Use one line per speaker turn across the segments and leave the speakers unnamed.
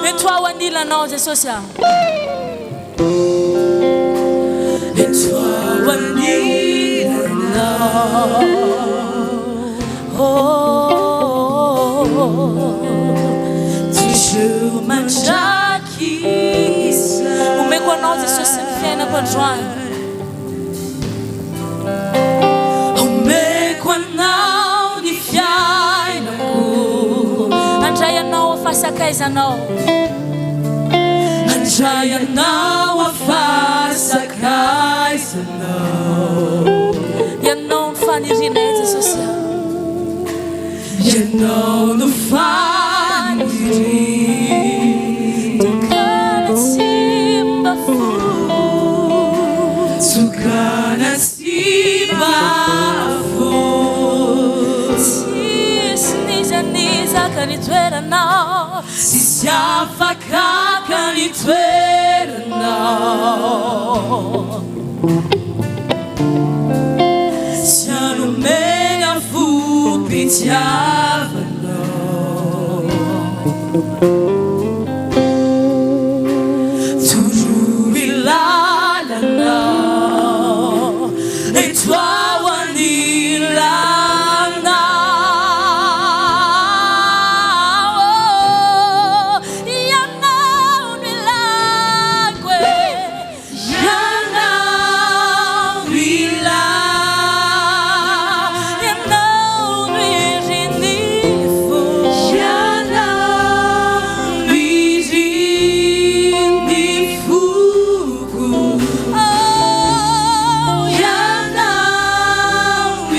Ento aho anilanao Jesosy a. Ento aho anilanao. Oh, toujours mandrakizay. Omeko anao Jesosy ny fiainako androany. Omeko anao ny fiainako. Handray anao aho fa sakaizanao. Handray anao aho fa sakaizanao. Ianao no fanirianay Jesosy a. Ianao no fanirianay. Tokana tsy mba fo. Tokana tsy mba fo. Tsisy n'iza n'iza ka ny toeranao. Tsisy afaka ka ny toeranao. Tsy hanomena fom-pitiavanao. Toroy lalana eto aho anilanao. Ianao no ilako e. Ianao no ilako, Ianao no irin'ny fo. Ianao no irin'ny foko. Oh, Ianao no ilako.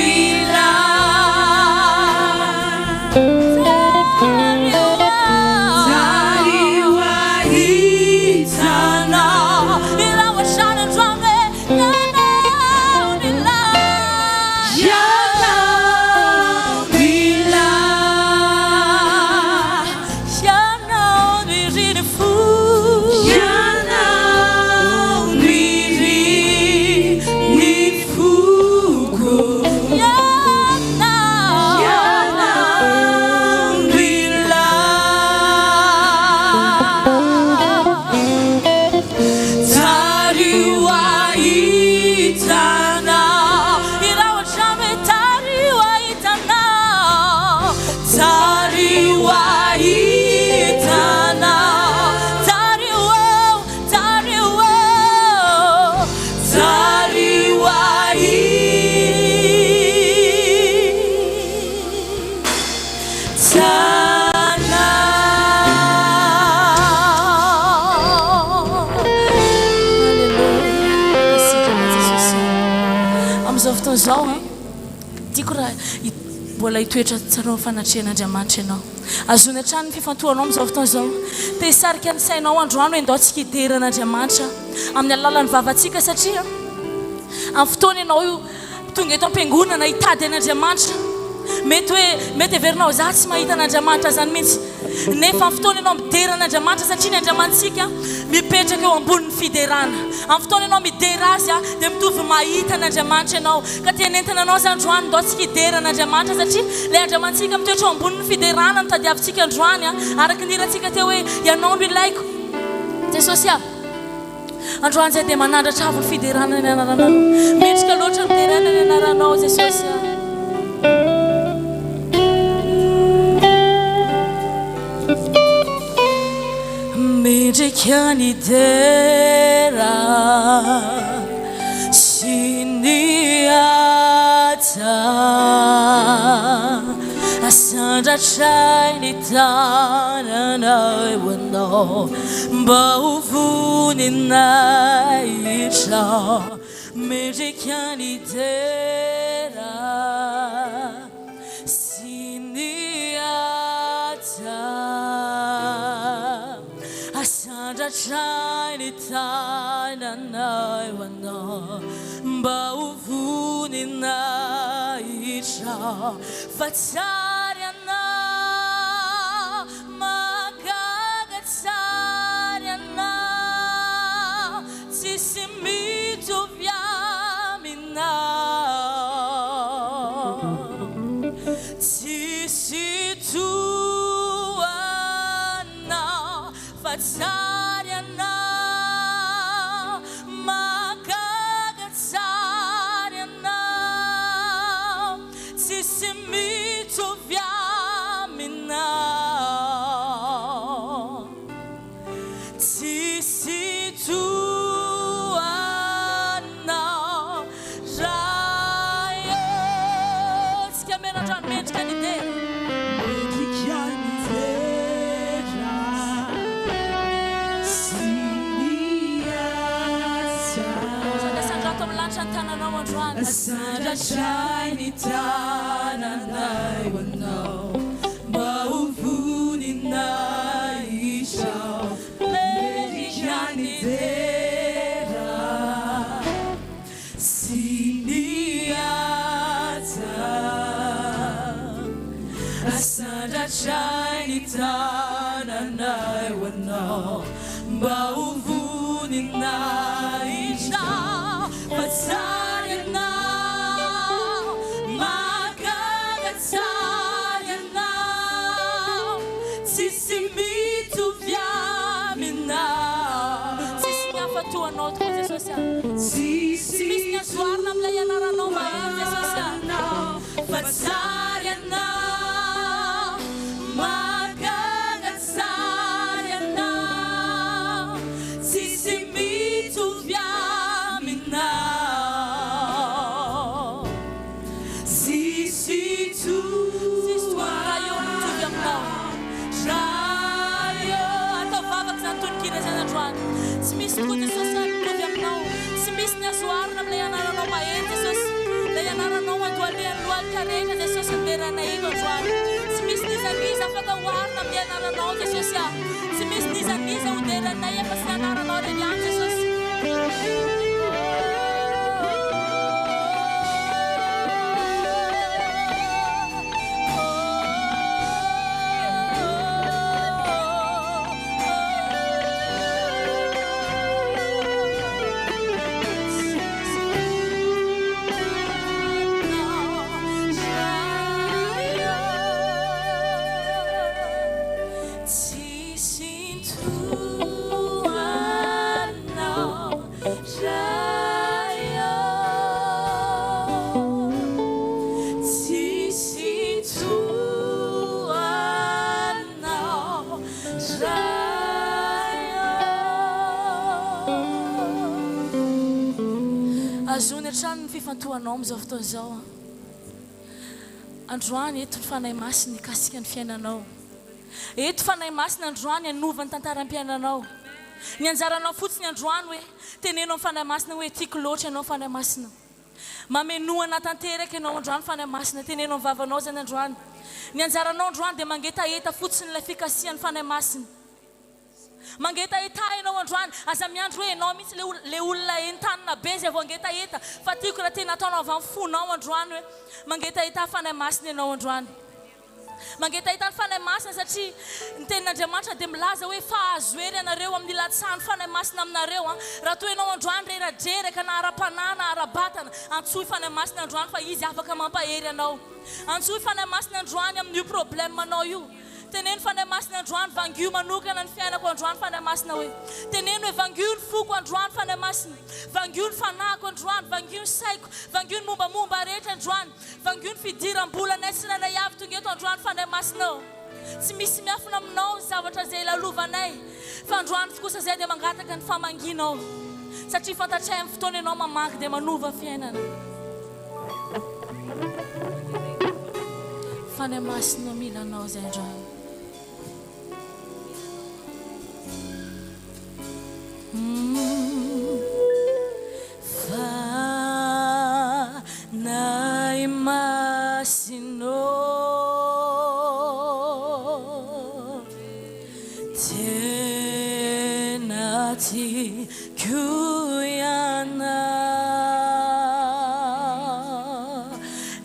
Tariho ahitanao. Tariho ahitanao. Irao hatrany hoe tariho ahitanao. Tariho ahitanao. Tariho eo, tariho eo. Tariho ahitanao. Alléluia. Sitraka Jesosy. Amin'izao fotoana izao, tiako raha mbola hitoetra tsara eo amin'ny fanatrehan'Andriamanitra ianao. Azony hatrany ny fifantohanao amin'izao fotoana izao. Te hisarika ny sainao androany hoe ndao tsika hidera an'Andriamanitra amin'ny alalan'ny vavantsika satria amin'ny fotoana ianao io tonga eto am-piangonana hitady an'Andriamanitra. Mety hoe mety heverinao za tsy mahita an'Andriamanitra zany mihitsy. Nefa amin'ny fotoana ianao midera an'Andriamanitra satria ny Andriamanitsika mipetraka eo ambonin'ny fiderana. Amin'ny fotoana ianao midera Azy dia mitovy mahita an'Andriamanitra ianao. Ka te hanentana anao za androany ndao tsika hidera an'Andriamanitra satria ilay Andriamanitsika mitoetra eo ambonin'ny fiderana no tadiavintsika androany araka ny hirantsika teo hoe Ianao no ilaiko Jesosy a. Androany izay dia manandratra avo ny fiderana ny anaranao. Mendrika loatra ny deraina ny anaranao Jesosy a. Mendrika ny dera sy ny haja. Asandratray ny tanana eo anao mba ho voninahitra. Mendrika ny dera sy ny haja. Asandratray ny tanana eo anao mba ho voninahitra. Fa tsara ianao, mahagaga tsara ianao, tsisy mitovy aminao, tsisy toa anao. Fa tsara Ianao, mahagaga tsara Ianao, tsisy mitovy Aminao. Tsisy toa anao Ray ô. Tsika mianatra ny mendrika ny dera.
Mendrika ny dera sy ny asa.
Sady asandrato amin'ny lanitra ny tananao androany.
Asandratray ny tananay ho anao. Mba ho voninahitrao mendrika ny dera sy ny haja. Asandratray ny tananay ho anao mba ho voninahitrao fa tsara ianao mahagaga tsara ianao tsisy mitovy aminao.
Tsisy ny hafa toa anao tokoa Jesosy a.
Tsisy
Tsy misy ny azo oharina amin'ilay anaranao mahery Jesosy a.
anao
Fa tsara ianao, mahagaga tsara ianao, tsisy mitovy aminao.
Tsisy
Tsisy toa ny Ray eo mitovy aminao.
Ray
eo. Atao vavaka izany tononkira izany androany. Tsy misy tokoa Jesosy a mitovy aminao. Tsy misy ny azo oharina amin'ilay anaranao mahery Jesosy. Ilay anaranao andohalehan'ny lohalika rehetra Jesosy no derainay eto androany. Tsy misy n'iza n'iza afaka oharina amin'ny anaranao Jesosy a. Tsy misy n'iza n'iza ho derainay afa-tsy ny anaranao irery ihany Jesosy. Tsisy toa anao Ray ô, tsisy toa anao Ray ô. Azony hatrany ny fifantohanao amin'izao fotoana izao. Androany eto ny Fanahy Masina hikasika ny fiainanao. Eto Fanahy Masina androany hanova ny tantaram-piainanao. Ny anjaranao fotsiny androany hoe teneno amin'ny Fanahy Masina hoe tiako loatra ianao Fanahy Masina. Mamenoa anah tanteraka ianao androany Fanahy Masina. Teneno amin'ny vavanao izany androany. Ny anjaranao androany dia mangetaheta fotsiny ilay fikasihan'ny Fanahy Masina. Mangetaheta ianao androany. Aza miandry hoe ianao mihitsy ilay olona entanina be izay vao hangetaheta fa tiako raha tena ataonao avy amin'ny fonao androany hoe mangetaheta Fanahy Masina ianao androany. Mangetaheta ny Fanahy Masina satria ny Tenin'Andriamanitra dia milaza hoe fa azo hery ianareo amin'ny hilatsahan'ny Fanahy Masina aminareo an. Raha toa ianao androany reradreraka na ara-panahy na ara-batana, antsoy Fanahy Masina androany fa Izy afaka mampahery anao. Antsoy Fanahy Masina androany amin'io problème anao io. Teneno Fanahy Masina androany, vangio manokana ny fiainako androany Fanahy Masina hoe. Teneno hoe vangio ny foko androany Fanahy Masina. Vangio ny fanahiko androany, vangio ny saiko, vangio ny mombamomba rehetra androany. Vangio ny fidiram-bolanay tsirairay avy tonga eto androany Fanahy Masina ô. Tsy misy miafina aminao ny zavatra izay lalovanay, fa androany kosa izahay dia mangataka ny famangianao, satria fantatray amin'ny fotoana ianao mamaky dia manova fiainana. Fanahy Masina mila anao izay androany. Fanahy Masina ô, tena tiako ianao,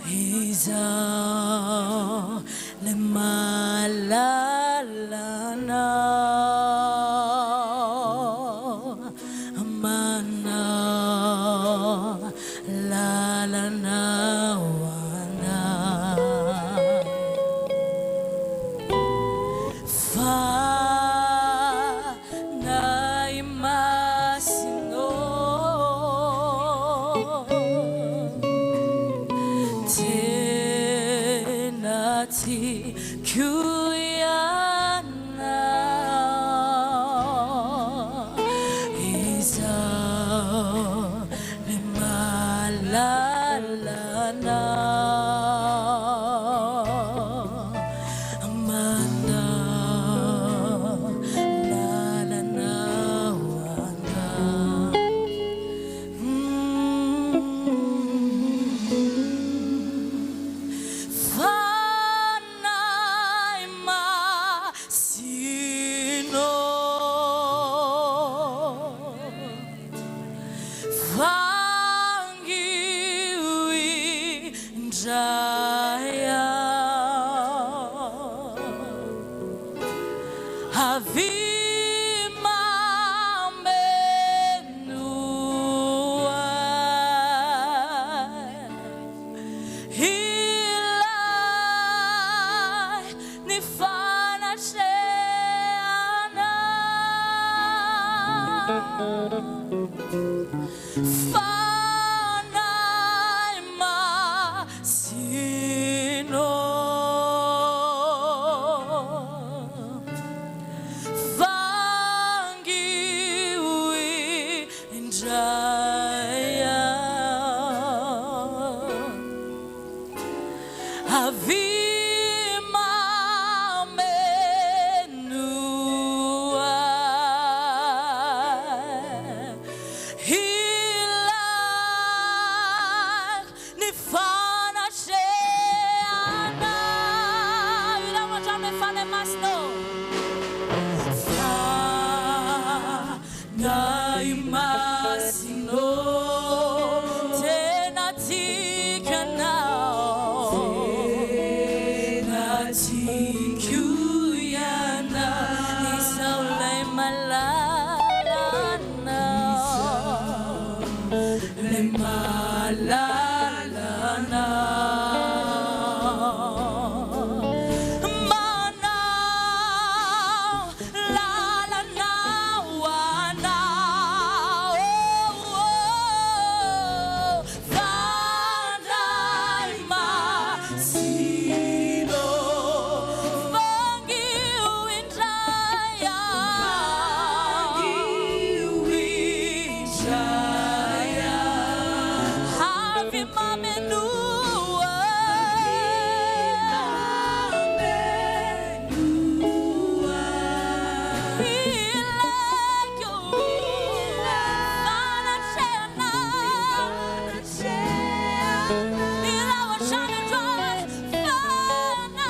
izaho Ilay mahalala anao, manao lalana ho anao. Fa. Avia mamenoa Ilay ny fanatrehanao. Fanahy Masina ô, Vangio indray aho. Avia mamenoa Ilay ny fanatrehanao. Irao hatramin'ny Fanahy Masina ô. Fanahy Masina ô, tena tiako Ianao, tena tiako Ianao, Izaho ilay malalanao, ilay malalanao. Manao lalana ho anao, Fanahy Masina ô, vangio indray aho, indray aho. Avy mamenoa, Ilaiko fanatrehanao, Irao hatrany androany, Fanahy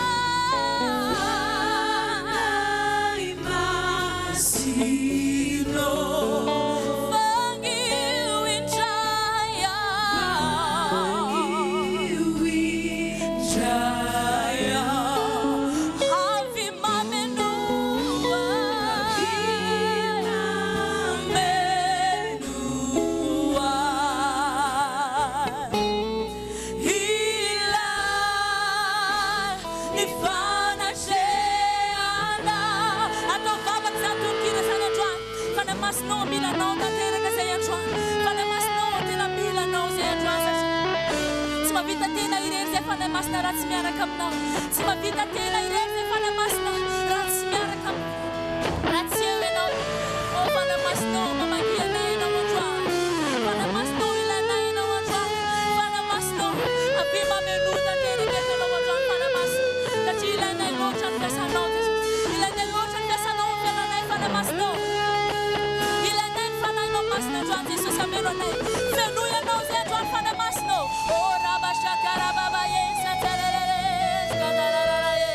Masina ô, vangio indray aho, indray aho. Avy mamenoa, mamenoa. Ilay ny fanatrehanao. Atao vavaka izany tononkira izany androany. Fanahy Masina ô, mila Anao tanteraka izay androany. Fanahy Masina ô, tena mila Anao izay androany satria tsy mahavita tena irery izay Fanahy Masina raha tsy miaraka aminao. Tsy mahavita tena irery izay Fanahy Masina raha tsy miaraka aminao. Raha tsy eo ianao. Ô Fanahy Masina ô, mamakia anay ianao androany. Fanahy Masina ô, ilainay ianao androany. Fanahy Masina ô, avia mamenoa tanteraka eto ianao androany Fanahy Masina. Satria ilainay loatra ny fiasanao Jesosy. Ilainay loatra ny fiasanao amin'ny fiainanay Fanahy Masina ô. Ilainay ny Fanahinao Masina androany Jesosy hameno anay. Fenoy ianao izay androany Fanahy Masina ô. Ô rabashakarababa ye santararare skatararara ye.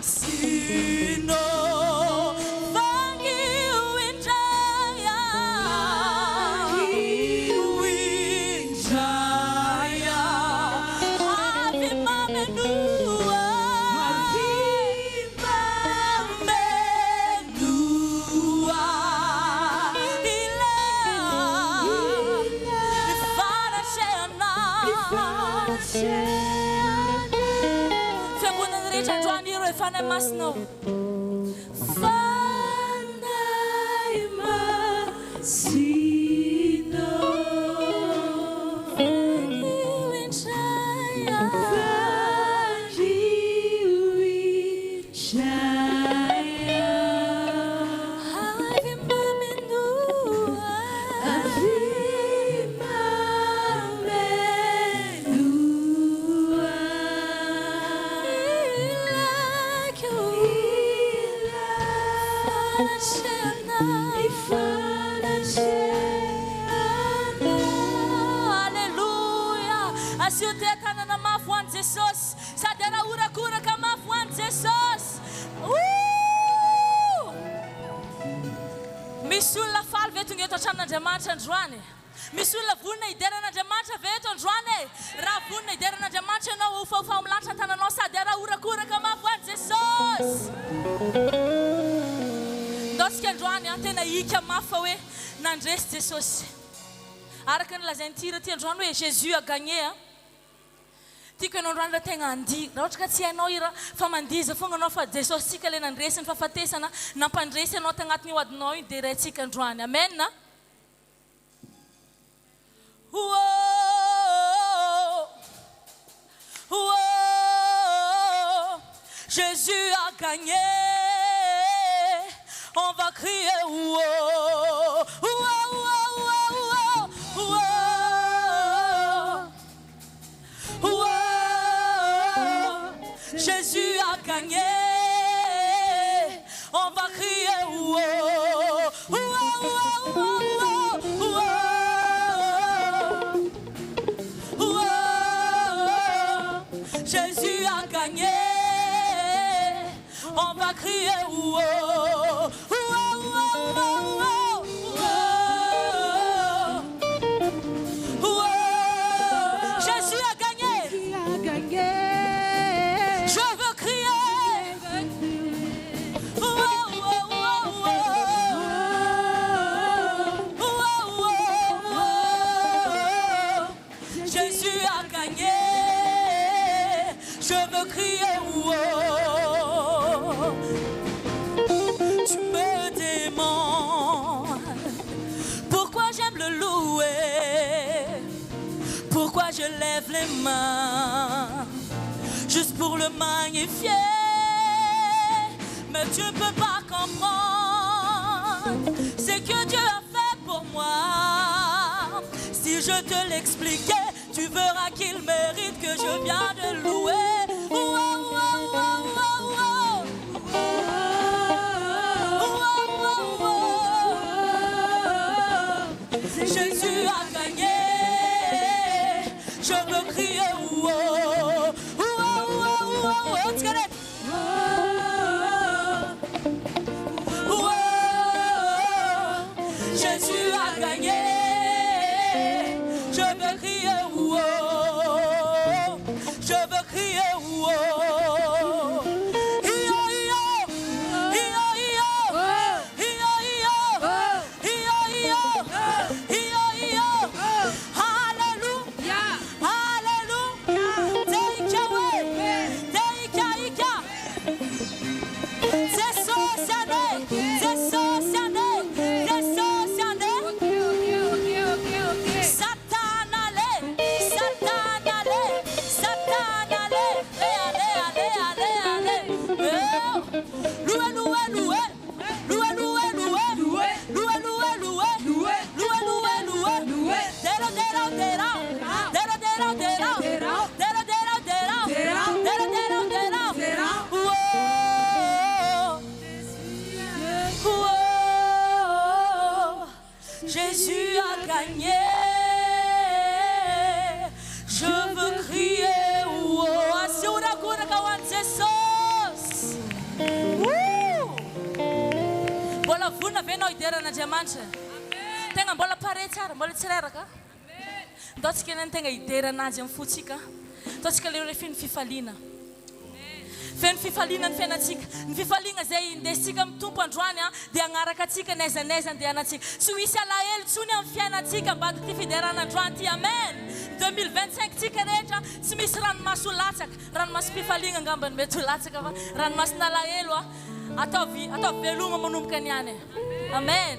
Masino Vangio indray aho Indray aho Avy mamenoa Avy mamenoa Ilay ny fanatrehanao Fiangonana rehetra androany ireo Fanahy Masina ô. Fanahy Masina ô. Vanio indray aho. Vanio indray aho. Avy mamenoa. Avy mamenoa. Ilaiko fanatrehanao. Aleloia! Asio teha-tanana mafy ho an'i Jesosy sady arahorakoraka mafy ho an'i Jesosy. Ooh! Misy olona faly ve tonga eto an-tranon'Andriamanitra androany? Misy olona vonona hidera an'Andriamanitra ve eto androany e? Raha vonona hidera an'Andriamanitra ianao, hofahofaho amin'ny lanitra ny tananao sady arahorakoraka mafy ho an'i Jesosy! Ndao tsika androany an, tena hika mafy fa hoe nandresy Jesosy. Araka ny lazain'ity hira ity androany hoe Jésus a gagné an. Tiako ianao androany raha tegna handihy, raha ohatra ka tsy hainao hira fa mandihiza fogna anao fa Jesosy tsika ilay nandresy ny fahafatesana, nampandresy anao tagnatin'io adinao io deraintsika androany. Amen a. Oh, oh, Jésus a gagné. On va crier oh, oh, oh, oh, oh, oh, oh. Jésus a gagné. On va crier oh, oh, oh, oh, oh, oh, oh. Jésus a gagné. On va crier oh, oh, oh, oh, oh, oh, oh. Jésus a gagné. Je veux crier. Oh, oh, oh, oh, oh. Oh, oh, oh. Jésus a gagné. Je veux crier. Oh, oh. Tu me demandes pourquoi j'aime le louer, pourquoi je lève les mains, juste pour le magnifier. Mais tu ne peux pas comprendre ce que Dieu a fait pour moi. Si je te l'expliquais, tu verras qu'il mérite que je viens de louer. Oh, oh, oh, oh, oh, oh. Oh, oh, oh, oh. Jésus a gagné. Je veux crier. Oh, oh, oh, oh, oh, oh. Oh, Jésus a gagné. Je veux crier. Oh, je veux crier. Oh, Io, io, io, io, io, io, io, io, io, io. Alléluia, Alléluia. Take away, take ika. Jesosy ane, Jesosy ane, Jesosy ane. Satana le, Satana le, Satana le. Eh, ale, ale, ale, ale. Eh. Loué, loué, loué. Loué, loué, loué. Loué, loué, loué. Loué, loué, loué. Dera, dera, dera. Dera, dera, dera. Dera, dera, dera. Dera, dera, dera. Oh. Oh. Jésus a gagné. Je veux crier. Oh. Asio horakoraka ho an'i Jesosy. ve ianao hidera an'Andriamanitra? Tegna mbola pare tsara, mbola tsy reraka. Ndao tsika anie tegna hidera an'Azy amin'ny fontsika. Ndao tsika le hoe feno fifaliana. Feno fifaliana ny fiainantsika. Ny fifaliana izay indesintsika amin'ny Tompo androany dia hagnaraka antsika n'aiza n'aiza andehanantsika. Tsy ho hisy alahelo intsony amin'ny fiainantsika ambadik'ity fiderana androany ity. Amen! 2025 tsika rehetra tsy misy ranomaso ho latsaka. Ranomasom-pifaliana angamba no mety ho latsaka fa ranomason'alahelo ataovy ataovy veloma manomboka niany e. Amen!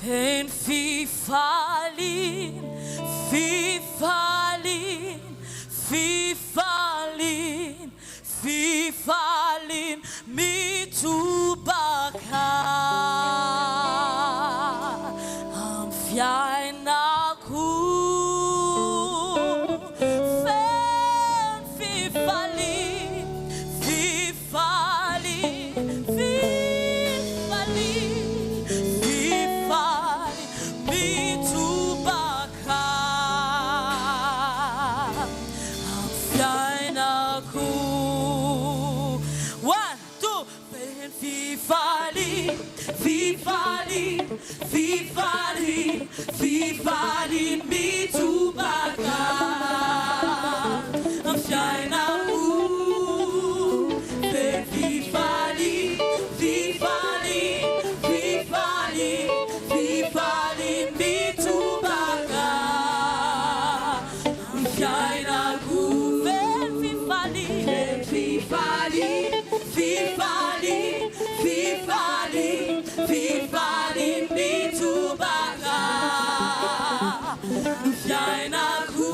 Feno fifaliana, fifaliana, fifaliana, fifaliana mitobaka amin'ny fiainako. Feno fifaliana, fifaliana, fifaliana, fifaliana mitobaka amin'ny fiainako. One, two, feno fifaliana, fifaliana, fifaliana, fifaliana mitobaka amin'ny fiainako. Feno fifaliana, fifaliana, fifaliana, fifaliana mitobaka amin'ny fiainako. Feno fifaliana, fifaliana, fifaliana, fifaliana, fifaliana mitobaka ny fiainako.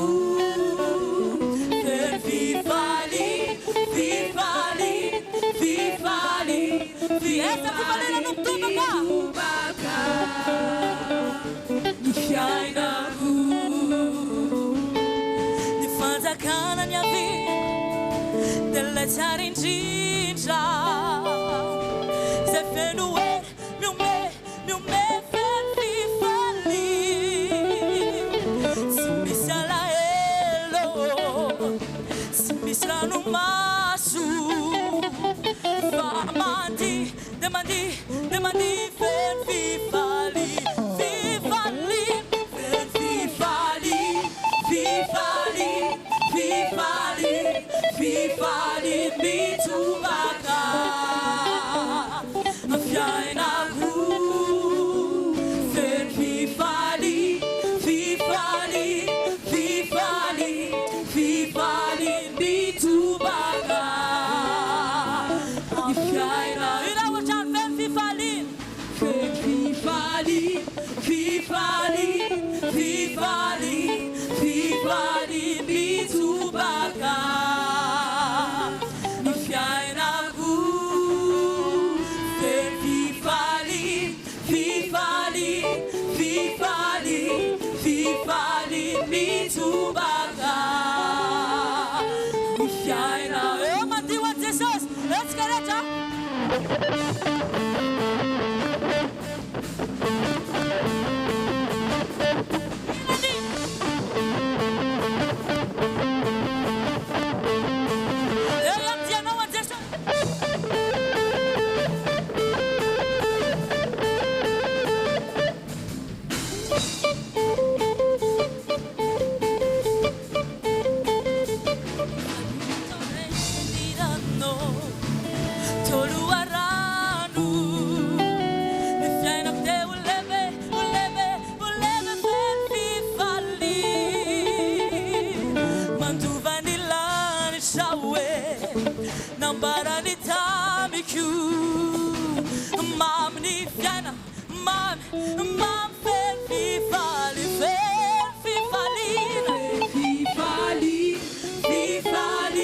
Feno fifaliana, fifaliana, fifaliana, fifaliana mitobaka ny fiainako. Ny fanjakana niaviako dia ilay tsara indrindra, izay feno hery mihomehy, mihomehy feno fifaliana. Tsy misy alahelo, tsy misy ranomaso, fa mandihy dia mandihy dia mandihy feno fifaliana, fifaliana, feno fifaliana, fifaliana, fifaliana, fifaliana mitobaka amin'ny fiainako. Feno fifaliana, fifaliana, fifaliana, fifaliana mitobaka amin'ny fiainako. Ireo ohatrany feno fifaliana. Feno fifaliana, fifaliana, fifaliana, fifaliana mitobaka ny fiainako. Feno fifaliana, fifaliana, fifaliana, fifaliana mitobaka ny fiainako. Eo mandihy ho an'i Jesosy, eo tsika rehetra. Eo ihany tianao an'i Jesosy. Nambarany tamiko mamy ny fiainana, mamy, mamy feno fifali, feno fifaliana.
Fifaliana, fifaliana,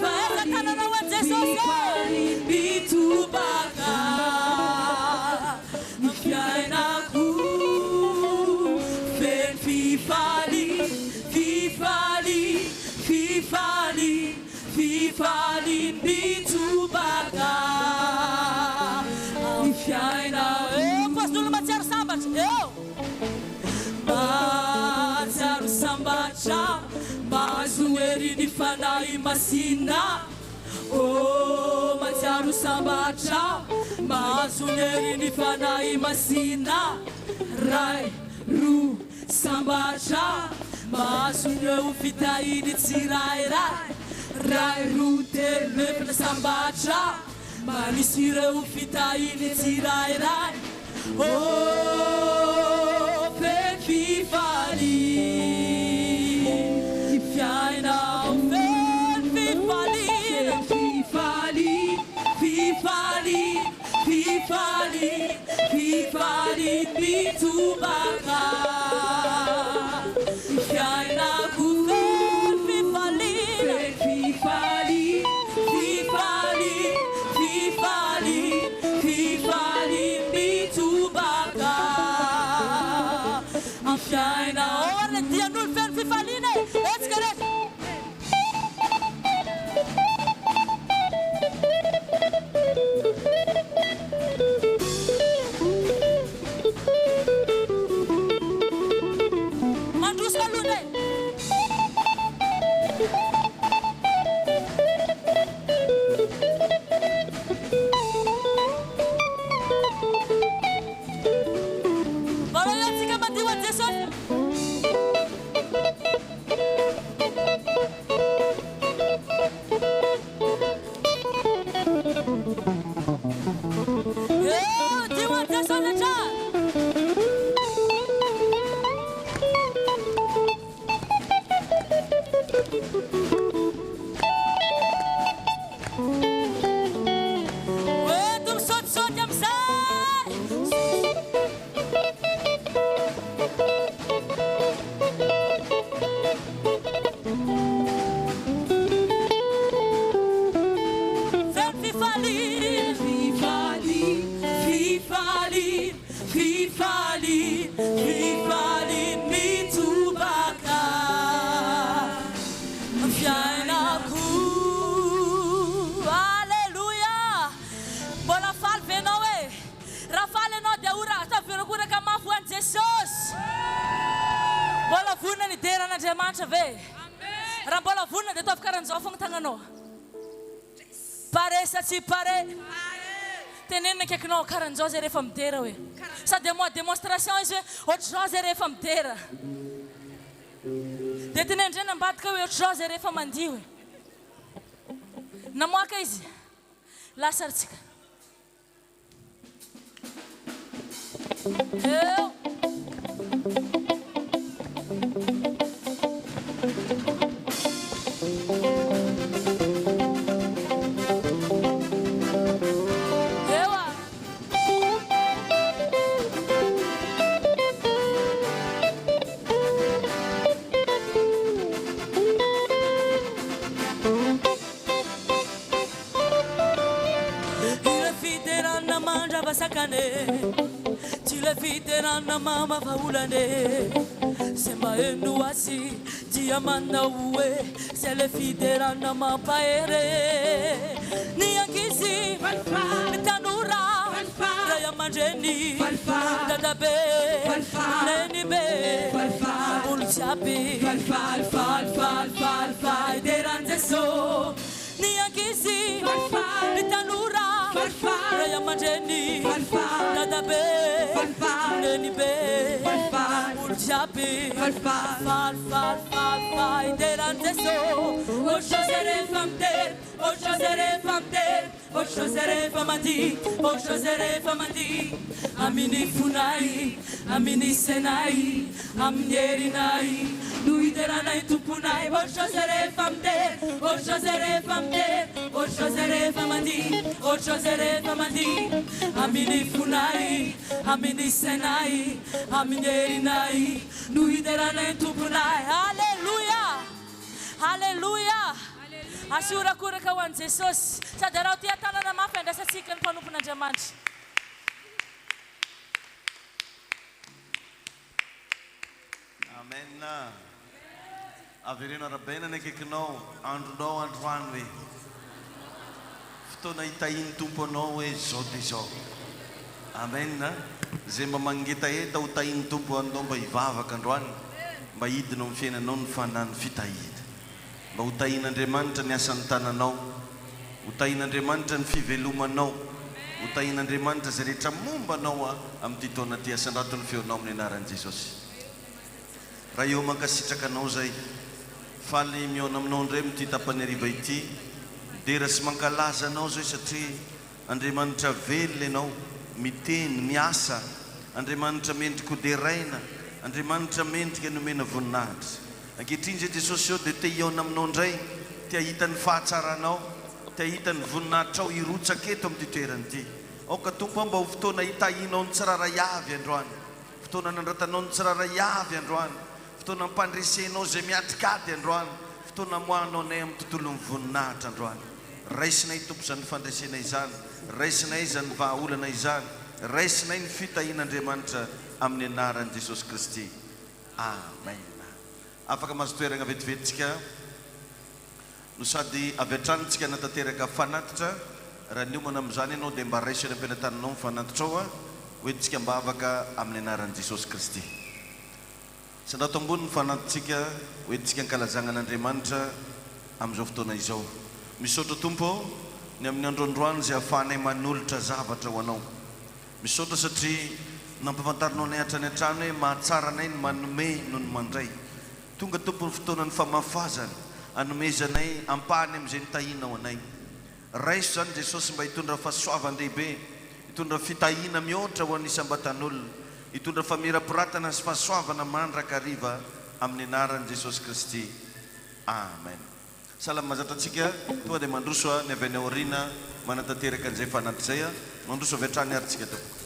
Aiza tananao an'i Jesosy e?
fifaliana mitobaka ny fiainako. Feno fifaliana, fifaliana, fifaliana, fifaliana mitobaka ny fiainako.
Eo paosy mahatsiaro sambatra, eo.
Mahatsiaro sambatra, mahazo hery ny fanahy masina. Oh, mahatsiaro sambatra, Mahazo ny herin'ny Fanahy Masina Ray, roa, sambatra Mahazo ny eo fitahiany tsirairay Ray, roa, telo, efatra, sambatra Manisy ireo fitahiany tsirairay Oh, feno fifaliana ny fiainako Feno fifaliana, fifaliana, fifaliana, fifaliana, fifaliana mitobaka ny fiainako Feno fifaliana, fifaliana, fifaliana, fifaliana, fifaliana mitobaka amin'ny fiainako.
Ao ary le dian'olo feno fifaliana e! Hetsika rehetra! Mandroso aloha indray! Mba antsika mandihy ho an'i Jesosy. Eo, dihy ho an'i Jesosy hatrany. Hoento misaotisaoty amin'izay. Feno fifaliana.
Fifaliana, fifaliana, fifaliana, fifaliana mitobaka ny fiainako.
Aleloia! Mbola faly ve ianao e? Raha faly ianao dia ora tafirokoraka mafy ho an'i Jesosy. Mbola vonona ny hidera an'Andriamanitra ve? Raha mbola vonona dia ataovy karan'izao foana ny tagnanao. Pare sa tsy pare? Tenenina akaikinao karan'izao zay rehefa midera hoe. Sady amoa démonstration izy hoe ohatr'izao zay rehefa midera. Dia teneno indray ambadika hoe ohatr'izao zay rehefa mandihy hoe. Namoaka izy. Lasa ry tsika. Eo. Eo a.
Ilay fiderana mandrava sakana e, Tsy ilay fiderana mamafa olana e, Zay maheno azy dia manao hoe, Zay ilay fiderana mampahery e. Ny ankizy, ny tanora, ray aman-dreny, dadabe, nenibe, olo jiaby, faly faly faly faly faly deran'i Jeso. Ny ankizy, ny tanora, ray aman-dreny, dadabe, nenibe, olo jiaby, faly faly faly faly deran'i Jeso. Ohatr'izay rehefa miteny, ohatr'izay rehefa miteny, ohatr'izay rehefa mandihy, ohatr'izay rehefa mandihy. Amin'ny fonay, amin'ny sainay, amin'ny herinay no hideranay Tomponay. Ohatr'izay rehefa miteny, ohatr'izay rehefa miteny, ohatr'izay rehefa mandihy, ohatr'izay rehefa mandihy. Amin'ny fonay, amin'ny sainay, amin'ny herinay no hideranay Tomponay.
Aleloia! Aleloia! Asio horakoraka ho an'i Jesosy. Sady araho tia tanana mafy andraisantsika ny mpanompon'Andriamanitra.
Amen. Avereno arahabaina ny akaikinao, andronao androany hoe. Fotoana hitahian'ny Tompo anao hoe zao dia zao. Amen. Izay mba mangetaheta ho tahian'ny Tompo andao mba hivavaka androany mba hidina ao amin'ny fiainanao ny fanahin'ny fitahiana. Mba ho tahian'Andriamanitra ny asan'ny tananao. Ho tahian'Andriamanitra ny fivelomanao. Ho tahian'Andriamanitra izay rehetra momba anao amin'ity taona ity. Asandrato ny feonao amin'ny anaran'i Jesosy. Ray ô mankasitraka anao zay. Faly mihaona aminao indray amin'ity tapany hariva ity. Midera sy mankalaza anao zay satria Andriamanitra velona ianao, miteny, miasa. Andriamanitra mendrika ho deraina, Andriamanitra mendrika ny omena voninahitra. Ankehitriny zay Jesosy ô dia te hihaona aminao indray, te hahita ny fahatsaranao, te hahita ny voninahitrao hirotsaka eto amin'ity toerana ity. Aoka Tompo mba ho fotoana hitahianao ny tsirairay avy androany. Fotoana anandratanao ny tsirairay avy androany. Fotoana ampandresenao izay miatrika ady androany. Fotoana amoahanao anay amin'ny tontolon'ny voninahitra androany. Raisinay Tompo izany fandresena izany. Raisinay izany vahaolana izany. Raisinay ny fitahian'Andriamanitra amin'ny anaran'i Jesosy Kristy. Amen. Afaka mahazo toerana vetivety tsika. No sady avy hatrany tsika hanatanteraka fanatitra, raha niomana amin'izany ianao dia mba raiso eny am-pelatananao ny fanatitrao a, ho entintsika am-bavaka amin'ny anaran'i Jesosy Kristy. Sandrato ambony ny fanatitsika ho entintsika ankalazagna an'Andriamanitra amin'izao fotoana izao. Misaotra Tompo ô, ny amin'ny andro androany izay ahafahanay manolotra zavatra ho Anao. Misaotra satria nampafantarinao anay hatrany hatrany hoe mahatsara anay ny manome noho ny mandray. Tonga Tompo ny fotoanan'ny famafazana, anomezanay ampahany amin'izay nitahianao anay. Raiso izany Jesosy mba hitondra fahasoavan-dehibe, hitondra fitahiana mihoatra ho an'ny isam-batan'olona, hitondra famirapiratana sy fahasoavana mandrakariva amin'ny anaran'i Jesosy Kristy. Amen. Sahala amin'ny mahazatra antsika, tonga dia mandroso ny avy any aoriana manatanteraka an'izay fanatitra izay. Mandroso avy hatrany ary tsika tompoko.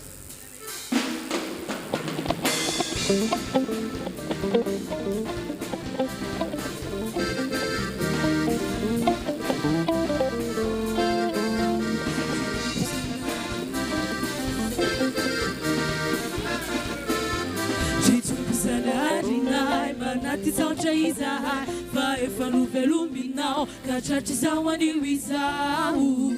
Fa efa novelominao ka tratrizao anio izaho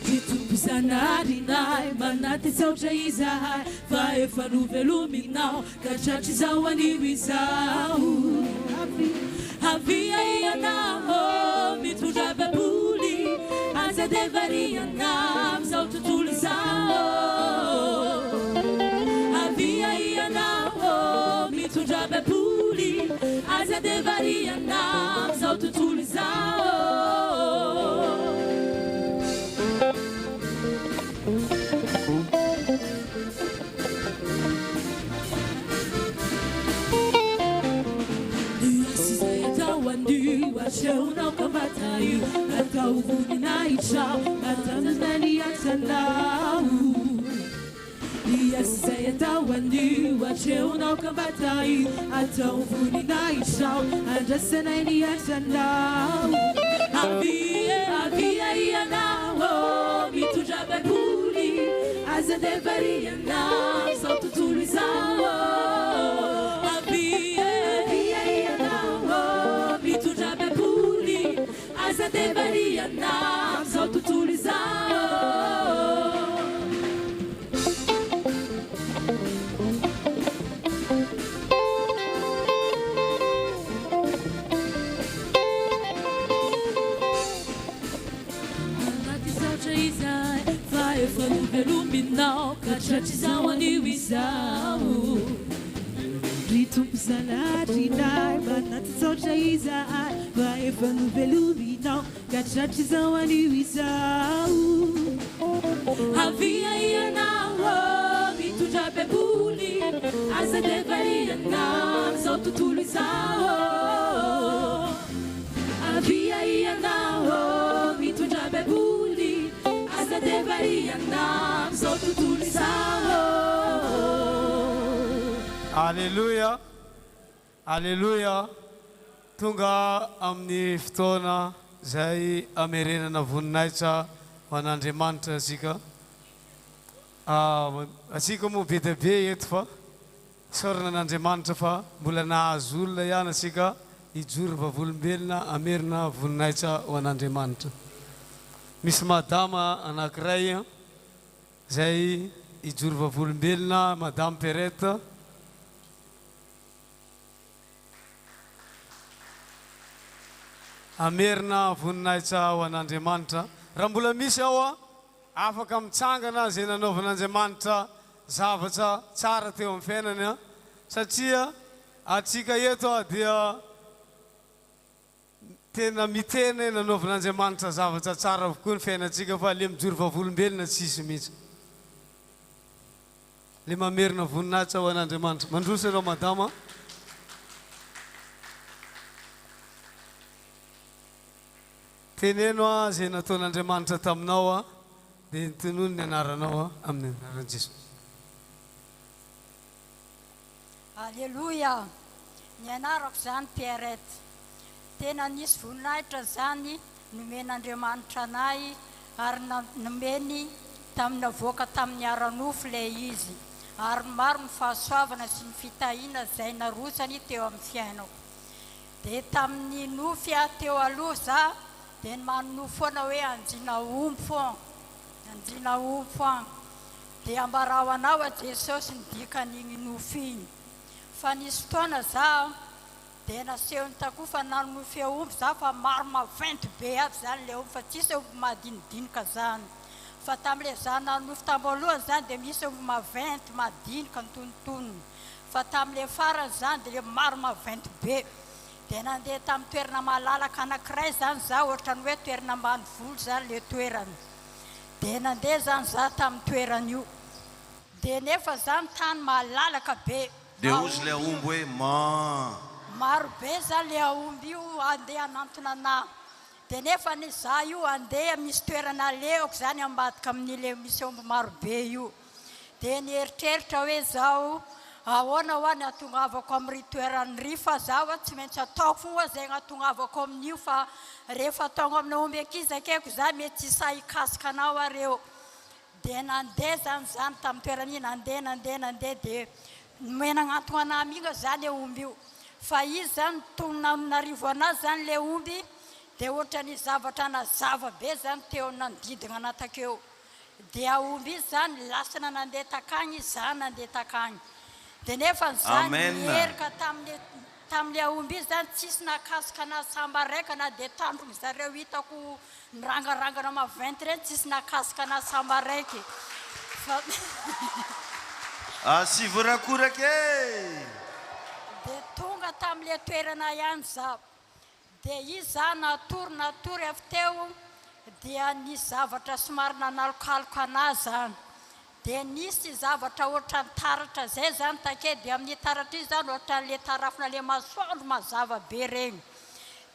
Ry Tompo Zanaharinay manatitsaotra izahay Fa efa novelominao ka tratrizao anio izaho Avia ianao mitondra baiboly Aza dia variana amin'izao tontolo izao Avia ianao mitondra baiboly Aza dia variana amin'izao tontolo izao. Ny asa izay atao anio asehonao ka mba tahio Atao voninahitra atanana ny asanao Ny asa izay atao anio asehonao ka mba tahio Atao voninahitrao andrasanay ny asanao Avia avia ianao mitondra baiboly Aza dia variana amin'izao tontolo izao Avia avia ianao mitondra baiboly Aza dia variana amin'izao tontolo izao. Anaty sarotra izahay fa efa novelominao ka tratrizao anio izaho.
Ry Tompo Zanaharinay manaty saotra izahay fa efa novelominao ka tratrizao anio izaho.
Avia ianao mitondra baiboly aza dia variana amin'izao tontolo izao. Avia ianao mitondra baiboly aza dia variana amin'izao tontolo izao.
Aleloia Aleloia Tonga amin'ny fotoana izay hamerenana voninahitra ho an'Andriamanitra isika. Antsika moa be dia be eto fa Isaorana an'Andriamanitra fa mbola nahazo olona ihany isika hijoro vavolombelona hamerina voninahitra ho an'Andriamanitra. Misy madama anankiray izay hijoro vavolombelona, Madame Perrette. Hamerina voninahitra ho an'Andriamanitra. Raha mbola misy ao. Afaka mitsangana izay nanaovan'Andriamanitra zavatra tsara teo amin'ny fiainany an, satria antsika eto dia tena miteny hoe nanaovan'Andriamanitra zavatra tsara avokoa ny fiainantsika fa le mijoro vavolombelona tsisy mihitsy. Le mamerina voninahitra ho an'Andriamanitra. Mandroso ianao madama. Teneno aho izay nataon'Andriamanitra taminao aho, dia tonony ny anaranao aho amin'ny anaran'i Jesosy.
Aleloia! Ny anarako izany Pierrette. Tena nisy voninahitra izany nomen'Andriamanitra anay ary nomeny tamin'ny navoaka tamin'ny ara-nofo ilay izy ary maro ny fahasoavana sy ny fitahiana izay narotsany teo amin'ny fiainako. Dia tamin'ny nofy aho teo aloha za dia manonofy foana hoe anjina omby foan, anjina omby foan. Dia ambarao anao a Jesosy ny dikan'igny nofy igny. Fa nisy fotoana za dia nasehony takoa fa nanonofy aomby za fa maro maventy be aby zany le omby fa tsisy omby madinidinika zany. Fa tamle za nanonofy tamboalohany zany dia misy omby maventy madinika antonontonony. Fa tamin'ilay farany izany dia ilay maro maventy be. Dia nandeha tamin'ny toerana malalaka anankiray izany izaho, ohatran'ny hoe toerana ambanivolo izany ilay toerana. Dia nandeha izany izaho tamin'ny toerana io. Dia nefa izany tany malalaka be.
Dia hozy ilay aomby hoe, Maa!
Maro be izany ilay aomby io handeha hanantona anà. Dia nefa anie izaho io handeha misy toerana alehako izany ambadika amin'ilay misy aomby maro be io. Dia nieritreritra hoe zaho, ahoana hoa ny hatongavako amin'ry toerana ry fa zaho hoa tsy maintsy ataoko hoa izay hatongavako amin'io fa rehefa tonga amina omby ankizy akeko za mety tsy sahy hikasika anao aho reo. Dia nandeha zany zany tamin'ny toerana iny, nandeha nandeha nandeha dia nomena agnantogna anah mihitsy zany io omby io. Fa izy zany tonga nanarivo anazy zany le omby dia ohatran'ny zavatra nazava be zany teo nanodidina anah takeo. Dia omby izy zany lasana nandeha takagny izy za nandeha takagny de nefa za niherika tamle tamle aomby izy zany tsisy nahakasika anazy samba raika na de tandrony zareo hitako nirangarangana maventy reny tsisy nahakasika anazy samba raiky fa
Asivo rakoraka e!
De tonga tamle toerana ihany za. Dia izy za natory natory avy teo dia nisy zavatra somary nanalokaloka anah zany. Dia nisy zavatra ohatran'ny taratra zay zany take dia amin'iny taratra iny zany ohatran'le tarafina le masoandro mazava be regny.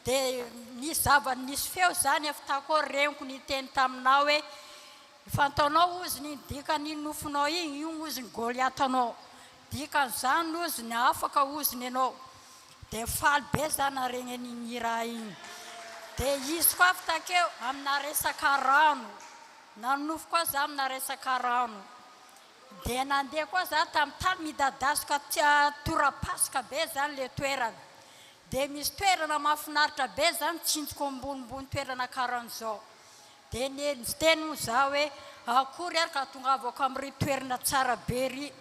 Dia nisy zava nisy feo zany avy takao regniko niteny taminah hoe fantaonao ozy ny dikan'iny nofinao iny, io ozy ny Goliath-nao. Dikan'izany ozy ny afaka ozony ianao. Dia faly be za naregny an'igny hira igny. Dia izy koa avy takeo amina resaka rano. Nanonofy koa za amina resaka rano. Dia nandeha koa za tamin'ny tany midadasika torapasika be zany le toerana. Dia misy toerana mahafinaritra be zany tsinjoko ambonimbony toerana karan'izao. Dia niteny moa za hoe akory ary ka atongavako amin'ry toerana tsara be ry.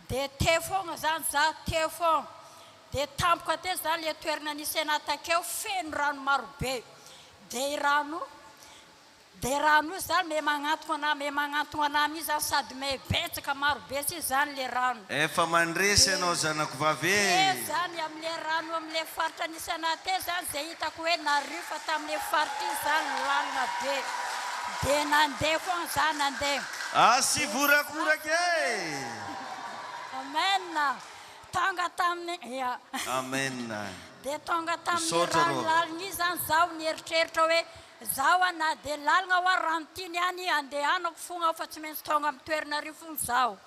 Dia teo foagna zany za, teo foagna. Dia tampoka teo zany le toerana nisy anah takeo feno rano maro be. Dia i rano, dia rano io zany me magnantogna anah, me magnantogna anah mihitsy zany sady me betsaka maro be si zany le rano.
Efa mandresy ianao zanako vavy
Teo
e!
zany amle rano amle faritra nisy anah teo zany zay hitako hoe nario fa tamle faritra iny zany lalina be. Dia nandeha foagna za nandeha.
Asivo horakoraka e!
Amen! Tonga tamin'ny ya.
Amen!
Dia tonga tamin'ny
Misaotra
rano
rô.
lalina iny zany zaho nieritreritra hoe zaho a na dia lalina hoa rano ty niany andehanako fogna aho fa tsy maintsy tonga amin'ny toerana ary fogna zaho.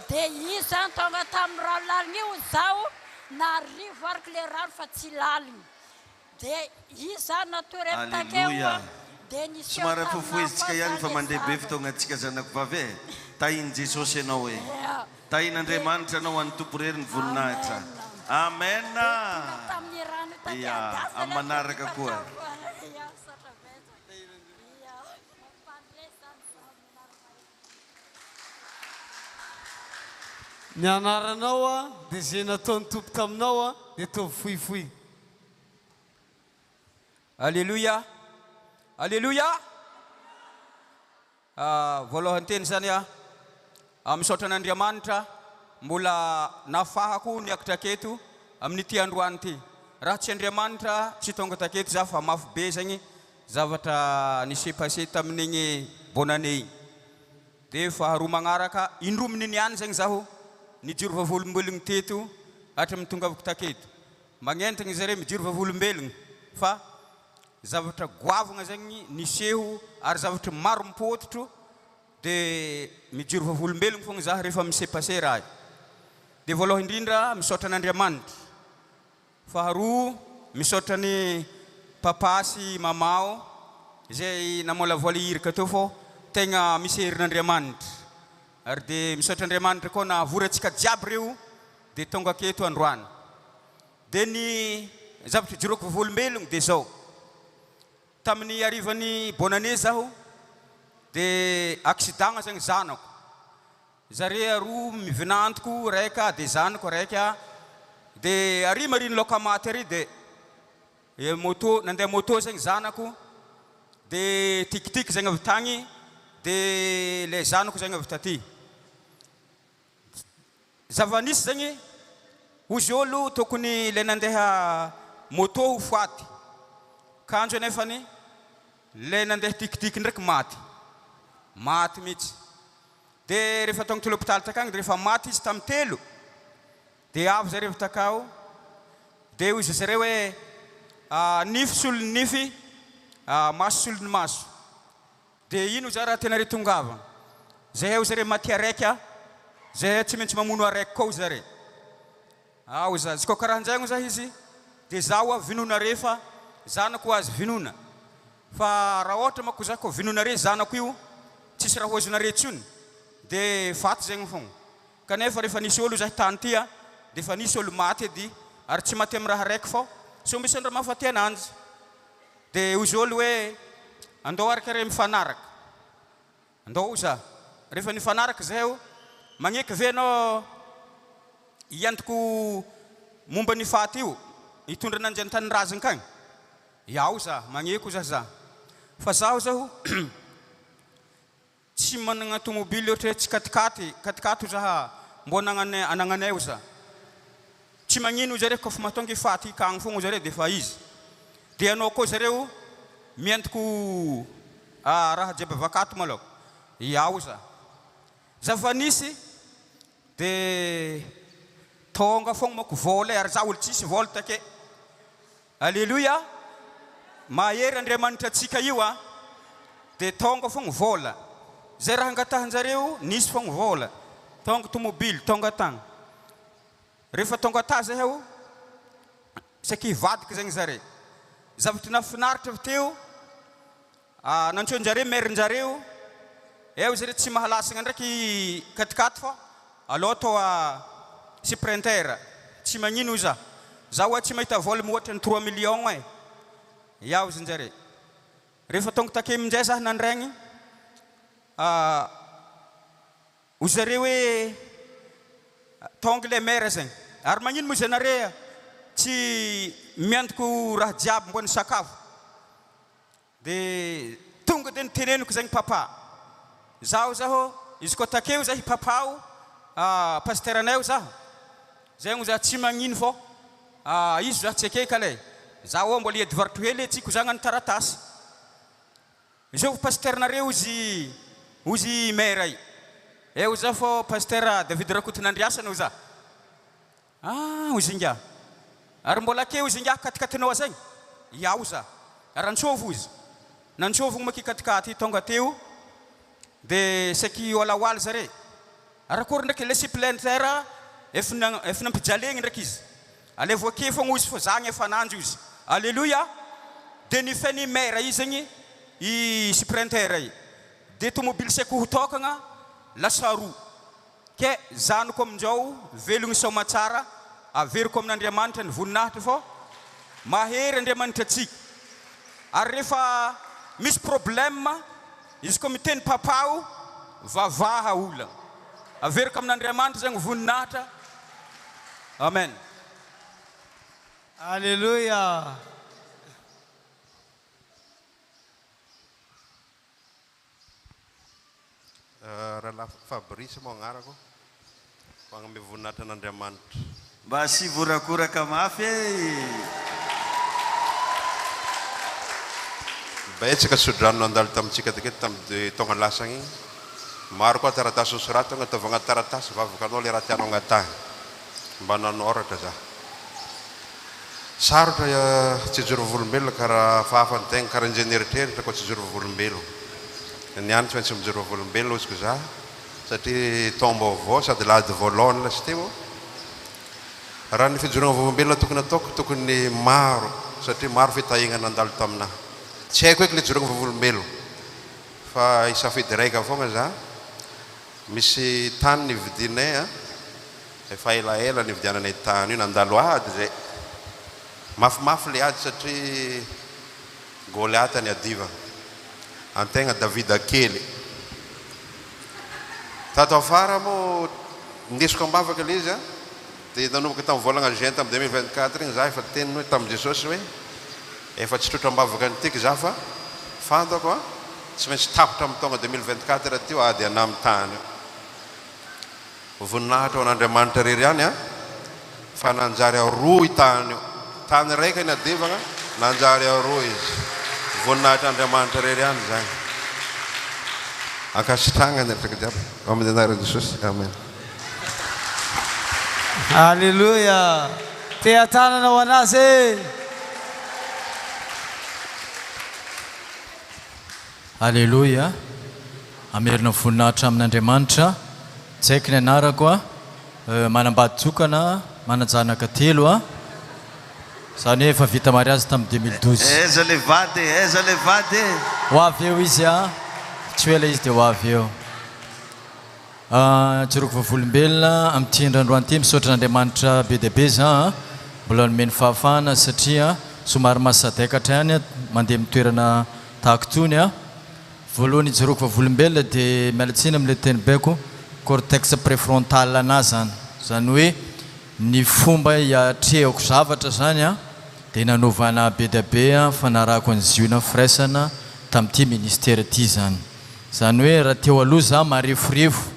Dia izy zany tonga tamin'ny rano lalina io zaho narivo araka le rano fa tsy lalina. Dia iza natory avy takeo
Aleloia.
dia niseho
Somary
taminà
afofohezintsika
koa
ihany fa
zany
mandeha be
zavatra.
fotoagnantsika zanako vavy e. Tahin'i Jesosy ianao e.
Dia
Tahin'Andriamanitra anao an'ny Tompo irery ny voninahitra.
Amen.
Amen.
Dia tonga tamin'ny rano takeo
Ia,
dia
amin'ny manaraka koa.
Ia, misaotra betsaka. Ia, mampandre zany zaho mianarana io.
Ny anaranao a dia izay nataon'ny Tompo taminao a dia ataovy fohifohy.
Aleloia! Aleloia! Voalohany teny zany a, misaotra an'Andriamanitra mbola nafahako niakatra aketo amin'ity androany ity. Raha tsy Andriamanitra tsy tonga taketo za fa mafy be zegny zavatra ni-se passer tamin'igny bonne année igny. De faharoa magnaraka, indroa amin'iny ihany zegny zaho nijoro vavolombelogno teto hatramin'ny tongavako taketo. Magnentagna zare mijoro vavolombelogno fa Zavatra goavagna zegny niseho ary zavatra maro mipototro de mijoro vavolombelogno fogna zah rehefa mi se passer raha io. De voalohany indrindra misaotra an'Andriamanitra, faharoa misaotra an'i Papa sy Mamao izay namolavola iraka teo fô tegna misy herin'Andriamanitra ary de misaotra Andriamanitra koa nahavory antsika jiaby reo de tonga aketo androany. Dia ny zavatra ijoroako vavolombelogno dia izao, tamin'ny harivan'ny bonne année zaho dia accident zagny zanako, zare aroa mivinantoko raika dia zanako raika dia ary mariny laoka maty ary dia moto nandeha moto zegny zanako dia tikitiky zegny avy tagny dia le zanako zegny avy taty. Zava-nisy zegny, hozy olo tokony le nandeha moto ho faty, kanjo anefany le nandeha tikitik ndraiky maty, maty mitsy. De rehefa tonga to l'hôpitaly takagny de rehefa maty izy tamy telo de avy zareo avy takao de hozy zareo hoe nify solon'ny nify, maso solon'ny maso. De ino za raha tena re tongava zahay ao zare maty araiky a zahay tsy maintsy mamono araiky koa zare ao za izy koa karahanjay za izy de za oa vinonare fa zanako azy vinona fa raha ohatra mako za ko vinonare zanako io tsisy raha ho azonare tsony de faty zegny fogna kanefa refa nisy olo zahy tany ty a de fa nisy olo maty edy ary tsy maty amy raha raiky fô sao misy andro mahafaty ananjy. Dia hoy Zôly hoe, Andao araka re mifanaraka. Andao oza. Rehefa nifanaraka izahay, magneky ve ianao hiantoko momba ny faty io, hitondra ananjy an-tanindrazany kagny? Ia oza, magneky oza za. Fa zaho zao Tsy managna tomobily ohatra hoe tsy katikaty, katikaty oza mbô anagnanay anagnanay oza. Tsy magnino oza reo kôfa mahatonga i faty hikagno fogna oza reo defa izy. De anao koa zareo miantoko raha jiaby avy akato malôha. Ya oza. Zava-nisy de tônga fogna manko vôla e ary za olo tsisy vôla take. Aleloia! Mahery Andriamanitra antsika io a! De tonga fogna vôla. Zay raha angatahan-jareo nisy fogna vôla. Tonga tomobily, tonga tagny. Rehefa tonga ta zahay o, saika hivadika zegny zare. Zavatra nahafinaritra avy teo, Nantsoin-jareo maire-njareo, eo zareo tsy mahalasagna ndraiky katikaty fa aleo atao sprinter, tsy magnino oza, za oa tsy mahita vol mihoatra ny trois millions e, ya ozin-jare. Rehefa tonga take aminjay za nandregny, hoy zareo hoe tonga le maire zegny, ary magnino moa izy tsy miantoko raha jiaby mbô ny sakafo. De tonga de noteneniko zegny papa, zaho zaho izy koa takeo zahy papa o pasteur-nay o zaho, zegny za tsy magnino fô izy za tsy eke kale, zaho ô mbola hiady varotro hely e tsiko za hagnano taratasy, zao pasteur-nareo ozy ozy maire i, eo za fô pasteur David Rakotonandriasana oza. Ah hozy ingahy. Ary mbola ake hozy ingahy katikatinao azaigny? Ia oza. Ary antsôvy hozy. Nantsôvigny moa kikatikaty tonga teo de saiky hiôlaoaly zare. Ary akory ndraiky le supplémentaire efa efa nampijalegny ndraiky izy. Alevo ake fogna hozy fô za gnefa ananjy hozy. Aleloia! De nifehy maire i zegny i supplémentaire i. De tomobily saiky ho tôkagna lasa roa. Ke zanoko aminjao velogno soamatsara averiko amin'Andriamanitra ny voninahitra fô mahery Andriamanitra tsika ary rehefa misy problème izy koa miteny papa o vavaha olona averiko amin'Andriamanitra zegny voninahitra Amen.
Aleloia.
Rahalahy Fabrice moa agnarako. Magnome voninahitra an'Andriamanitra.
Mba asivo horakoraka mafy e!
Betsaka tsodrano nandalo tamintsika taketo tamin'ny taogna lasa igny. Maro koa taratasy nosoratagna, ataovy agnaty taratasy vavaka anao le raha tianao angatahigna. Mba nanoratra za. Sarotra tsy hijoro vavolombelona karaha hafahafa ny tegna, karaha injay nieritreritra koa tsy hijoro vavolombelogno. Niany tsy maintsy mijoro vavolombelona hozy ko za. Satria taom-baovao sady alahady voalohany lasa teo. Raha ny fijoroana vavolombelona tokony ataoko, tokony maro satria maro fitahiagna nandalo taminah. Tsy haiko eky le ijoroagna vavolombelona fa hisafidy raika fogna za. Misy tany nividianay an, efa elaela nividiananay tany io, nandalo ady zay. Mafimafy le ady satria Goliata niadivana. Antegna Davida kely. Tato afara moa ndesiko ambavaka le izy an, dia nanomboka tamin'ny volagna juin tamin'ny 2024 igny za efa niteny hoe tamin'i Jesosy hoe efa tsy trotra ambavaka an'tiky za fa fantako an tsy maintsy tapitra amin'ny taogna 2024 ty ady anah amin'ny tany io. Voninahitra ho an'Andriamanitra irery ihany an! Fa nanjary aroa io tany io. Tany raika niadivagna, nanjary aroa izy. Voninahitra Andriamanitra irery ihany izany. Ankasitrahagna ny antsika jiaby. Amin'ny anaran'i Jesosy. Amen.
Alléluia! Teha-tanana ho an'Azy e!
Aleloia! Hamerina voninahitra amin'Andriamanitra. Tsy haiko ny anarako a. Manambady tokana, manan-janaka telo a. Izany hoe efa vita mariazy tamin'ny 2012.
Aiza le vady e? Aiza le vady e?
Ho avy eo izy a. Tsy ho ela izy dia ho avy eo. Joroko vavolombelona amin'ity indray androany ity, misaotra an'Andriamanitra be dia be za a, mbola nomeny fahafahana satria somary mahasadaikatra ihany a mandeha amin'ny toerana tahaka itony a. Voalohany ijoroako vavolombelona dia miala tsiny amin'ilay teny baiko, cortex prefrontal anah zany, zany hoe ny fomba hiatrehako zavatra zany a dia nanovana be dia be fanarahako an'i Ziona firaisana tamin'ity ministera ity zany. Izany hoe raha teo aloha za mareforefo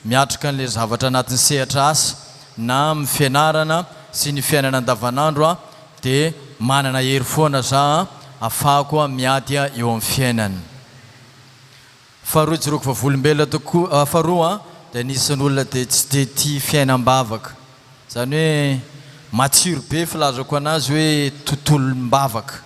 miatrika an'ilay zavatra anatin'ny sehatra asa na amin'ny fianarana sy ny fiainana andavanandro aho dia manana hery foana za afahako miady eo amin'ny fiainana. Faharoa ijoroako vavolombelona tokoa, faharoa dia anisan'ny olona dia tsy dia tia fiainam-bavaka. Izany hoe matsiro be filazako anazy hoe tontolom-bavaka.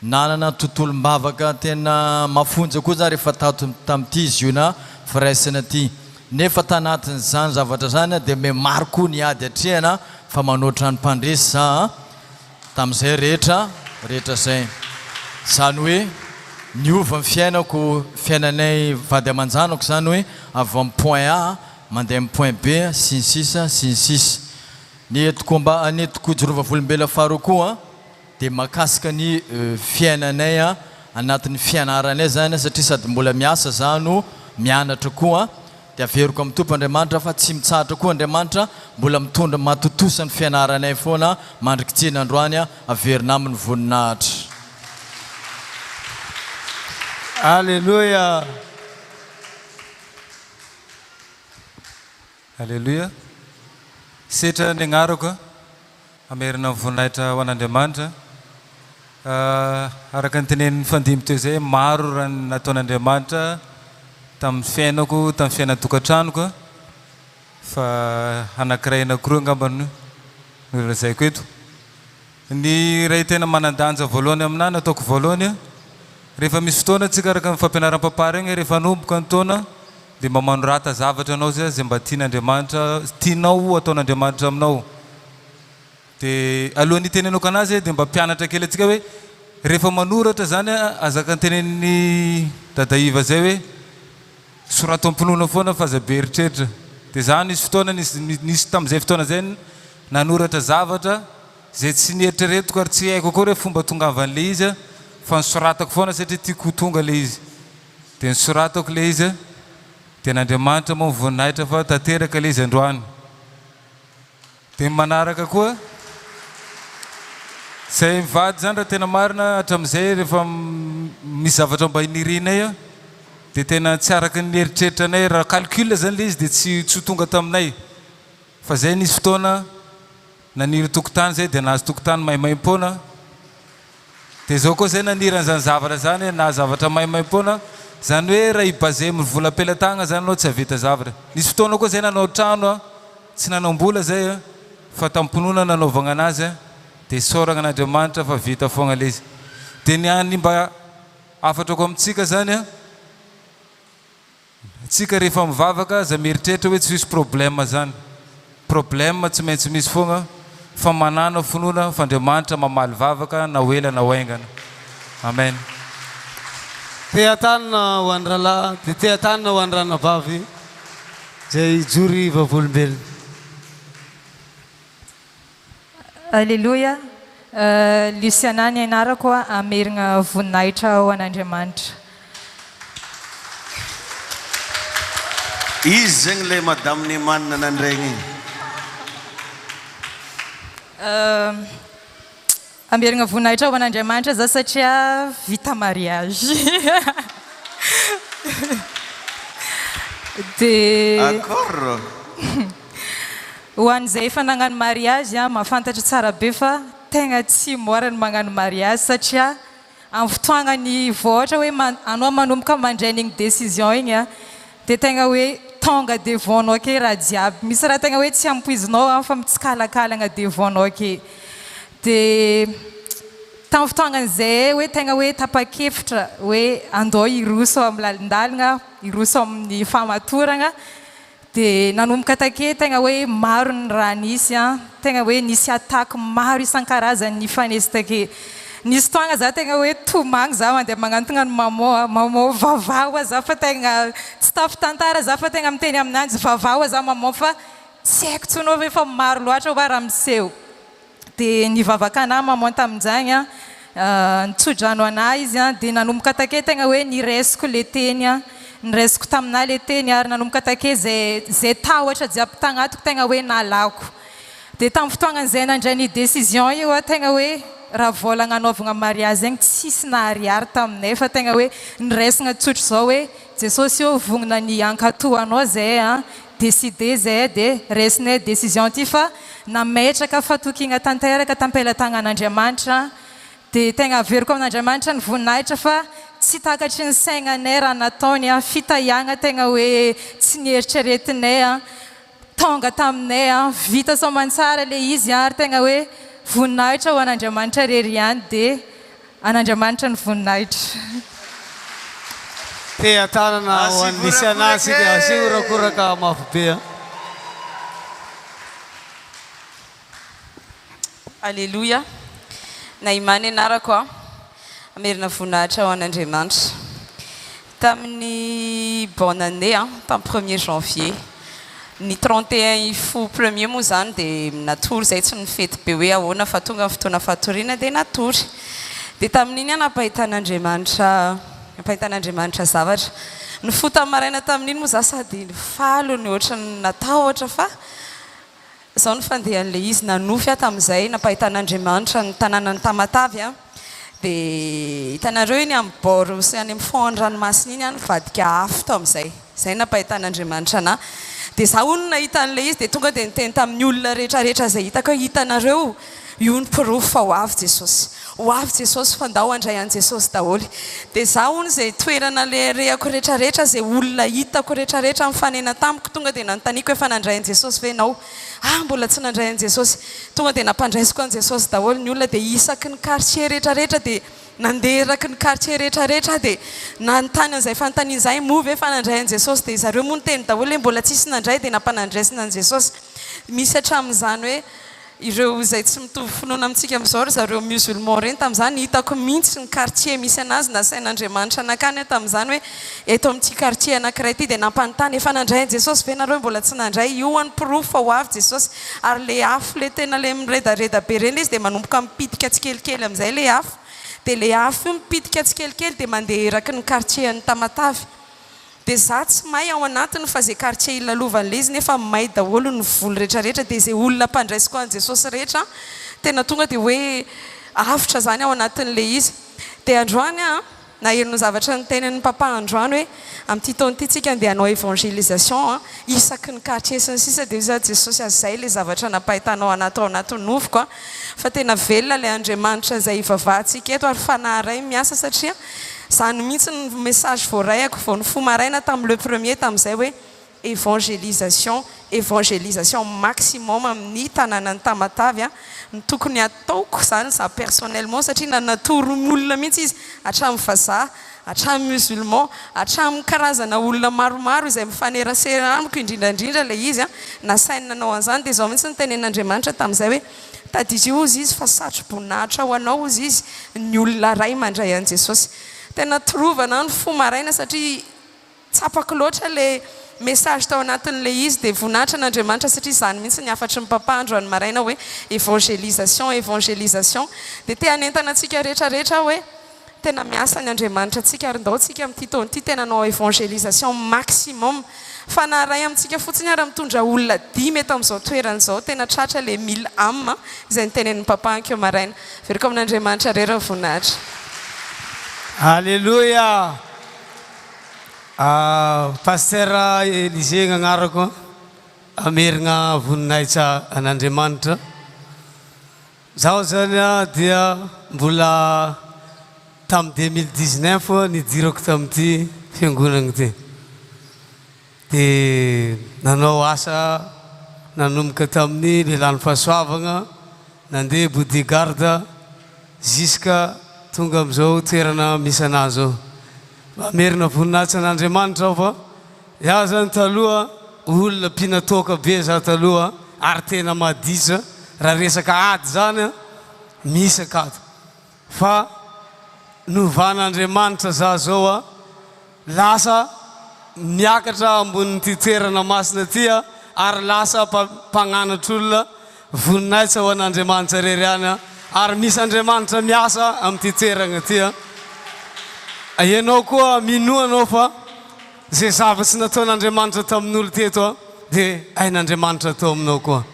Nanana tontolom-bavaka tena mafonja koa za rehefa tato tamin'ity ziona firaisana ity. Nefa tanatin'izany zavatra izany dia me maro koa ny ady atrehana fa manoatra ny mpandresy za a! Tamin'izay rehetra rehetra izay. Izany hoe niova ny fiainako, fiainanay vady aman-janako izany hoe avy amin'ny point A mandeha amin'ny point B sy ny sisa sy ny sisa. Ny entiko amba- ny entiko hijoro vavolombelona faharoa koa dia mahakasika ny fiainanay anatin'ny fianaranay izany satria sady mbola miasa za no mianatra koa dia averiko amin'ny Tompo Andriamanitra fa tsy mitsahatra koa Andriamanitra mbola mitondra mahatontosa ny fianaranay foana mandrikitsina androany averina aminy voninahitra.
Aleloia.
Aleloia. Setra ny agnarako. Hamerina ny voninahitra ho an'Andriamanitra. Araka ny tenenin'ny fandimby teo izay, maro raha ny nataon'Andriamanitra tamin'ny fiainako, tamin'ny fiainan-tokantranoko, fa anankiray anankiroa angamba no nolazaiko eto. Ny iray tena manan-danja voalohany aminahy, nataoko voalohany, rehefa misy fotoana tsika araka ny fampianaran'i Papa regny, rehefa hanomboka ny taona dia mba manorata zavatra anao zay izay mba tian'Andriamanitra, tianao ho ataon'Andriamanitra aminao. Dia alohan'ny hitenenako anazy dia mba mpianatra kely antsika hoe rehefa manoratra zany azaka tenenin'i Dada Iva zay hoe sorato am-pinoana foana fa aza be eritreritra. Dia za nisy fotoana nisy nisy tamin'izay fotoana izay nanoratra zavatra izay tsy nieritreretiko ary tsy haiko akory hoe fomba tongavan'ilay izy fa nosoratako foana satria tiako ho tonga ilay izy. Dia nosoratako ilay izy dia an'Andriamanitra moa ny voninahitra fa tanteraka ilay izy androany. Dia ny manaraka koa, izay mivady izany raha tena marina hatramin'izay rehefa misy zavatra mba inirinay an, Dia tena tsy araka ny eritreritranay, raha calcul zany ilay izy dia tsy tsy ho tonga taminay. Fa zay nisy fotoana naniry tokotany zay dia nahazo tokotany maimaimpoana. Dia zao koa zay naniry an'izany zavatra zany nahazo zavatra maimaimpoana. Zany hoe raha hi-baser amin'ny vola am-pelatagna zany anao tsy hahavita zavatra. Nisy fotoana koa zay nanao trano an, tsy nanam-bola zay an, fa tam-pinoana nanaovagna anazy an, dia isaoragna an'Andriamanitra fa vita foagna ilay izy. Dia ny an'ny mba Hafatrako amintsika zany an, tsika rehefa mivavaka aza mieritreritra hoe tsy hisy problème zany, problème tsy maintsy misy foagna fa manàna finoana fa Andriamanitra mamaly vavaka na ho ela na ho haingana. Amen.
Teha-tanana ho an'ny rahalahy dia teha-tanana ho an'ny ranabavy izay hijory vavolombelona.
Aleloia! Luciana ny anarako hamerigna voninahitra ho an'Andriamanitra.
Izy zegny le madame Neman nandregny igny.
Hamerigna voninahitra ho an'Andriamanitra za satria vita mariage. Dia.
Accord.
Ho an'izay efa nagnano mariage an, mahafantatra tsara be fa tegna tsy môra ny magnano mariage satria amin'ny fotoagnany vao ohatra hoe anao manomboka mandray an'igny décision igny an, dia tegna hoe tônga devant nao ake raha jiaby, misy raha tegna hoe tsy ampoizinao an fa mitsikalakalagna devant nao ake. Dia tamin'ny fotoagnan'izay hoe tegna hoe tapa-kevitra hoe andao hiroso amin'ny lalindalina, hiroso amin'ny fahamatoragna, Dia nanomboka take tegna hoe maro ny raha nisy an, tegna hoe nisy attaque maro isan-karazany nifanesy take. Nisy fotoagna za tegna hoe tomagny za mandeha magnantogna an'i maman an, maman vavaho hoa za fa tegna tsy tafitantara za fa tegna miteny aminanjy vavaho hoa za maman fa tsy haiko tsony hoa fa efa maro loatra hoa raha miseho. Dia nivavaka anah maman tamin'izany an, nitsodrano anah izy an, dia nanomboka take tegna hoe niraisiko le teny an, niraisiko taminah le teny ary nanomboka take zay zay tahotra jiaby tagnatiko tegna hoe nalako. Dia tamin'ny fotoagnan'izay nandray ny décision io aho tegna hoe raha vôla agnanaovagna mariage zegny tsisy naharihary taminay fa tegna hoe niraisina tsotr'izao hoe Jesosy ô vognona ny hankatò anao zahay an, Décider zay dia raisinay décision ty fa nametraka fatokiagna tanteraka tampelatagnan'Andriamanitra dia tegna averiko amin'Andriamanitra ny voninahitra fa tsy takatry ny saignanay raha nataony a, fitahiagna tegna hoe tsy nieritreretinay a, tonga taminay a, vita soamantsara le izy ary tegna hoe voninahitra ho an'Andriamanitra rery ihany dia An'Andriamanitra ny voninahitra.
Teha-tanana ho an'i Luciana isika, asio horakoraka mafy be a.
Aleloia. Naïma ny anarako a. Hamerina voninahitra ho an'Andriamanitra. Tamin'ny bonne année an, tamin'ny premier janvier. Ny 31 hifoha premier moa izany dia natory izay tsy nifety be hoe ahoana fa tonga ny fotoana fatoriana dia natory. Dia tamin'iny aho nampahitan'Andriamanitra nampahitan'Andriamanitra zavatra. Nifoha tamin'ny maraina tamin'iny moa izaho sady faly no ohatran'ny natahotra fa izao no fandehan'ilay izy, nanofy aho tamin'izay nampahitan'Andriamanitra ny tanànan'i Tamatave an. Dia hitanareo iny amin'ny bord sy any amin'ny fond ny ranomasina iny an, nivadika afo tamin'izay. Izay no nampahitan'Andriamanitra anà. Dia izaho hono nahita an'ilay izy dia tonga dia niteny tamin'ny olona rehetra rehetra izay hitako hoe hitanareo, io ny porofo fa ho avy Jesosy. Ho avy Jesosy fa ndao handray an'i Jesosy daholo. Dia izaho hono izay toerana aleharehako rehetra rehetra, izay olona hitako rehetra rehetra nifanena tamiko, tonga dia nanontaniako hoe efa nandray an'i Jesosy ve ianao? Ah mbola tsy nandray an'i Jesosy. Tonga dia nampandraisiko an'i Jesosy daholo ny olona dia isaky ny quartier rehetra rehetra dia nandeha eraky ny quartier rehetra rehetra aho dia nanontany an'izay fanontaniana izay moa ve efa nandray an'i Jesosy dia zareo moa niteny daholo hoe mbola tsisy nandray dia nampanandraisina an'i Jesosy. Misy hatramin'izany hoe Ireo izay tsy mitovy finoana amintsika amin'izao ry zareo musulman ireny tamin'izany hitako mihitsy ny quartier misy anazy nasain'Andriamanitra nankany aho tamin'izany hoe eto amin'ity quartier anankiray ity dia nampanontany efa nandray an'i Jesosy ve nareo mbola tsy nandray io ny porofo fa ho avy Jesosy ary le afo le tena le miredareda be ireny le izy dia manomboka mipitika tsikelikely amin'izay le afo dia le afo io mipitika tsikelikely dia mandeha eraky ny quartier an'i Tamatave Dia za tsy may ao anatiny fa ze quartier ilalovan'le izy nefa may daholo ny voly retraretra dia ze olona ampandraisiko an'i Jesosy rehetra tena tonga dia hoe avotra zany ao anatin'le izy. Dia androany an. Naheno ny zavatra notenenin'i Papa androany hoe amin'ity taona ity tsika andeha hanao évangélisation an, isaky ny quartier sy ny sisa dia hoy za Jesosy a zay ilay zavatra nampahitanao anah tao anatin'ny nofiko an, fa tena velona ilay Andriamanitra izay ivavahantsika eto ary fanahy iray miasa satria izany mihitsy ny message voaraiako vao nifoha maraina tamin'ny le premier tamin'izay hoe Évangélisation, évangélisation maximum amin'ny tanànan'i Tamatave an, ny tokony hataoko izany za personnellement satria nanatoro olona mihitsy izy hatramin'ny vazaha, hatramin'ny musulman, hatramin'ny karazana olona maromaro izay mifanerasera amiko indrindra indrindra ilay izy an, nasainy nanao an'izany dia izao mihitsy no tenenin'Andriamanitra tamin'izay hoe tadidio hozy izy fa satro-boninahitra ho anao hozy izy ny olona iray mandray an'i Jesosy. Tena torovana aho ny fo maraina satria Tsapako loatra le message tao anatin'le izy dia voninahitra an'Andriamanitra satria izany mihitsy ny hafatry ny Papa androany maraina hoe évangélisation évangélisation dia te hanentana antsika rehetra rehetra aho hoe tena miasa ny Andriamanitra antsika ary ndao tsika amin'ity taona ity tena hanao évangélisation maximum fa na ray amintsika fotsiny ary mitondra olona dimy eto amin'izao toerana izao tena tratra le mille âmes izay notenenin'i Papa ankeo maraina. Averiko amin'Andriamanitra irery ny voninahitra.
Alléluia! Pasteur Elysée gn'agnarako amerigna voninahitsa an'Andriamanitra. Zaho zany dia mbola tam 2019 nidirako tamin'ity fiangonagna ity. Dia nanao asa nanomboka tamin'ny lehilahin'ny fahasoavagna, nandeha bodyguard jusqu'à tonga amin'izao toerana misy anah zao. Mamerina voninahitra an'Andriamanitra aho fa iaho zany taloha olona mpina toaka be za taloha ary tena maditra raha resaka ady zany an misaka ato fa novan'Andriamanitra za zao a lasa miakatra ambonin'ity toerana masina ity a ary lasa mpagnanatr'olona Voninahitra ho an'Andriamanitra irery ihany an! Ary misy Andriamanitra miasa amin'ity toeragna ity an! Ianao koa minoa anao fa izay zava-tsy nataon'Andriamanitra tamin'olo teto an, dia hain'Andriamanitra atao aminao koa.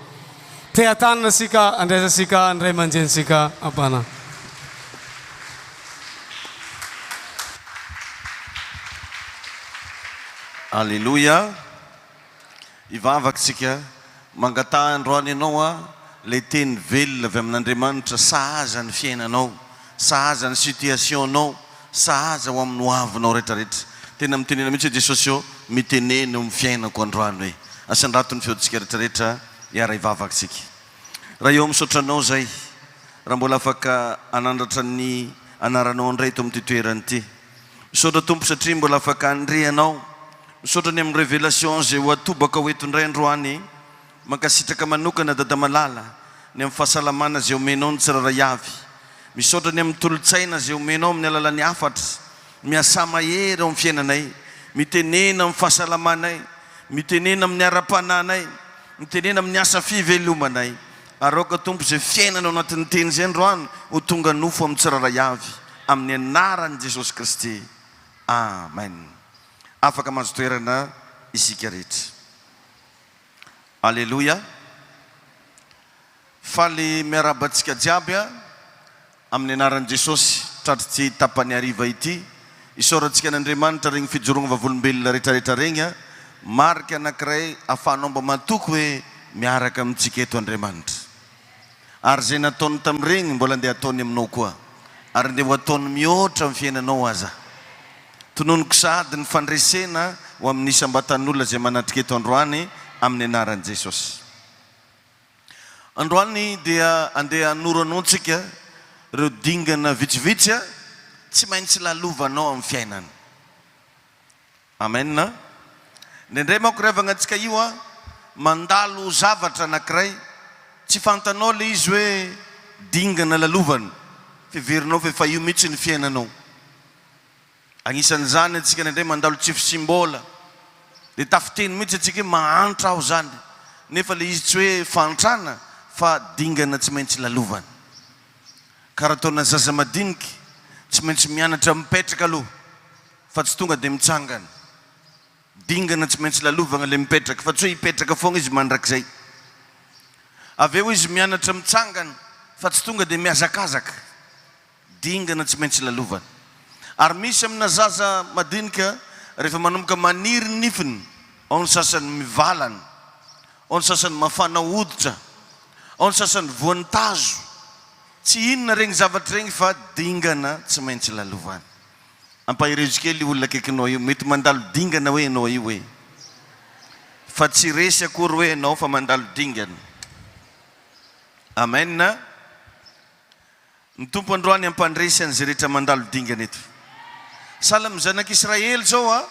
Teha-tanana isika andraisantsika ny ray aman-drenintsika am-panahy.
Aleloia. Hivavaka isika, mangataha androany ianao an, ilay teny velona avy amin'Andriamanitra sahaza ny fiainanao, sahaza ny situation-nao, sahaza ho amin'ny hoavinao rehetrarehetra. Tena mitenena mihitsy hoe Jesosy ô, mitenena eo amin'ny fiainako androany hoe. Asandrato ny feontsika rehetrarehetra, hiara-hivavaka isika. Ray ô, misaotra Anao izay raha mbola afaka hanandratra ny anaranao indray eto amin'ity toerana ity. Misaotra Tompo satria mbola afaka handre Anao. Misaotra ny amin'ny révélation izay ho atobaka ho eto indray androany. Mankasitraka manokana Dada Malala ny amin'ny fahasalamana izay omenao ny tsirairay avy. Misaotra ny amin'ny tolo-tsaina izay omenao amin'ny alalan'ny hafatra. Miasà mahery ao amin'ny fiainanay. Mitenena amin'ny fahasalamanay. Mitenena amin'ny ara-panahinay. Mitenena amin'ny asa fivelomanay. Ary aoka Tompo izay fiainana ao anatin'ny teny izay androany ho tonga nofo amin'ny tsirairay avy. Amin'ny anaran'i Jesosy Kristy. Amen. Afaka mahazo toerana isika rehetra. Aleloia. Faly miarahaba antsika jiaby amin'ny anaran'i Jesosy tratr'ity tapany hariva ity. Isaorantsika an'Andriamanitra regny fijoroagna vavolombelona retraretra regny. Marika anankiray afahanao mba matoky hoe miaraka amintsika eto Andriamanitra. Ary izay nataony tamin'ireny mbola andeha hataony aminao koa. Ary andeha ho ataony mihoatra amin'ny fiainanao aza. Tononiko sahady ny fandresena ho amin'ny isam-batan'olona izay manatrika eto androany amin'ny anaran'i Jesosy. Androany dia andeha hanoro anao tsika ireo dingana vitsivitsy tsy maintsy lalovanao amin'ny fiainana. Amen a! Indraindray manko ry havagna antsika io a, mandalo zavatra anakiray, tsy fantanao le izy hoe dingana lalovana, f'heverinao f'efa io mihitsy ny fiainanao. Agnisan'izany antsika indraindray mandalo tsy fisiam-bola, de tafiteny mihitsy antsika hoe mahantra aho zany, nefa le izy tsy hoe fahantrana fa dingana tsy maintsy lalovana. Karaha ataona zaza madiniky, tsy maintsy mianatra mipetraka aloha. Fa tsy tonga dia mitsangana. Dingana tsy maintsy lalovagna le mipetraka fa tsy hoe hipetraka foagna izy mandrakizay. Avy eo izy mianatra mitsangana fa tsy tonga dia mihazakazaka. Dingana tsy maintsy lalovana. Ary misy amina zaza madinika rehefa manomboka maniry ny nifiny, ao ny sasany mivalana, ao ny sasany mafana hoditra, ao ny sasany voan'ny tazo. Tsy inona regny zavatra regny fa dingana tsy maintsy lalovana. Ampaherezo kely io olona akaikinao io, mety mandalo dingana hoe ianao io e! Fa tsy resy akory hoe ianao fa mandalo dingana. Amen a! Ny Tompo androany hampandresy an'izay rehetra mandalo dingana eto. Sahala amin'ny zanak'Israely izao a!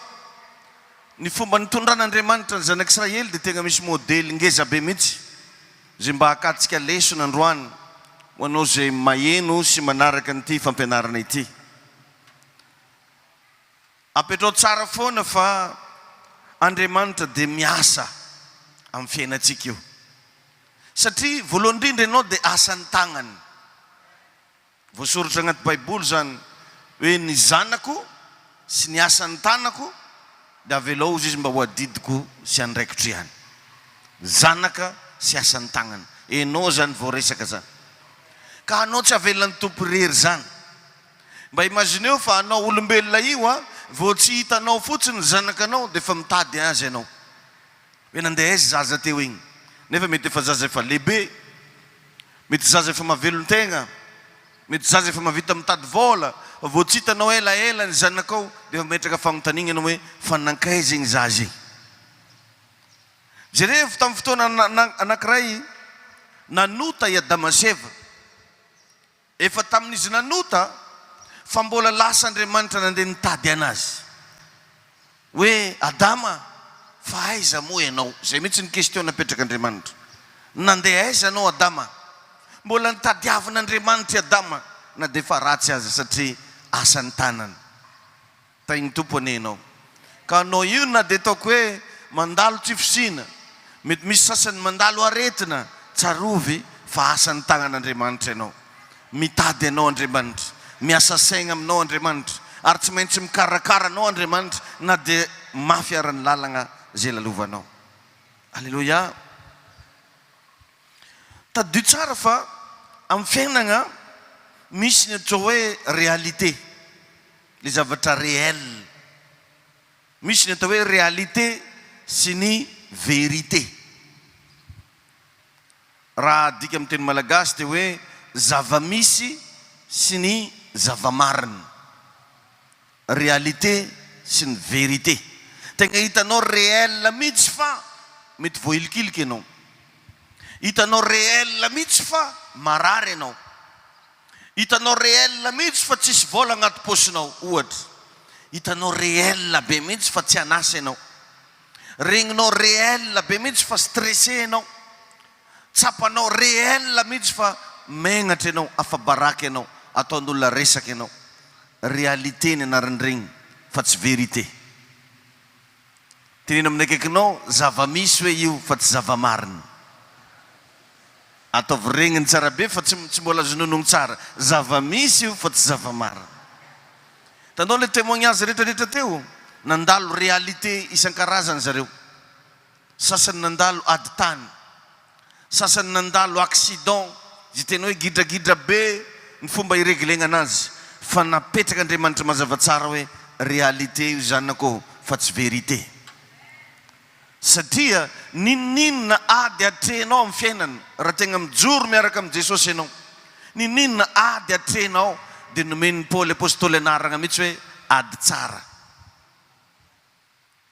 Ny fomba nitondran'Andriamanitra ny zanak'Israely dia tegna misy modely ngeza be mihitsy izay mba hakatsika lesona androany ho anao izay maheno sy manaraka an'ity fampianarana ity. Apetrao tsara foana fa Andriamanitra dia miasa amin'ny fiainantsika io. Satria voalohany indrindra ianao dia asan'ny tagnany. Voasoratra agnaty baiboly izany hoe ny zanako sy ny asan'ny tanako dia avelao ozy izy mba ho adidiko sy andraikitro ihany. Zanaka sy asan'ny tagnana. Enao zany vao resaka zany. Ka anao tsy avelan'ny Tompo irery zany. Mba imagineo fa anao olombelona io a, vao tsy hitanao fotsiny ny zanakanao dia efa mitady azy ianao. Hoe nandeha aiza zaza teo igny. Nefa mety efa zaza efa lehibe, mety zaza efa mahavelon-tegna, mety zaza efa mahavita mitady vôla, fa vao tsy hitanao elaela ny zanakao dia efa mametraka fagnontaniagna ianao hoe fa nankaiza igny zaza igny. Jerevo tamin'ny fotoana anankiray nanota i Adama sy Eva. Efa tamin'izy nanota fa mbola lasa Andriamanitra nandeha nitady anazy. Hoe, Adama, fa aiza moa ianao? Izay mihitsy ny question napetrak'Andriamanitra. Nandeha aiza ianao Adama? Mbola nitadiavin'Andriamanitra i Adama na dia efa ratsy aza satria asan'ny tanany. Tahin'ny Tompo anie ianao. Ka anao io na dia ataoko hoe mandalo tsy fisiana, mety misy sasany mandalo aretina, tsarovy fa asan'ny tagnan'Andriamanitra ianao. Mitady anao Andriamanitra, miasa saigna aminao Andriamanitra, ary tsy maintsy mikarakara anao Andriamanitra na dia mafy ara ny lalagna izay lalovanao. Aleloia. Tadidio tsara fa amin'ny fiainagna misy ny atao hoe réalité. le zavatra réel. Misy ny atao hoe réalité sy ny vérité. Raha adika amin'ny teny malagasy dia hoe zava-misy sy ny zava-marina. Réalité sy ny vérité. Tegna hitanao réel mihitsy fa mety voahilikiliky ianao. Hitanao réel mihitsy fa marary ianao. Hitanao réel mihitsy fa tsisy vola agnaty paosinao, ohatra. Hitanao réel be mihitsy fa tsy an'asa ianao. Regninao réel be mihitsy fa stressé ianao. Tsapanao réel mihitsy fa megnatra ianao, afa-baraka ianao, ataon'olona resaka ianao. Réalité ny anaran'iregny fa tsy vérité. Teneno amin'ny akaikinao, zava-misy hoe io fa tsy zava-marina. Ataovy regniny tsara be fa tsy tsy mbola azo nonogno tsara. Zava-misy io fa tsy zava-marina. Hitanao le témoignage rehetra rehetra teo? Nandalo réalité isan-karazany zareo. Sasany nandalo ady tany. Sasany nandalo accident izay tena hoe gidragidra be ny fomba hi-reglegna anazy. Fa napetrak'Andriamanitra mazava tsara hoe réalité io zanako fa tsy vérité. Satria n'inon'inona ady atrehinao amin'ny fiainana, raha tegna mijoro miaraka amin'i Jesosy ianao, n'inon'inona ady atrehinao dia nomen'i Paoly Apostoly anaragna mihitsy hoe ady tsara.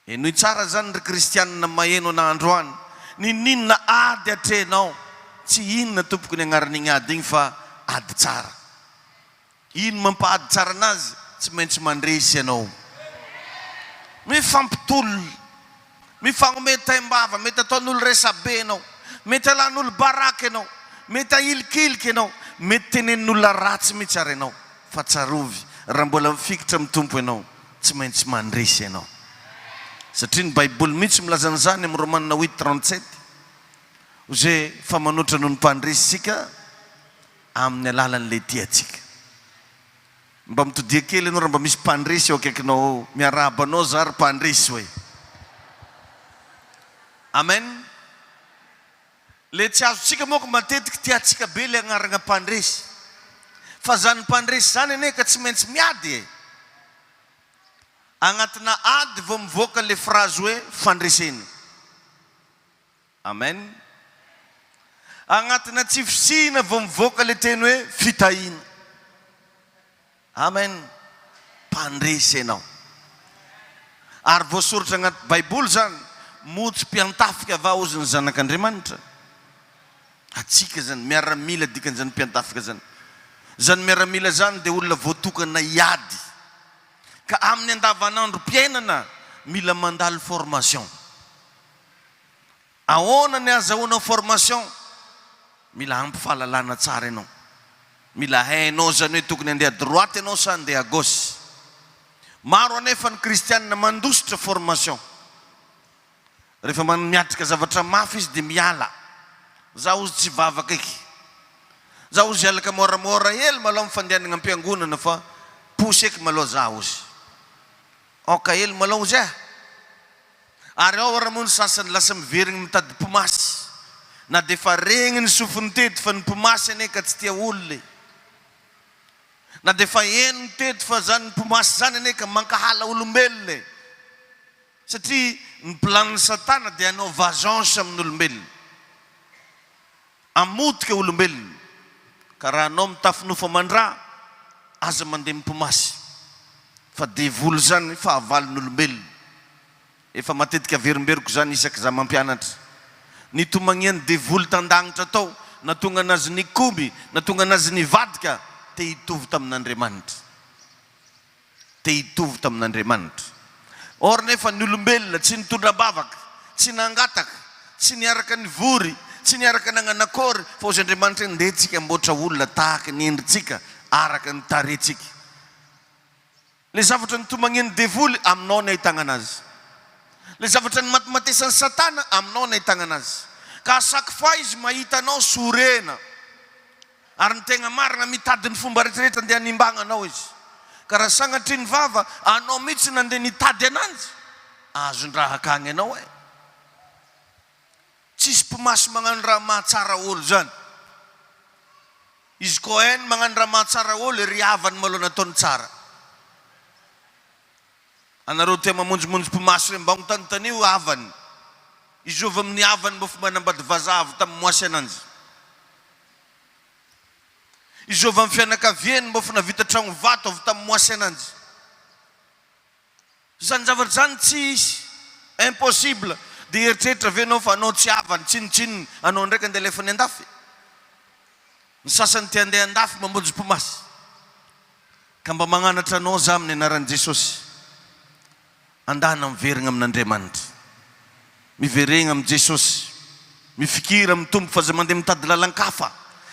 Henoy tsara izany ry kristianina maheno anah androany, n'inon'inona ady atrehinao, tsy inona tompoko ny agnaran'igny ady igny fa ady tsara. Ino mampahady tsara anazy? Tsy maintsy mandresy ianao. Mifampitolona, mifagnome taimbava, mety ataon'olo resabe ianao, mety alan'olo baraka ianao, mety ahilikiliky ianao, mety tenenin'olona ratsy mihitsy ary ianao, fa tsarovy, raha mbola mifikitra amin'ny Tompo ianao, tsy maintsy mandresy ianao. Satria ny Baiboly mihitsy milaza an'izany amin'ny Romana huit 37, Oze fa manoatra noho ny mpandresy isika, Amin'ny alalan'ilay tia antsika. Mba mitodia kely ianao raha mba misy mpandresy eo akaikinao eo. Miarahaba anao za ry mpandresy oe. Amen. Le tsy azontsika manko matetiky tiantsika be le agnarana mpandresy. Fa zany mpandresy zany anie ka tsy maintsy miady e. Agnatina ady vao mivoaka le phrase hoe fandresena. Amen. Agnatina tsy fisiana vao mivoaka le teny hoe fitahiana. Amen. Mpandresy ianao. Ary voasoratra agnaty baiboly zany, moa tsy mpiantafika va hozy ny zanak'Andriamanitra? Atsika zany, miaramila dikan'izany mpiantafika zany. Zany miaramila zany dia olona voatokana hiady. Ka amin'ny andavanandrom-piainana mila mandalo formation. Ahoana ny azahoanao formation? Mila ampy fahalalana tsara ianao. Mila hainao izany hoe tokony handeha droite ianao sa handeha gauche. Maro anefa ny kristianina mandositra formation. Rehefa miatrika zavatra mafy izy dia miala. Za ozy tsy hivavaka eky. Za ozy hialaka moramora hely malao amin'ny fandehanana am-piangonana fa posy eky malao za ozy. Aoka hely malao ozy eh. Ary ao ara moa ny sasany lasa miverigny mitady mpimasy. Na dia efa regny ny sofiny teto fa ny mpimasy anie ka tsy tia olona e. Na dia efa henony teto fa zany mpimasy zany anie ka mankahala olombelona e. Satria ny plan-n'i satana dia hanao vagence amin'olombelona. Hamotika olombelona. Ka raha anao mitafy nofo aman-dra, aza mandeha mimpimasy. Fa devoly izany fahavalon'olombelona. Efa matetika averimberiko izany isaky za mampianatra. Nitomagnian'ny devoly tan-dagnitra tao, natonga anazy nikomy, natonga anazy nivadika, te hitovy tamin'Andriamanitra. te hitovy tamin'Andriamanitra. Or nefa ny olombelona tsy nitondra am-bavaka, tsy nangataka, tsy niaraka nivory, tsy niaraka nagnano akory, fa hozy Andriamanitra hoe ndeha tsika hamboatra olona tahaka ny endritsika, araka ny tarehintsika. Le zavatra nitomagnian'ny devoly, aminao ny ahitagnana azy. Le zavatra nimatimatesan'i satana, aminao ny ahitagnana azy. Ka à chaque fois izy mahita anao sorena. Ary ny tegna marina, mitady ny fomba retraretra andeha hanimbagna anao izy. Ka raha sagnatria ny vava, anao mihitsy nandeha nitady ananjy, azon-draha akagny anao eh. Tsisy mpimasy magnano raha mahatsara olo zany. Izy koa hainy magnano raha mahatsara olo, ry havany malôha nataony tsara. Anareo tia mamonjimonjy mpimasy reny mba ontanontanio havany. Izy io avy amin'ny havany mba fomba nanambady vazaha avy tamin'ny moasy ananjy. Izy io avy amin'ny fianakaviany mba efa navita tragno vato avy tamin'ny moasy ananjy. Izany zavatra izany tsy hisy. Impossible. Dia hieritreritra ve ianao fa anao tsy havany, tsinontsinona, anao ndraiky andeha alefany andafy? Ny sasany te handeha andafy mamonjy mpimasy. Ka mba magnanatra anao za amin'ny anaran'i Jesosy, andana miverigna amin'Andriamanitra. Miveregna amin'i Jesosy. Mifikira amin'ny Tompo fa aza mandeha mitady lalan-kafa.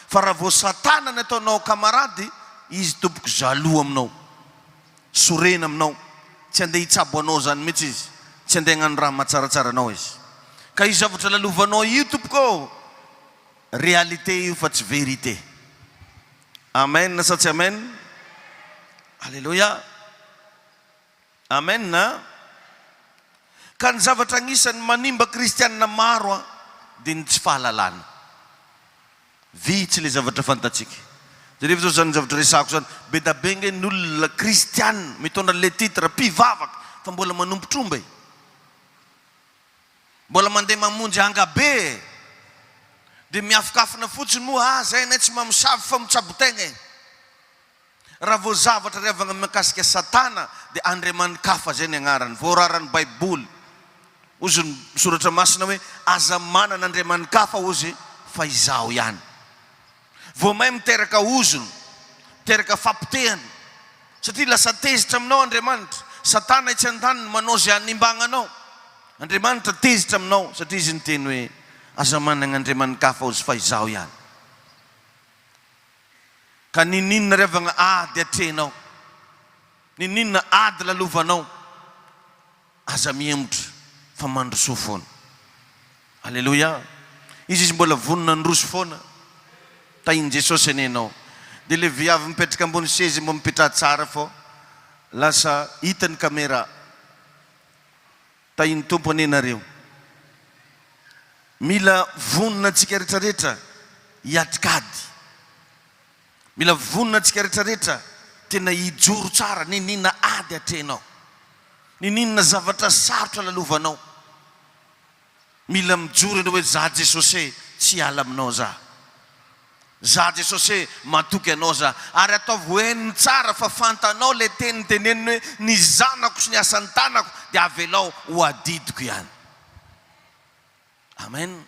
Fa raha vao satana ny ataonao camarade, izy tompoko jaloux aminao. Sorena aminao. Tsy andeha hitsabo anao zany mihitsy izy. Tsy andeha hagnano raha mahatsaratsara anao izy. Ka io zavatra lalovanao io tompoko ô, réalité io fa tsy vérité. Amen sa tsy amen? Aleloia! Amen a! Ka ny zavatra agnisan'ny manimba kristianina maro a, dia ny tsy fahalalana. Vitsy ilay zavatra fantatsika. Jereo zao zany zavatra resahako zany, be da be nge ny olona kristianina mitondra an'ilay titre mpivavaka fa mbola manompo tromba e! Mbola mandeha mamonjy anga be e! Dia miafokafona fotsiny moa, ah zay anay tsy mamosavy fa mitsabo tegna e! Raha vao zavatra ry havagna mikasika satana dia andriamani-kafa zay ny agnarany, voararan'ny baiboly. Hozy ny soratra masina hoe aza manana andriamani-kafa hozy fa izaho ihany. Vao may miteraka ozona, miteraka fapotehana, satria lasa tezitra aminao Andriamanitra. Satana etsy andaniny manao izay hanimbagna anao. Andriamanitra tezitra aminao satria Izy niteny hoe, Aza managna andriamani-kafa hozy fa Izaho ihany. Ka n'inon'inona ry havagna ady atrehinao, n'inon'inona ady lalovanao, Aza mihemotra fa mandrosoa foana. Aleloia! Izy izy mbola vonona handroso foana. Tahin'i Jesosy anie ianao. Dia ilay viavy mipetraka ambony seza mba mipetraha tsara fô lasa hita ny camera. Tahin'ny Tompo anie nareo. Mila vonona antsika retraretra hiatrik'ady. Mila vonona antsika retraretra tena hijoro tsara n'inon'inona ady atrehinao. Niniana zavatra sarotra lalovanao. Mila mijoro ianao hoe za Jesosy e, tsy hiala aminao za. Za Jesosy e, matoky anao za. Ary ataovy ho henony tsara fa fantanao ilay teny noteneniny hoe ny zanako sy ny asan'ny tanako dia avelao ho adidiko ihany. Amen.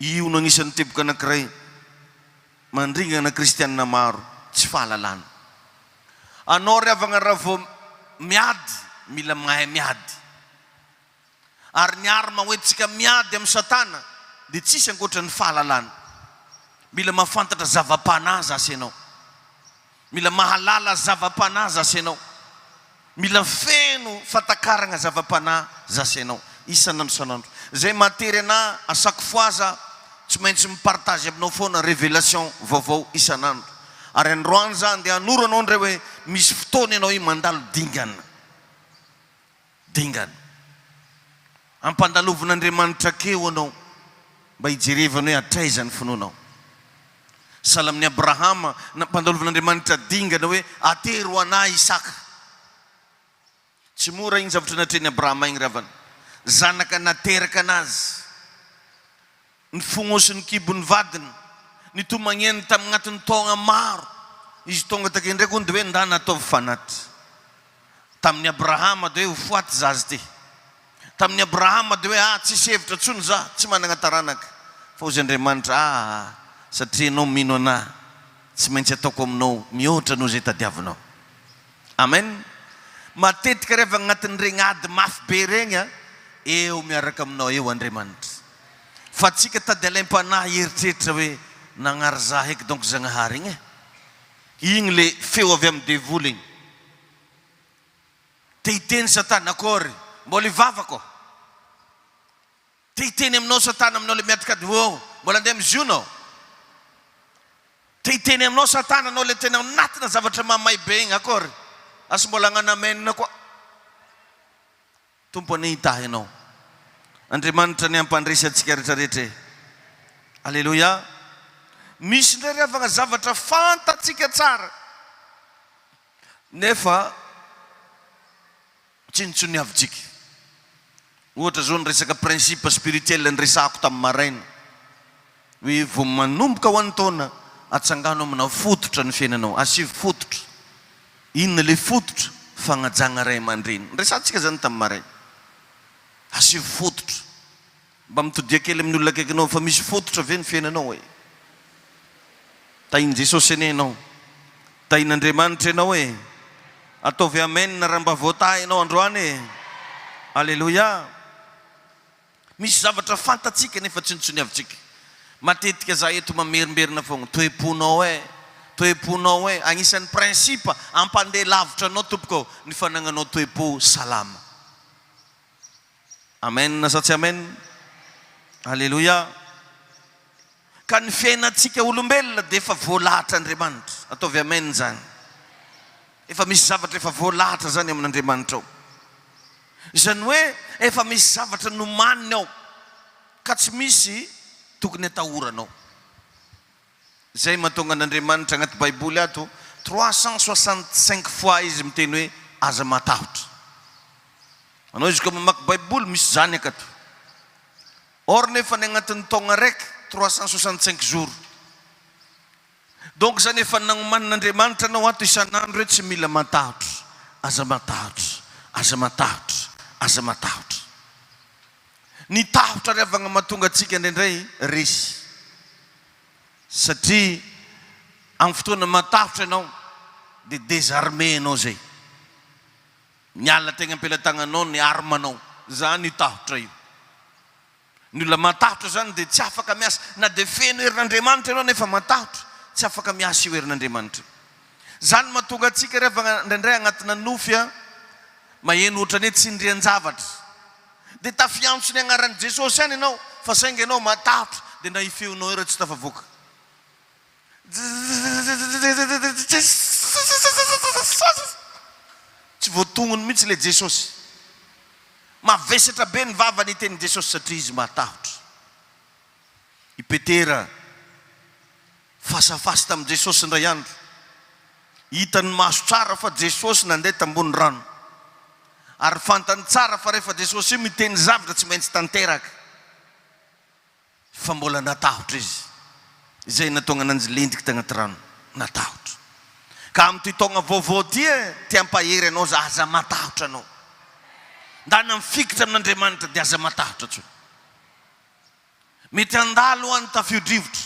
Io no anisan'ny teboka anankiray mandringana kristianina maro, tsy fahalalana. Anao ry havagna raha vao miady, mila mahay miady. Ary ny arme hoentintsika miady amin'i satana dia tsisy ankoatra ny fahalalana. Mila mahafantatra zava-panahy zasy ianao. Mila mahalala zava-panahy zasy ianao. Mila feno fatakaragna zava-panahy zasy ianao isan'andro isan'andro. Zay mahatery anah à chaque fois za tsy maintsy mi-partage aminao foana révélation vaovao isan'andro. Ary androany za andeha hanoro anao ndray hoe misy fotoana ianao io mandalo dingana. Dingana. Ampandalovin'Andriamanitra keo anao mba hijerevany hoe hatraiza ny finoanao. Sahala amin'i Abrahama, nampandalovin'Andriamanitra dingana hoe atero ho anà Isaka. Tsy mora iny zavatra natrehin'i Abrahama iny ry havana. Zanaka nateraka anazy. Ny fognosin'ny kibon'ny vadiny, nitomaniany tamin'agnatin'ny taogna maro. Izy tonga take ndraiky hono de hoe ndana ataovy fanatitra. Tamin'i Abrahama de hoe ho foaty zaza ty. Tamin'i Abrahama de hoe ah tsisy hevitra tsony za, tsy managna taranaka. Fa hozy Andriamanitra ah satria enao mino anah, tsy maintsy ataoko aminao mihoatra noho izay tadiavinao. Amen! Matetika rehefa agnatin'iregny ady mafy be regny a, eo miaraka aminao eo Andriamanitra. Fa tsika tady alaim-panahy hieritreritra hoe nagnary za heky donc Zagnahary igny e. Igny le feo avy amin'ny devoly igny. Te hiteny satana, akory, mbola hivavaka ô. Te hiteny aminao satana aminao le miatrika ady ô, mbola andeha amin'ny ziona ô. Te hiteny aminao satana anao le tena anatina zavatra mamay be igny, akory, asa mbola hagnano amen koa. Tompo anie hitahy anao. Andriamanitra anie hampandresy antsika rehetra rehetra e. Aleloia. Misy indray ry havagna zavatra fantatsika tsara nefa tsinontsoniavintsika. Ohatra zao ny resaka principe spirituel niresahako tamin'ny maraina hoe vao manomboka ho an'ny taona atsangano amina fototra ny fiainanao, asivo fototra. Inona ilay fototra? Fagnajagna ray aman-dreny. Niresahantsika izany tamin'ny maraina. Asivo fototra. Mba mitodia kely amin'ny olona akaikinao fa misy fototra ve ny fiainanao e? Tahin'i Jesosy anie ianao. Tahin'Andriamanitra ianao e. Ataovy amen raha mba voatahy ianao androany e. Aleloia. Misy zavatra fantatsika nefa tsinontsiniavintsika. Matetika za eto mamerimberina foagna, toe-ponao eh, toe-ponao eh, agnisan'ny principe hampandeha lavitra anao tompoko ny fanagnanao toe-po salama. Amen sa tsy amen? Aleloia. Ka ny fiainantsika olombelona dia efa voalahatr'Andriamanitra. Ataovy amen izany. Efa misy zavatra efa voalahatra izany amin'Andriamanitra ao. Izany hoe efa misy zavatra nomaniny ao ka tsy misy tokony atahoranao. Izay mahatonga an'Andriamanitra agnaty baiboly ato 365 fois izy miteny hoe aza matahotra. Anao izy koa mamaky baiboly misy zany akato. Or nefa ny agnatin'ny taogna araiky 365 jours. Donc zany efa nagnomanin'Andriamanitra anao ato isan'andro hoe tsy mila matahotra, aza matahotra, aza matahotra, aza matahotra. Ny tahotra ry havagna mahatonga antsika indraindray resy. Satria amin'ny fotoana matahotra ianao dia désarmé ianao zay. Miala tegna am-pelatagnanao ny arme-nao. Zany io tahotra io. Ny olona matahotra zany dia tsy afaka miasa. Na dia feno herin'Andriamanitra ianao nefa matahotra, tsy afaka miasa io herin'Andriamanitra io. Zany no mahatonga antsika ry havagna indraindray agnatina nofy a, maheno ohatran'ny hoe tsindrian-javatra. Dia tafiantso ny agnaran'i Jesosy ihany ianao fa saingy ianao matahotra dia na io feonao io ary tsy tafavoaka. Tsy voatognony mihitsy ilay Jesosy. Mavesatra be ny vavany hiteny Jesosy satria izy matahotra. I Petera fasafasy tamin'i Jesosy indray andro. Hitany maso tsara fa Jesosy nandeha tambony rano. Ary fantany tsara fa rehefa Jesosy io miteny zavtra tsy maintsy tanteraka. Fa mbola natahotra izy. Izay nahatonga ananjy lentiky tagnaty rano. Natahotra. Ka amin'ity taogna vaovao ty e, te hampahery anao za, aza matahotra anao. Ndana mifikitra amin'Andriamanitra dia aza matahotra tsony. Mety handalo hoa ny tafio-drivotra.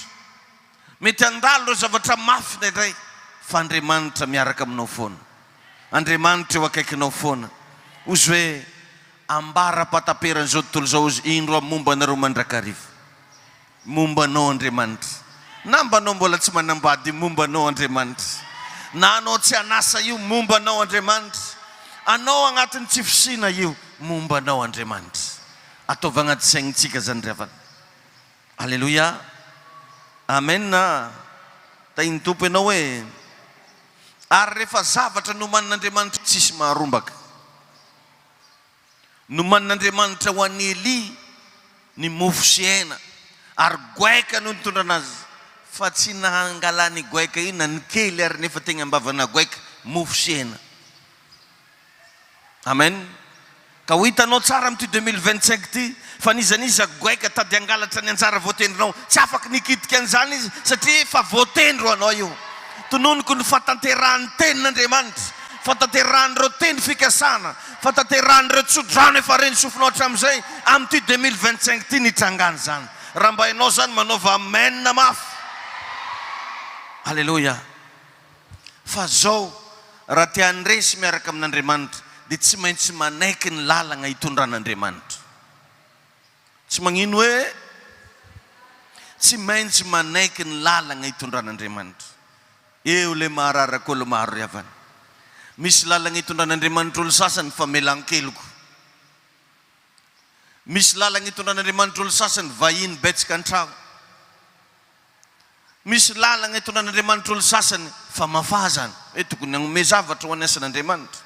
Mety handalo ireo zavatra mafy indraindray, fa Andriamanitra miaraka aminao foana. Andriamanitra eo akaikinao foana. Hozy hoe, Ambara-pahataperan'izao tontolo izao hozy, indro aho momba anareo mandrakariva. Momba anao Andriamanitra. Na mba anao mbola tsy manambady io, momba anao Andriamanitra. Na anao tsy an'asa io, momba anao Andriamanitra. Anao agnatin'ny tsy fisiana io, momba anao Andriamanitra. Ataovy agnaty saignintsika zany ry havana. Aleloia. Amen a. Tahin'ny Tompo ianao e. Ary rehefa zavatra nomanin'Andriamanitra tsisy maharombaka. Nomanin'Andriamanitra ho an'i Elia ny mofo sy hena, ary goaika no nitondrana azy, fa tsy nahangalany goaika io na ny kely ary nefa tegna am-bavana goaika, mofo sy hena. Amen. Ka ho hitanao tsara amin'ity 2025 ity fa n'iza n'iza goaika tady hangalatra ny anjara voatendrinao, tsy afaky ny hikitika an'izany izy satria efa voatendry ho anao io. Tononiko ny fahatanterahan'ny tenin'Andriamanitra, fahatanterahan'ireo teny fikasana, fahatanterahan'ireo tsodrano efa ren'ny sofinao hatramin'izay, amin'ity 2025 ity nitrangana izany. Raha mba ianao izany manaova amen mafy. Aleloia. Fa zao, raha te handresy miaraka amin'Andriamanitra dia tsy maintsy manaiky ny lalagna itondran'Andriamanitra. Tsy magnino hoe tsy maintsy manaiky ny lalagna itondran'Andriamanitra. Eo le mahararaka olo maro ry havana. Misy lalagna itondran'Andriamanitra olo sasany famelan-keloka. Misy lalagna itondran'Andriamanitra olo sasany vahiny betsaka an-tragno. Misy lalagna itondran'Andriamanitra olo sasany famafazana, hoe tokony hagnome zavatra ho an'ny asan'Andriamanitra.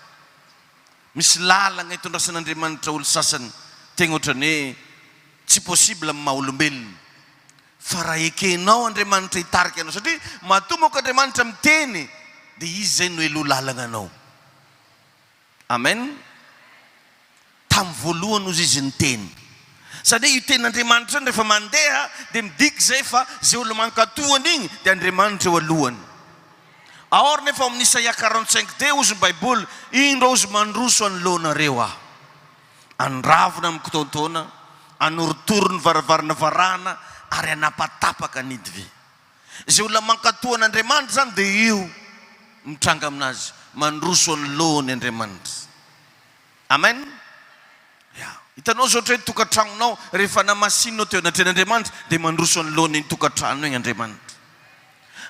Misy lalagna itondrasan'Andriamanitra olo sasany tegna ohatran'ny hoe tsy possible amin'ny maha olombelona. Fa raha ekenao Andriamanitra hitarika anao, satria matoa manko Andriamanitra miteny dia Izy izay no heloha lalagna anao. Amen. Tamin'ny voalohany hozy izy niteny. Izany hoe io tenin'Andriamanitra io rehefa mandeha dia midika izay fa izay olona mankatò an'igny dia Andriamanitra eo alohany. Aor nefa ao amin'ny Isaia 45 dia hozy ny baiboly, indro hozy mandroso anoloanareo aho. Handravona amin'ny kitaontaona, hanorotoro ny varavarana varahana ary hanapatapaka ny hidivy. Izay olona mankatò an'Andriamanitra izany dia io mitranga aminazy, mandroso anoloany Andriamanitra. Amen. Ya. Hitanao izao ohatra hoe ny tokantragnonao rehefa namasininao teo anatrehan'Andriamanitra dia mandroso anoloany iny tokantrano iny Andriamanitra.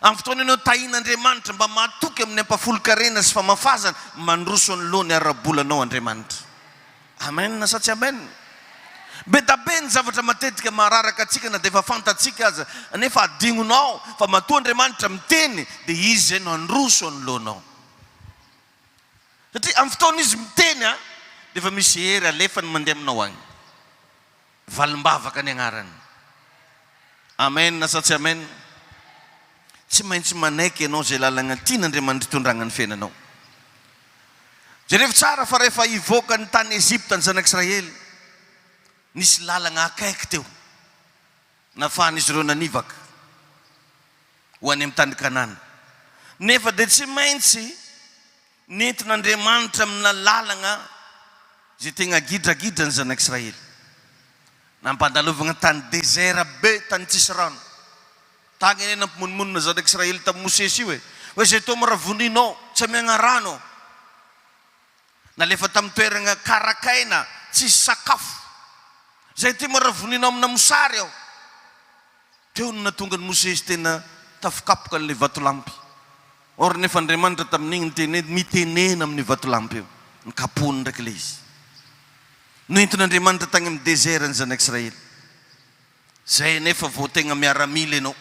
Amin'ny fotoana ianao tahian'Andriamanitra mba mahatoky amin'ny ampahafolon-karena sy famafazana, mandroso anoloany ara-bolanao Andriamanitra. Amen sa tsy amen? Be da be ny zavatra matetika mahararaka antsika na dia efa fantatsika aza, nefa adinonao fa matoa Andriamanitra miteny dia Izy izay no handroso anoloanao. Satria amin'ny fotoana Izy miteny dia efa misy hery alefany mandeha aminao agny. Valim-bavaka ny agnarany. Amen sa tsy amen? Tsy maintsy manaiky ianao izay lalagna tian'Andriamanitra hitondragna ny fiainanao. Jerevo tsara fa rehefa hivoaka ny tany Egypta ny zanak'Israely, nisy lalagna akaiky teo nafahan'izy ireo nanivaka ho any amin'ny tany Kanana. Nefa dia tsy maintsy nentin'Andriamanitra amina lalagna izay tegna gidragidra ny zanak'Israely. Nampandalovagna tany désert be, tany tsisy rano. Tagny anie nampimonomonona zanak'Israely tamin'i Mosesy io e! Hoe izay toa miravoninao, tsy amiagna rano. Nalefa tamin'ny toeragna karakaina, tsisy sakafo. Izay ty miravoninao amina mosary aho. Teo no nahatonga an'i Mosesy tena tafikapoka an'ilay vatolampy. Or nefa Andriamanitra tamin'igny niteny hoe mitenena amin'io vatolampy io. Nikapohiny ndraiky ilay izy. Noentin'Andriamanitra tagny amin'ny désert ny zanak'Israely. Zay anefa vao tegna miaramila enao.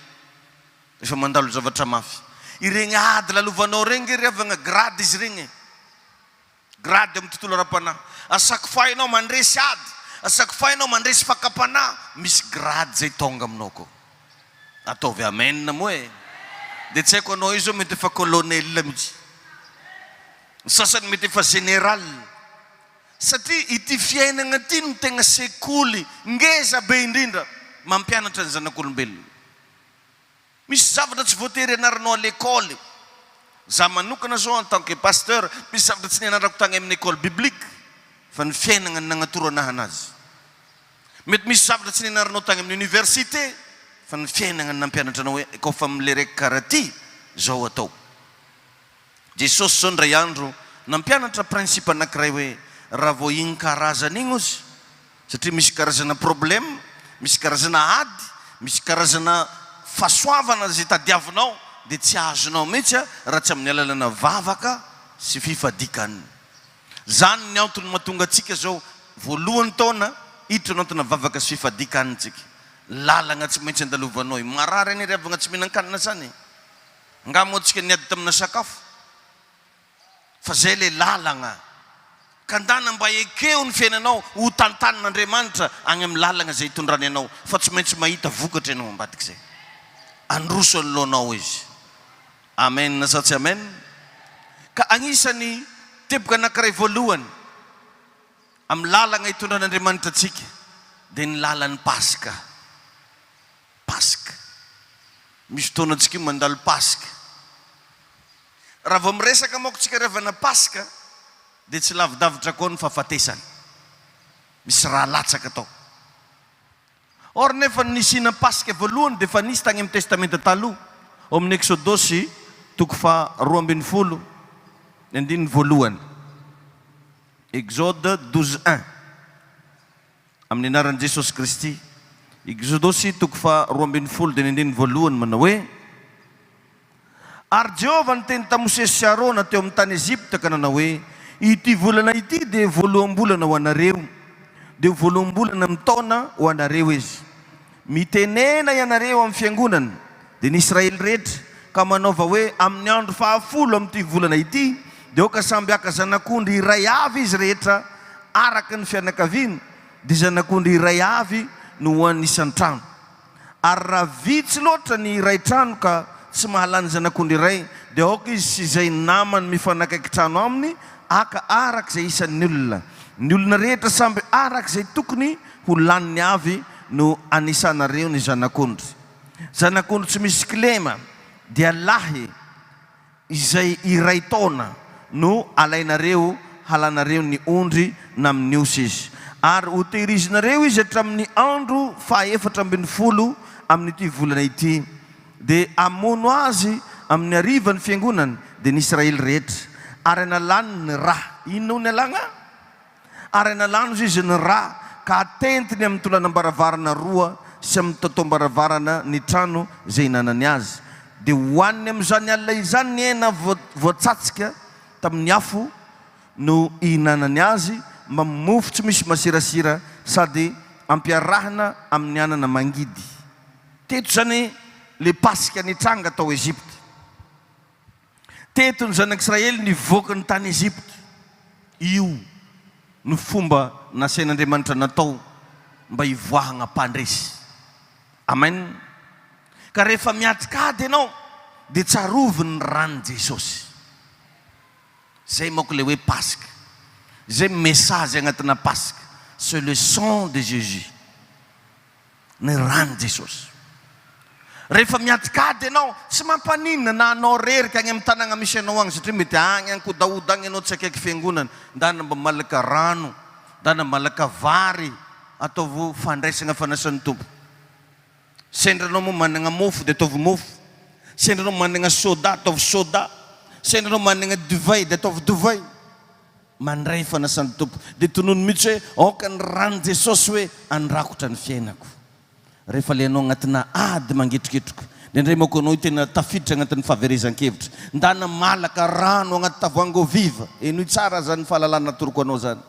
Efa mandalo zavatra mafy. Iregny ady lalovanao regny nge ry havagna grade izy regny e. Grade amin'ny tontolo ara-panahy. À chaque fois enao mandresy ady, à chaque fois enao mandresy fakam-panahy, misy grade zay tônga aminao koa. Ataovy amen moa e. Dia tsy haiko anao io zao mety efa colonel mihitsy. Ny sasany mety efa général. Satria ity fiainagna ity no tegna sekoly ngeza be indrindra mampianatra ny zanak'olombelona. Misy zavatra tsy voatery ianaranao à l'école. Za manokana zao en tant que pasteur, misy zavatra tsy nianarako tagny amin'ny école biblique fa ny fiainagna no nagnatoro anahy anazy. Mety misy zavatra tsy nianaranao tagny amin'ny université fa ny fiainagna no nampianatra anao hoe kaofa amle raiky karaha ty, zao atao. Jesosy zao indray andro nampianatra principe anakiray hoe raha vao igny karazana igny ozy, satria misy karazana problème, misy karazana ady, misy karazana fahasoavana izay tadiavinao dia tsy azonao mihitsy raha tsy amin'ny alalana vavaka sy fifadikanina. Zany ny antony mahatonga antsika zao voalohany taona hiditra anatina vavaka sy fifadikanina tsika. Lalagna tsy maintsy andalovanao io. Marary anie ry havagna tsy mihinan-kanina zany e. Angaha moa tsika niady tamina sakafo? Fa zay le lalagna. Ka ndana mba ekeo ny fiainanao ho tantanin'Andriamanitra agny amin'ny lalagna zay itondrany anao fa tsy maintsy mahita vokatra ianao ambadik'izay. Androso anoloanao Izy. Amen sa tsy amen? Ka agnisan'ny teboka anankiray voalohany amin'ny lalagna itondran'Andriamanitra antsika dia ny lalan'ny Paska. Paska. Misy fotoana antsika io mandalo Paska. Raha vao miresaka manko tsika revana Paska dia tsy lavidavitra koa ny fahafatesana. Misy rà latsaka tao. Or nefa ny nisiana Paska voalohany dia efa nisy tany amin'ny Testamenta Taloha, ao amin'ny Eksodosy toko faha 12 ny andininy voalohany. Exode 12 un. Amin'ny anaran'i Jesosy Kristy. Eksodosy toko faha 12 dia ny andininy voalohany manao hoe, Ary Jehovah niteny tamin'i Mosesy sy Arona teo amin'ny tany Egypta ka nanao hoe, Ity volana ity dia voaloham-bolana ho anareo, dia ho voaloham-bolana amin'ny taona ho anareo izy. Mitenena ianareo amin'ny fiangonana, dia ny Israely rehetra, ka manaova hoe, Amin'ny andro fahafolo amin'ity volana ity, dia aoka samby haka zanak'ondry iray avy izy rehetra araka ny fianakaviany, dia zanak'ondry iray avy no ho an'ny isan-trano. Ary raha vitsy loatra ny iray trano ka tsy mahalany zanak'ondry iray, dia aoka izy sy izay namany mifanakaiky trano aminy haka araka izay isan'ny olona. Ny olona rehetra samby araka izay tokony ho laniny avy no anisanareo ny zanak'ondry. Zanak'ondry tsy misy kilema dia lahy izay iray taona no alainareo halanareo ny ondry na amin'ny osy izy. Ary hotehirizinareo izy hatramin'ny andro fahaefatra ambinifolo amin'ity volana ity. Dia hamono azy amin'ny hariva ny fiangonana, dia ny Israely rehetra, ary hanalany ny ra. Inona hono ny alagna? Ary analano izy ny ra ka atentiny amin'ny tolanam-baravarana roa sy amin'ny totoam-baravarana ny trano izay ihinanany azy. Dia hohaniny amin'izany alina izany ny hena voatsatsika tamin'ny afo no ihinanany azy mbamin'ny mofo tsy misy masirasira sady ampiarahina amin'ny anana mangidy. Teto izany ilay Paska nitranga tao Egypta. Teto ny zanak'Israely nivoaka ny tany Egypta. Io no fomba nasain'Andriamanitra natao mba hivoahagna mpandresy. Amen. Ka rehefa miatrika ady ianao dia tsarovy ny ran'i Jesosy. Zay manko le hoe Paska. Zay message agnatina Paska. C'est le sang de Jésus. Ny ran'i Jesosy. Rehefa miadikady ianao, tsy mampaninona na anao rerika any amin'ny tanàgna misy anao agny satria mety agny ankodahoda agny ianao tsy akaiky fiangonana, ndana mba malaka rano, ndana malaka vary ataovy fandraisagna fanasan'ny Tompo. Sendra anao moa managna mofo dia ataovy mofo, sendra anao managna soda ataovy soda, sendra anao managna divay dia ataovy divay. Mandray fanasan'ny Tompo. Dia tonony mihitsy hoe aoka ny ran'i Jesosy hoe handrakotra ny fiainako. Rehefa ilay anao agnatina ady mangetroketroka. Indraindray manko anao io tena tafiditra agnatin'ny fahaverezan-kevitra. Ndana malaka rano agnaty tavoahangy eau vive. Henoy tsara zany fahalalana atoroko anao zany.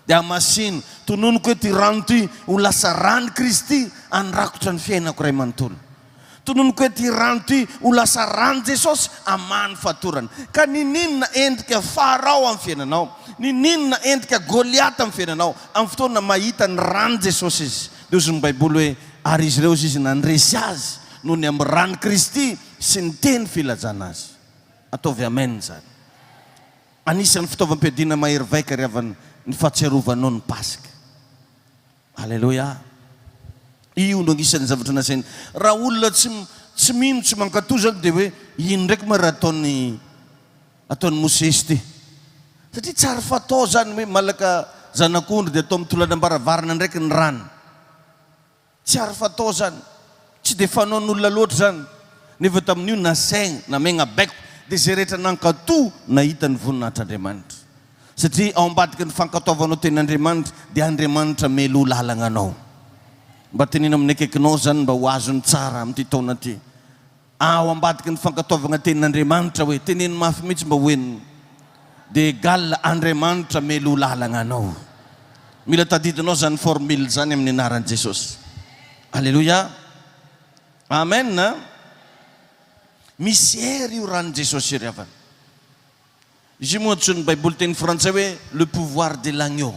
Dia hamasino. Tononiko hoe ity rano ity ho lasa ran'i Kristy handrakotra ny fiainako iray manontolo. Tononiko hoe ity rano ity ho lasa ran'i Jesosy hamaha ny fatorana. Ka niniana endrika Farao amin'ny fiainanao, niniana endrika Goliata amin'ny fiainanao, amin'ny fotoana mahita ny ran'i Jesosy izy. Dia hozy ny Baiboly hoe, ary izy ireo hozy izy nandresy azy noho ny amin'ny ran'i Kristy sy ny teny filazana azy. Ataovy amen izany. Anisan'ny fitaovam-piadiana mahery vaika ry havana ny fahatsiarovanao ny Paska. Aleloia! Io no anisan'ny zavatra nasainy. Raha olona tsy tsy mino, tsy mankatò izany dia hoe ino ndraiky moa raha ataon'i ataon'i Mosesy ity? Satria tsy ary fatao izany hoe malaka zanak'ondry dia atao mitolanam-baravarana ndraiky ny rany. Tsy ary fatao izany. Tsy dia fanaon'olona loatra izany. Nefa tamin'io nasaigna, namegna baiko, dia izay rehetra nankatò nahita ny voninahitr'Andriamanitra. Satria ao ambadiky ny fankatoavanao tenin'Andriamanitra dia Andriamanitra meloa lalagna anao. Mba teneno amin'ny akaikinao izany mba ho azony tsara amin'ity taona ity. Ao ambadiky ny fankatoavagna tenin'Andriamanitra hoe, teneno mafy mihitsy mba ho henony, dia egal Andriamanitra meloa lalagna anao. Mila tadidinao izany formule izany amin'ny anaran'i Jesosy. Aleloia. Amen. Misy hery io ran'i Jesosy io ry havana. Izy io moa antsoin'ny Baiboly teny frantsay hoe le pouvoir de l'agneau.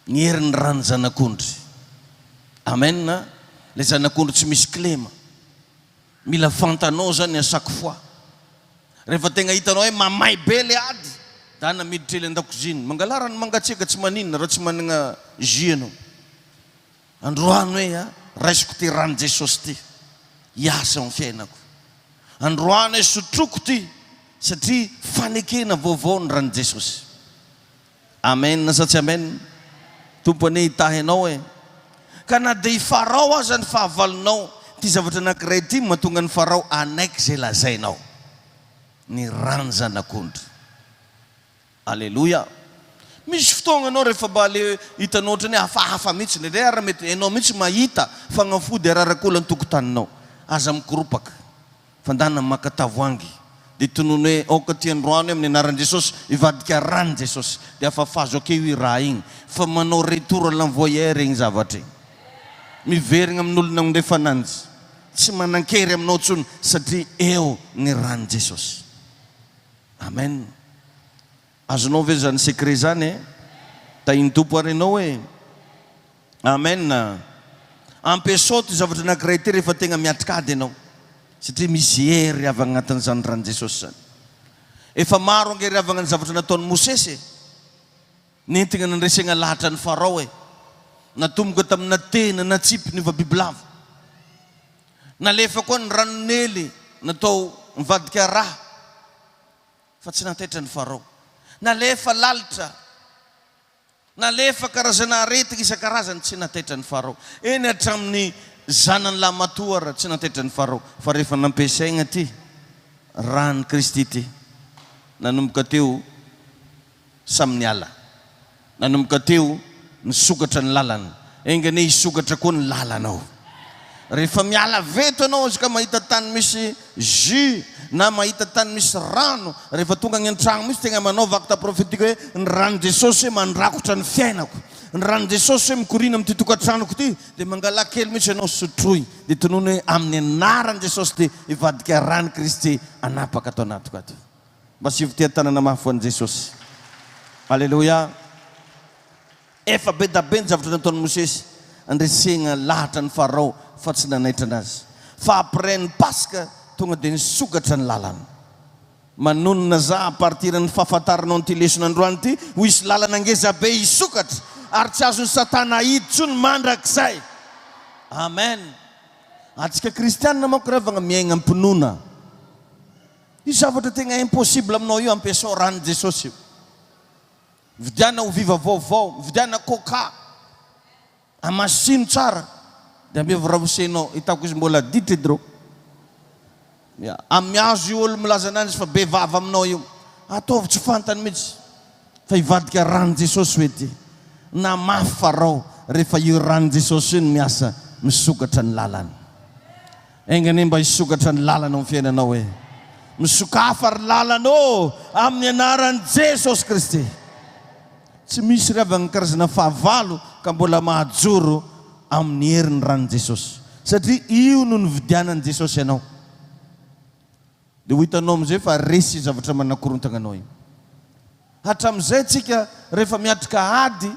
Ny herin'ny ran'ny zanak'ondry. Amen. Ilay zanak'ondry tsy misy kilema. Mila fantanao zany à chaque fois. Rehefa tegna hitanao hoe mamay be le ady, dana miditra ely an-dakozia. Mangalà rano mangatsiaka tsy maninona raha tsy managna jus ianao. Androany hoe a, raisiko ty ran'i Jesosy ty hiasa ao amin'ny fiainako. Androany hoe sotroiko ty satria fanekena vaovao ny ran'i Jesosy. Amen sa tsy amen? Tompo anie hitahy anao e! Ka na dia i Farao aza ny fahavalonao, ity zavatra anankiray ity no mahatonga an'i Farao hanaiky izay lazainao. Ny ran'ny zanak'ondry. Aleloia! Misy fotoagna anao rehefa mba le hitanao ohatran'ny hoe hafahafa mihitsy, indraindray ary mety enao mihitsy mahita fagnafody ararak'olo an-tokotaninao. Aza mikoropaka fa ndana maka tavoahangy dia tonony hoe aoka ty androany hoe amin'ny anaran'i Jesosy hivadika ran'i Jesosy dia afafazo akeo io raha igny fa manao retour à l'envoyeur igny zavatra igny. Miverigna amin'olo nagnondefa ananjy. Tsy manan-kery aminao intsony satria eo ny ran'i Jesosy. Amen. Azonao ve zany secret zany e? Tahin'ny Tompo ary ianao e. Amen. Ampiasao ty zavatra anankiray ty rehefa tegna miatrika ady ianao. Satria misy hery avy agnatin'izany ran'i Jesosy zany. Efa maro ange ry havagna ny zavatra nataon'i Mosesy e. Nentigna nandresegna lahatra an'i Farao e. Natomboka tamina tehina natsipy niova bibilava. Nalefa koa ny ranon'Ely natao nivadika rà, fa tsy nantaitra ny Farao. Nalefa lalitra, nalefa karazana aretina isan-karazany, tsy nantaitra ny Farao. Eny hatramin'ny zanany lahimatoa ara tsy nantaitra ny Farao. Fa rehefa nampiasaigna ity ràn'i Kristy ity, nanomboka teo, Samy niala. Nanomboka teo, nisokatra ny lalana. Enga anie hisokatra koa ny lalanao. Rehefa miala avy eto ianao aza ka mahita tany misy jus na mahita tany misy rano, rehefa tonga any an-tragno mihitsy tegna manaova acte prophétique hoe ny ran'i Jesosy hoe mandrakotra ny fiainako, ny ran'i Jesosy hoe mikoriana amin'ity tokantranoko ity, dia mangalà kely mihitsy ianao sotroy, dia tonony hoe amin'ny anaran'i Jesosy dia hivadika ran'i Kristy hanapaka ato anatiko ato. Mba asivo teha-tanana mafy ho an'i Jesosy. Aleloia. Efa be da be ny zavatra nataon'i Mosesy handresegna lahatra an'i Farao fa tsy nanaitra anazy. Fa après ny Paska tonga dia nisokatra ny lalana. Manonona za à partir ny fahafantaranao an'ity lesona androany ity ho hisy lalana ngeza be hisokatra ary tsy azon'i Satana ahidy tsony mandrakizay. Amen. Antsika kristianina manko ravagna miaigna am-pinoana. Io zavatra tegna impossible aminao io ampiasao ran'i Jesosy io. Mividiana oviva vaovao, mividiana coca, amasino tsara dia ameo ramosenao, hitako izy mbola ditra edy reo. Ya, amiazo io olo milaza ananjy fa be vava aminao io. Ataovy tsy fantany mihitsy fa hivadika ran'i Jesosy hoe ty. Na mafy farao rehefa io ran'i Jesosy io no miasa misokatra ny lalana. Enga anie mba hisokatra ny lalana ao amin'ny fiainanao e! Misokafa ry lalana ô! Amin'ny anaran'i Jesosy Kristy! Tsy misy ry havana ny karazana fahavalo ka mbola mahajoro amin'ny herin'ny ran'i Jesosy. Satria io no nividianan'i Jesosy anao. Dia ho hitanao amin'izay fa resy io zavatra manakorontana anao io. Hatramin'izay tsika rehefa miatrika ady,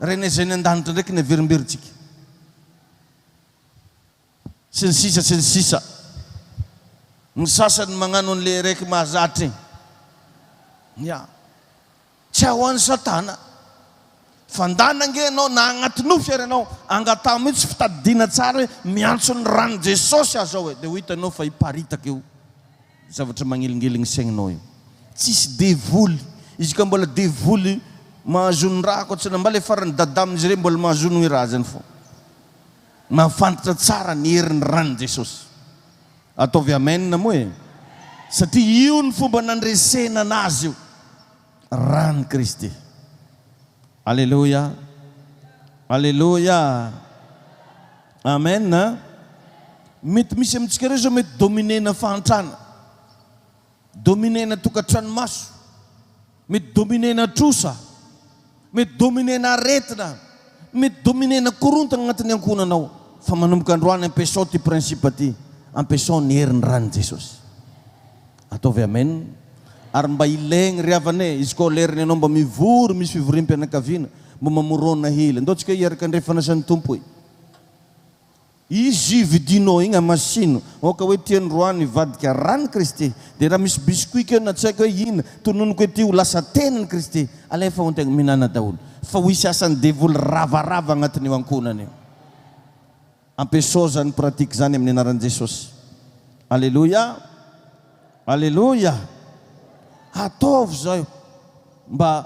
Rainay izay any an-danitra ndraiky ny averimberintsika. Sy ny sisa sy ny sisa Ny sasany magnano an'le raiky mahazatra igny. Ya. Tsy ho an'i Satana. Fa ndana ange ianao na agnaty nofy ary ianao, angataho mihitsy fitadidiana tsara hoe miantso ny ran'i Jesosy aho zao e, dia ho hitanao fa hiparitaka io zavatra magnelingeligny saigninao io. Tsisy devoly, izy ka mbola devoly mahazo ny raha koa tsy mba le farany dada amin'izy ireny mbola mahazo ny raha zany fô. Mahafantatra tsara ny herin'ny ran'i Jesosy. Ataovy amen moa e. Satria io ny fomba nandresena anazy io. Ran'i Kristy. Aleloia. Aleloia. Amen. Mety misy amintsika ireo izao mety dominer-na fahantrana. Dominer-na tokantranomaso. Mety dominer-na trosa. Mety dominer-na aretina. Mety dominer-na korontana agnatin'ny ankohonanao. Fa manomboka androany ampiasao ity principe ity. Ampiasao ny herin'ny ran'i Jesosy. Ataovy amen. Ary mba ilaigny ry havana e, izy koa lerany ianao mba mivory misy fivoriam-pianakaviana, mba mamoròna hely. Andao tsika hiaraka handray fanasan'ny Tompo e. I jus vidinao igny amasino, aoka hoe tian'i Roany hivadika ran'i Kristy. Dia raha misy biscuit keo na tsy haiko hoe ina, tononiko ety ho lasa tenan'i Kristy. Alefa ho antegna mihinana daholo. Fa ho hisy asan'ny devoly ravarava agnatin'io ankohonana io. Ampiasao zany pratique zany amin'ny anaran'i Jesosy. Aleloia! Aleloia! Ataovy zay mba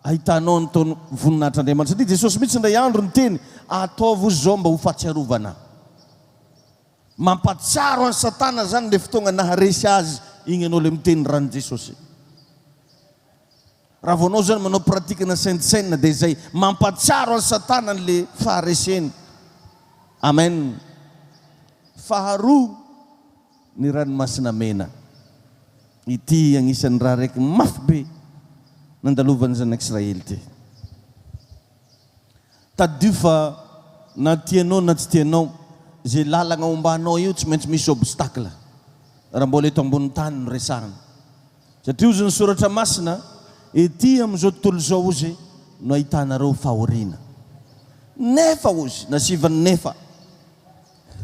ahitanao ny taon voninahitr'Andriamanitra. Satria Jesosy mihitsy indray andro niteny, ataovy ozy zao mba ho fahatsiarovana Ahy. Mampahatsiaro an'i Satana zany le fotoagna naharesy azy igny anao le miteny ran'i Jesosy. Raha vao anao zany manao pratique na sainte cène dia izay mampahatsiaro an'i satana an'le fahareseny. Amen. Faharoa ny ranomasina mena. Ity agnisan'ny raha raiky mafy be nandalovan'ny zanak'Israely ity. Tadidio fa na tianao na tsy tianao, izay lalagna ombanao io tsy maintsy misy obstacle raha mbola eto ambony tany no resahana. Satria hozy ny Soratra Masina, Ety amin'izao tontolo izao, hozy, no ahitanareo fahoriana. Nefa, hozy, nasivany nefa,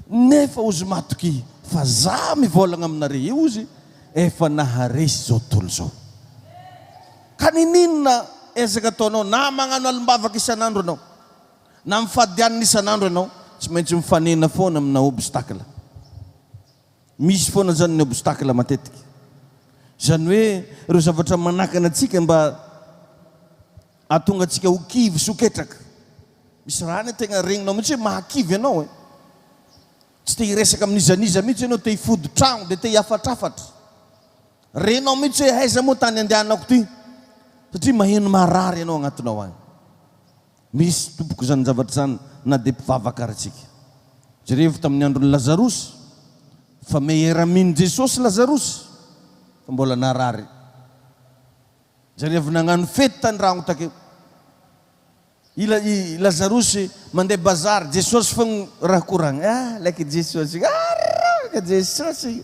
nefa, hozy, matokia fa Za mivolagna aminareo io, hozy, efa naharesy izao tontolo izao. Ka niniana ezaka ataonao, na magnano alim-bavaka isan'andro ianao, na mifady hanina isan'andro ianao, tsy maintsy mifanena foana amina obstacle. Misy foana izany ny obstacle matetika. Izany hoe ireo zavatra manakana antsika mba hahatonga antsika ho kivy sy ho ketraka. Misy raha anie tegna regninao mihitsy hoe mahakivy anao e. Tsy te hiresaka amin'iza n'iza mihitsy ianao, te hifody tragno dia te hihafatrafatra. Renao mihitsy hoe aiza moa tany andehanako ty? Satria maheno marary ianao agnatinao agny. Misy tompoko izany zavatra izany na dia mpivavaka ary isika. Jerevo tamin'ny andron'i Lazarosy fa meilleur ami-n'i Jesosy Lazarosy fa mbola narary. Jerevo nagnano fety tandragno takeo. I i Lazarosy mandeha bazary, Jesosy fogna raha koragna. Ah, like Jesosy. Ah, raka Jesosy.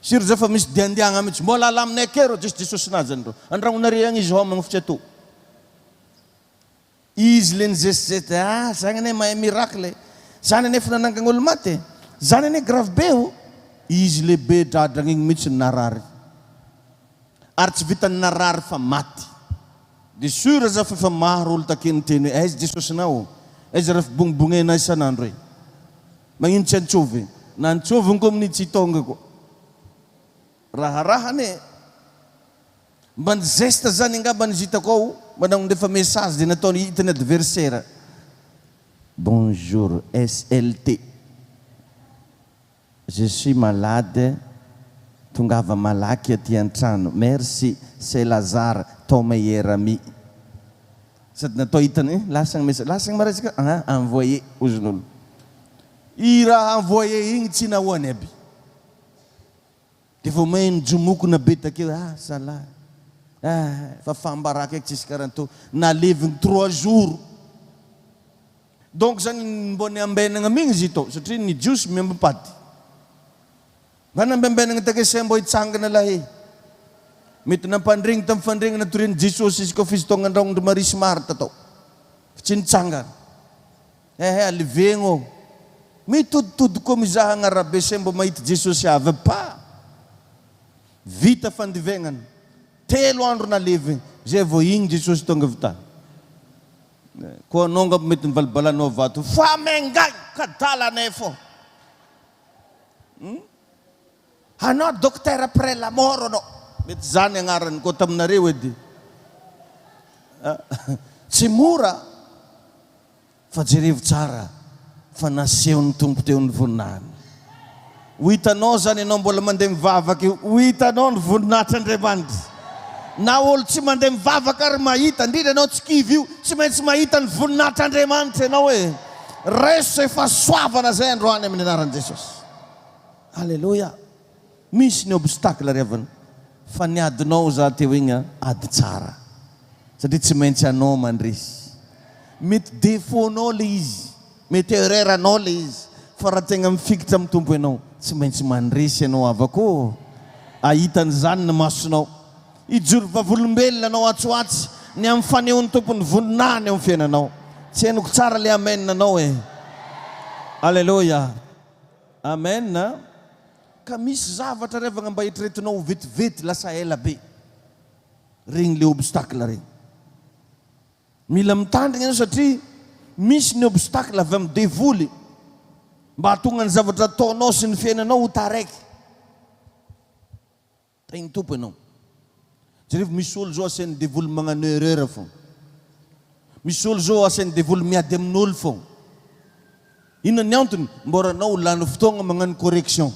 Sur zao fa misy diandiagna mihitsy. Mbola alaminay akeo reo Jesosy Jesosinazy anreo. Andragnonare agny izy homagna fa tsy atao. Izy le nizesizesy ah zany anie mahay miracle e, zany anie efa nanangana olo maty e, zany anie grave be o, izy le be dradragna igny mihitsy no narary, ary tsy vitan'ny narary fa maty, de sur za fa efa maro olo take niteny hoe aiza Jesosinao, aiza raha fibongbongenao isan'andro e, magnino tsy antsovy, na antsoviny koa amin'io tsy tonga koa, raharaha anie. Mba ny geste zany angamba ny hitako ao, mba nandefa message dia nataony hitan'ny adversaire. Bonjour SLT. Je suis malade, tongava malaky aty an-trano. Merci, c'est Lazare, ton meilleur ami. Sady natao hitany, lasa ny message, lasa ny maresaka, ah envoyé hozy ny olo. I raha envoyé igny tsy nahoany aby. Dia vao may nijomokona be takeo ah zalahy ah efa faham-baraka eky tsisy karaha an'ito naleviny trois jours donc zany mbô niambenagna migny izy ito satria ny jiosy miambim-paty mba nambembenagna take se mbô hitsangana lahy mety nampandregny tamin'ny fandregnana torian'i Jesosy izy koa f'izy tonga an-dragnon-dry Maria sy Marta tao fa tsy nitsangana. Ehe alivegno. Mitoditody koa mizaha agn'arabe se mbo mahita Jesosy avy pa! Vita fandivegnana. Telo andro nalevigny. Zay vao igny Jesosy tonga avy tany. Koa anao angamba mety nivalibalanao vato fa mengagny kadalanay fô. Hum? Anao docteur après la mort anao. Mety zany agnarany koa taminareo edy. Tsy mora fa jerevo tsara fa nasehon'ny Tompo teo ny voninahiny. Ho hitanao zany ianao mbola mandeha mivavaka io, ho hitanao ny voninahitr'Andriamanitra. Na olo tsy mandeha mivavaka ary mahita, indrindra ianao tsy kivy io, tsy maintsy mahita ny voninahitr'Andriamanitra ianao e. Raiso izay fahasoavana izay androany amin'ny anaran'i Jesosy. Aleloia! Misy ny obstacle ry havana fa ny adinao za teo igny a ady tsara satria tsy maintsy anao mandresy. Mety défaut nao le izy, mety erreur anao le izy fa raha tegna mifikitra amin'ny Tompo ianao tsy maintsy mandresy ianao havako ô! Ahita an'izany ny masonao. Hijoro vavolombelona anao atsy ho atsy ny amin'ny fanehoan'ny Tompo ny voninahiny eo amin'ny fiainanao. Tsy henoko tsara le amen anao e! Aleloia! Amen a! Ka misy zavatra ry havagna mba eritreretinao ho vetivety lasa ela be regny le obstacle regny. Mila mitandrigna ianao satria misy ny obstacle avy amin'ny devoly mba hahatonga ny zavatra ataonao sy ny fiainanao ho taraiky. Tahin'ny Tompo ianao. Jerevo misy olo zao asain'ny devoly magnano erreur fogna. Misy olo zao asain'ny devoly miady amin'olo fogna. Inona ny antony? Mbôra anao ho lany fotoagna magnano correction.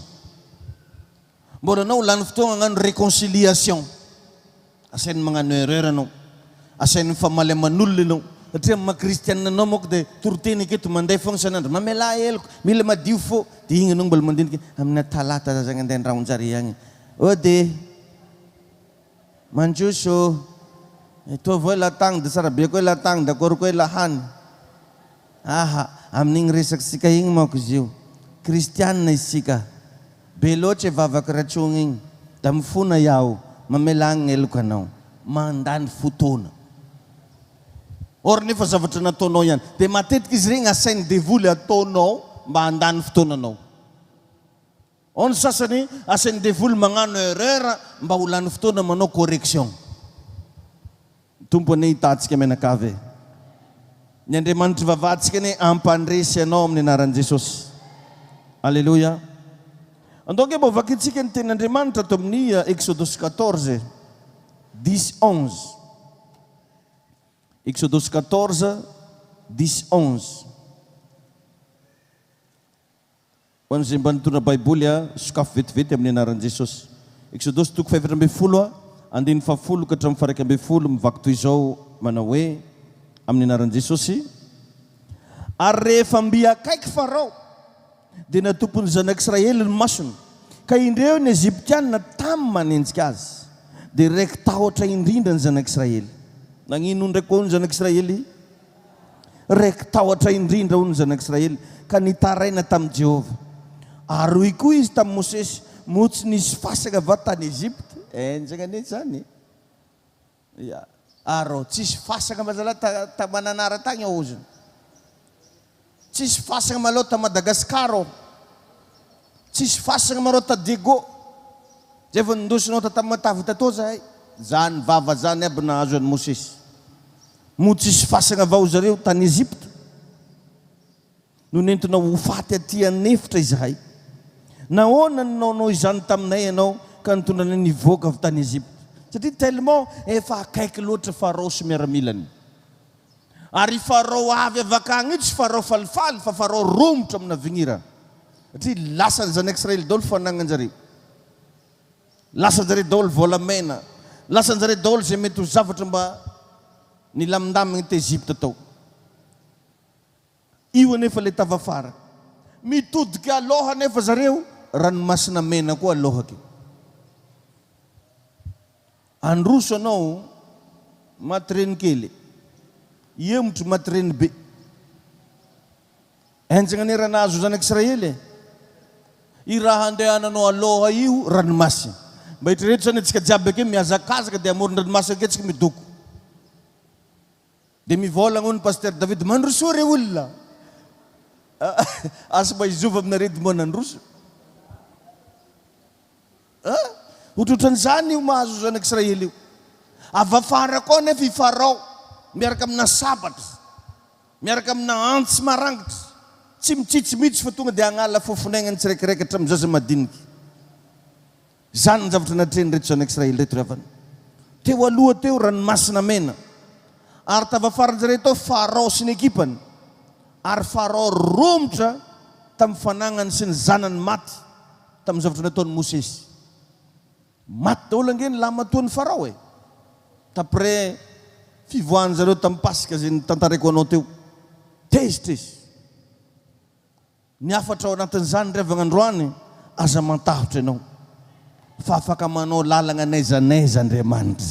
Mbôra anao ho lany fotoagna hagnano réconciliation. Asainy magnano erreur anao. Asainy mifamaly aman'olona ianao. Satria amin'ny maha kristianina anao manko dia toriteny aketo mandeha foagna isan'andro. Mamelà heloka, mila madio fo. Dia igny anao mbola mandinika amina talata za zagny andeha andrahon-jare agny. Ody! Mandroso! Etoa avao elah tagny dia tsara be koa elah tagny dia akory koa elah hany. Aha, amin'igny resakitsika igny manko izy io. Kristianina isika. Be loatra e vavaky ratsogny igny. Da mifona iaho, mamelà gny heloka anao. Mandany fotoana. Or nefa zavatra nataonao ihany. Dia matetika izy regny asain'ny devoly ataonao mba handany fotoananao. Ao ny sasany asain'ny devoly magnano erreur mba ho lany fotoana manao correction. Ny Tompo anie hitaha antsika mianakavy e. Ny Andriamanitry vavahantsika anie hampandresy anao amin'ny anaran'i Jesosy. Aleloia. Andao ange mba ho vakintsika ny tenin'Andriamanitra ato amin'ny Exodosy 14, 10, 11. Exodosy 14, 10, 11. Ho an'izay mba nitondra Baiboly a, sokafy vetivety amin'ny anaran'i Jesosy. Eksodosy toko fahefatra ambinifolo a, andininy fahafolo ka hatramin'ny faha-iraika ambinifolo, mivaky toy izao manao hoe, Amin'ny anaran'i Jesosy. Ary rehefa mby akaiky Farao, dia natompon'ny zanak'Israely ny masony, ka indreo ny Egyptiana tamy manenjika azy. Dia raiki-tahotra indrindra ny zanak'Israely. Nagnino ndraiky koa ny zanak'Israely? Raiki-tahotra indrindra, hoy ny zanak'Israely, ka nitaraina tamin'i Jehovah. Ary hoy koa izy tamin'i Mosesy, Moa tsy nisy fasana va tany Egypta? Enjana anie izany e! Ya. Ary tsisy fasana ma zalahy ta, ta Mananara tagny ao ozona. Tsisy fasagna malôha ta Madagascar ô. Tsisy fasagna marô ta Diego. Zay vao nindosinao ta Tamatave tatô zahay. Zany vava zany aby nahazo an'i Mosesy. Moa tsisy fasagna vao zareo tany Egypte? No nentinao ho faty aty an'efitra izahay. Nahoana no naonao izany taminay ianao ka nitondra anay nivoaka avy tany Egypte? Satria tellement efa akaiky loatra Farao sy miaramilany. Ary i Farao avy avakagny io tsy Farao falifaly fa Farao romotra amina vignira. Satria lasan'ny zanak'Israely daholo fanagnan-jareo. Lasan-jareo daholo volamena. Lasan-jareo daholo izay mety ho zavatra mba nilamindamigny t'Egypte tao. Io anefa ilay tava farany. Mitodika aloha anefa zareo, ranomasina mena koa alohaky. Androso anao maty reny kely, hiemotro maty reny be. Henjagna anie raha nahazo zanak'Israely e. I raha andehananao aloha io ranomasina. Mba eritrereto zany antsika jiaby ake mihazakazaka dia amoron-dranomasina ake tsika midoko. Dia mivolagna hono Pasteur David, mandrosoa re olona. Asa mba hizova aminareo edy moa nandroso. Ohatrohatran'izany io mahazo zanak'Israely io. Avy afara koa anefa i Farao miaraka amina sabatra, miaraka amina antsy marangitra, tsy mitsitsy mihitsy fa tonga dia hagnala fofon'aigna ny tsiraikiraiky hatramin'ny zaza madiniky. Izany ny zavatra natrehin'ireto zanak'Israely ireto ry havana. Teo aloha teo Ranomasina Mena, ary tavafaran-jareo tao Farao sy ny ekipany, ary Farao romotra tamin'ny fanagnany sy ny zanany maty tamin'ny zavatra nataon'i Mosesy. Maty daholo ange ny lahimatoan'i Farao e! D'après fivoahan-jareo tamin'ny Paska izay notantaraiko anao teo. Tezitra izy. Ny hafatra ao anatin'izany ry havagna androany, aza mantahotra ianao fa afaka manao lalagna n'aiza n'aiza Andriamanitra.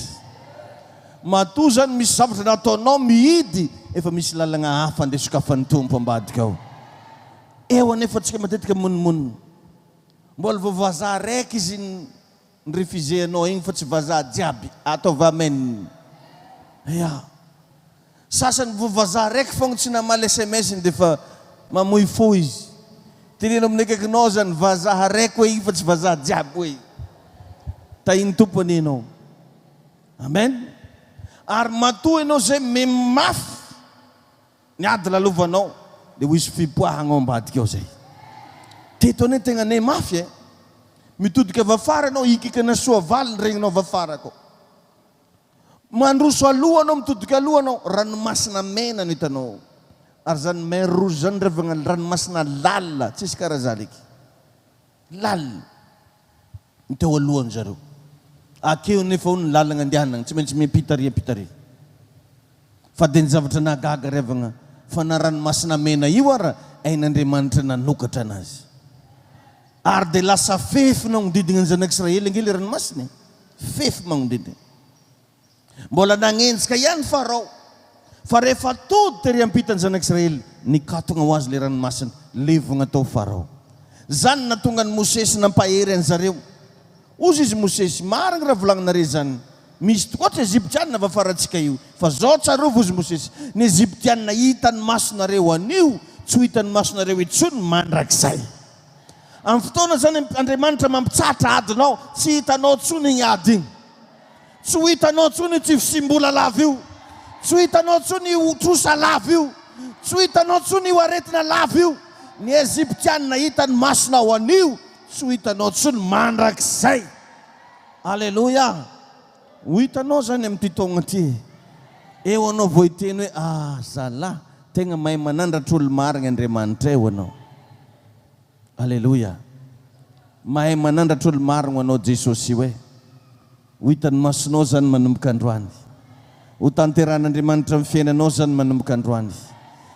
Matoa zany misy zavatra nataonao mihidy efa misy lalagna hafa andeha sokafan'ny Tompo ambadika ao. Eo anefa tsika matetika mimonomonona. Mbola vao vazaha raiky izy ni-refuser anao igny fa tsy vazaha jiaby. Ataovy amen. Ya. Sasany vao vazaha raiky fogna tsy namaly sms-ny defa mamoy fo izy. Teneno amin'ny akaikinao zany vazaha raiky hoe igny fa tsy vazaha jiaby hoe. Tahin'ny Tompo anie ianao. Amen. Ary matoa ianao zay memy mafy Ny ady lalovanao dia ho hisy fipoahagna ao ambadika ao zay. Teto anie tegna ne mafy e. Mitodika avy afara anao hikikana soavaly ny regninao avy afara akao. Mandroso aloha anao mitodika aloha anao ranomasina mena no hitanao ao. Ary zany mer rouge zany revagna ranomasina lalina tsisy karaha zany eky. Lalina ny teo alohany zareo. Akeo nefa hono ny lalagna andehanagna tsy maintsy miampita ary ampita ary. Fa dia ny zavatra nahagaga ry havagna fa na ranomasina mena io ara hain'Andriamanitra nanokatra anazy. Ary dia lasa fefy nagnodidigna ny zanak'Israely ange le ranomasina e. Fefy magnodidigna. Mbola nagnenjika ihany Farao, fa rehefa tody tery ampita ny zanak'Israely, nikatogna ho azy le ranomasina, levogna tao Farao. Zany nahatonga an'i Mosesy nampahery an'zareo. Hozy izy Mosesy, Marigny raha volagninare zany, misy tokoa tsy Egyptiana avy afarantsika io, fa zao tsarovy, hozy Mosesy, ny Egyptiana hitan'ny masonareo anio, tsy ho hitan'ny masonareo intsony mandrakizay. Amin'ny fotoana zany Andriamanitra mampitsahatra adinao, tsy hitanao intsony igny ady igny. Tsy ho hitanao intsony io tsy fisiam-bola lava io. Tsy ho hitanao intsony io trosa lava io. Tsy ho hitanao intsony io aretina lava io. Ny Egyptiana hitan'ny masonao anio, tsy ho hitanao intsony mandrakizay. Aleloia! Ho hitanao izany amin'ity taogna ity. Eo anao vao hiteny hoe, Ah, zalahy, tegna mahay manandratra olo-marigny Andriamanitra eo anao. Aleloia! Mahay manandratra olo marigno anao Jesosy io e! Ho hitan'ny masonao zany manomboka androany. Ho tanterahan'Andriamanitra amin'ny fiainanao zany manomboka androany.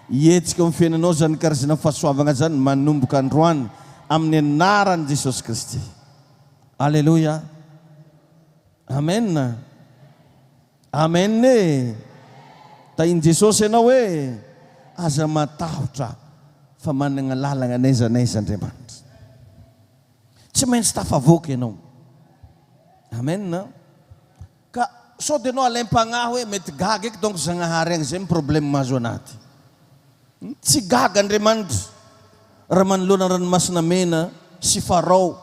Hihetsika ao amin'ny fiainanao zany karazana fahasoavagna zany manomboka androany amin'ny anaran'i Jesosy Kristy. Aleloia! Amen! Amen e! Tahin'i Jesosy ianao e! Aza matahotra fa managna lalagna n'aiza n'aiza Andriamanitra. Tsy maintsy tafavoaka ianao. Amen. Ka sao dia ianao alaim-pagnahy hoe mety gaga eky donc Zagnahary agny zay ny problème mahazo anahy ty. Tsy gaga Andriamanitra raha manoloana ranomasina mena sy Farao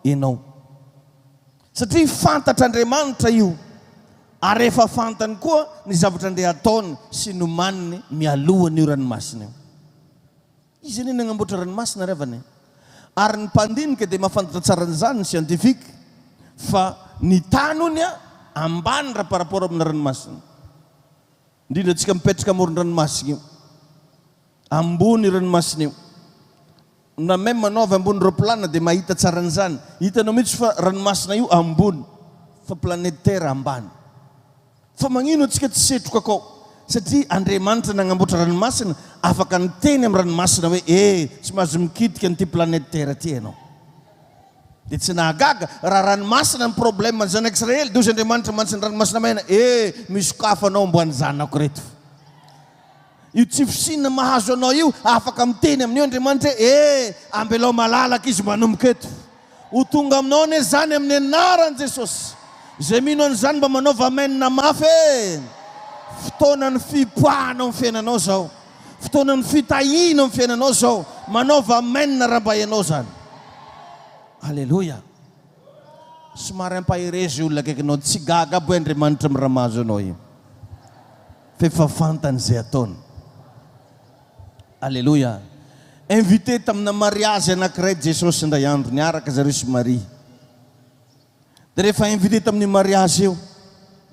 ianao. Satria fantatr'Andriamanitra io, ary efa fantany koa ny zavatra andeha hataony sy nomaniny mialoha an'io ranomasina io. Izy anie nagnamboatra ranomasina ry havana e! Ary ny mpandinika dia mahafantatra tsara an'izany, ny scientifique, fa ny tany hono ambany raha par rapport amina ranomasina. Indrindra antsika mipetraka amoron-dranomasina io. Ambony io ranomasina io. Na même anao avy ambony roplanina dia mahita tsara an'izany. Hitanao mihitsy fa ranomasina io ambony fa planète terre ambany. Fa magnino antsika tsy setroka akao? Satria Andriamanitra nagnamboatra ranomasina afaka niteny amin'ny ranomasina hoe eh tsy mahazo mikitika an'ity planète terre ty ianao. Dia tsy nahagaga raha ranomasina ny problème ny zanak'Israely dia hozy Andriamanitra mantsy ny ranomasina mena eh misokafa anao omboan'ny zanako reto. Io tsy fisiana mahazo anao io, afaka miteny amin'io Andriamanitra hoe, Eh, ambelao malalaka izy manomboka eto. Ho tonga aminao anie izany amin'ny anaran'i Jesosy. Izay mino an'izany mba manaova amen mafy e! Fotoanan'ny fipoahana ao amin'ny fiainanao izao. Fotoanan'ny fitahiana ao amin'ny fiainanao izao. Manaova amen raha mba ianao izany. Aleloia. Somary ampaherezo io olona akaikinao, tsy gaga aby hoe Andriamanitra amin'ny raha mahazo anao io. Fa efa fantany izay ataony. Aleloia. Invité tamina mariazy anankiray Jesosy indray andro, niaraka zareo sy Maria. Dia rehefa invité tamin'io mariazy io,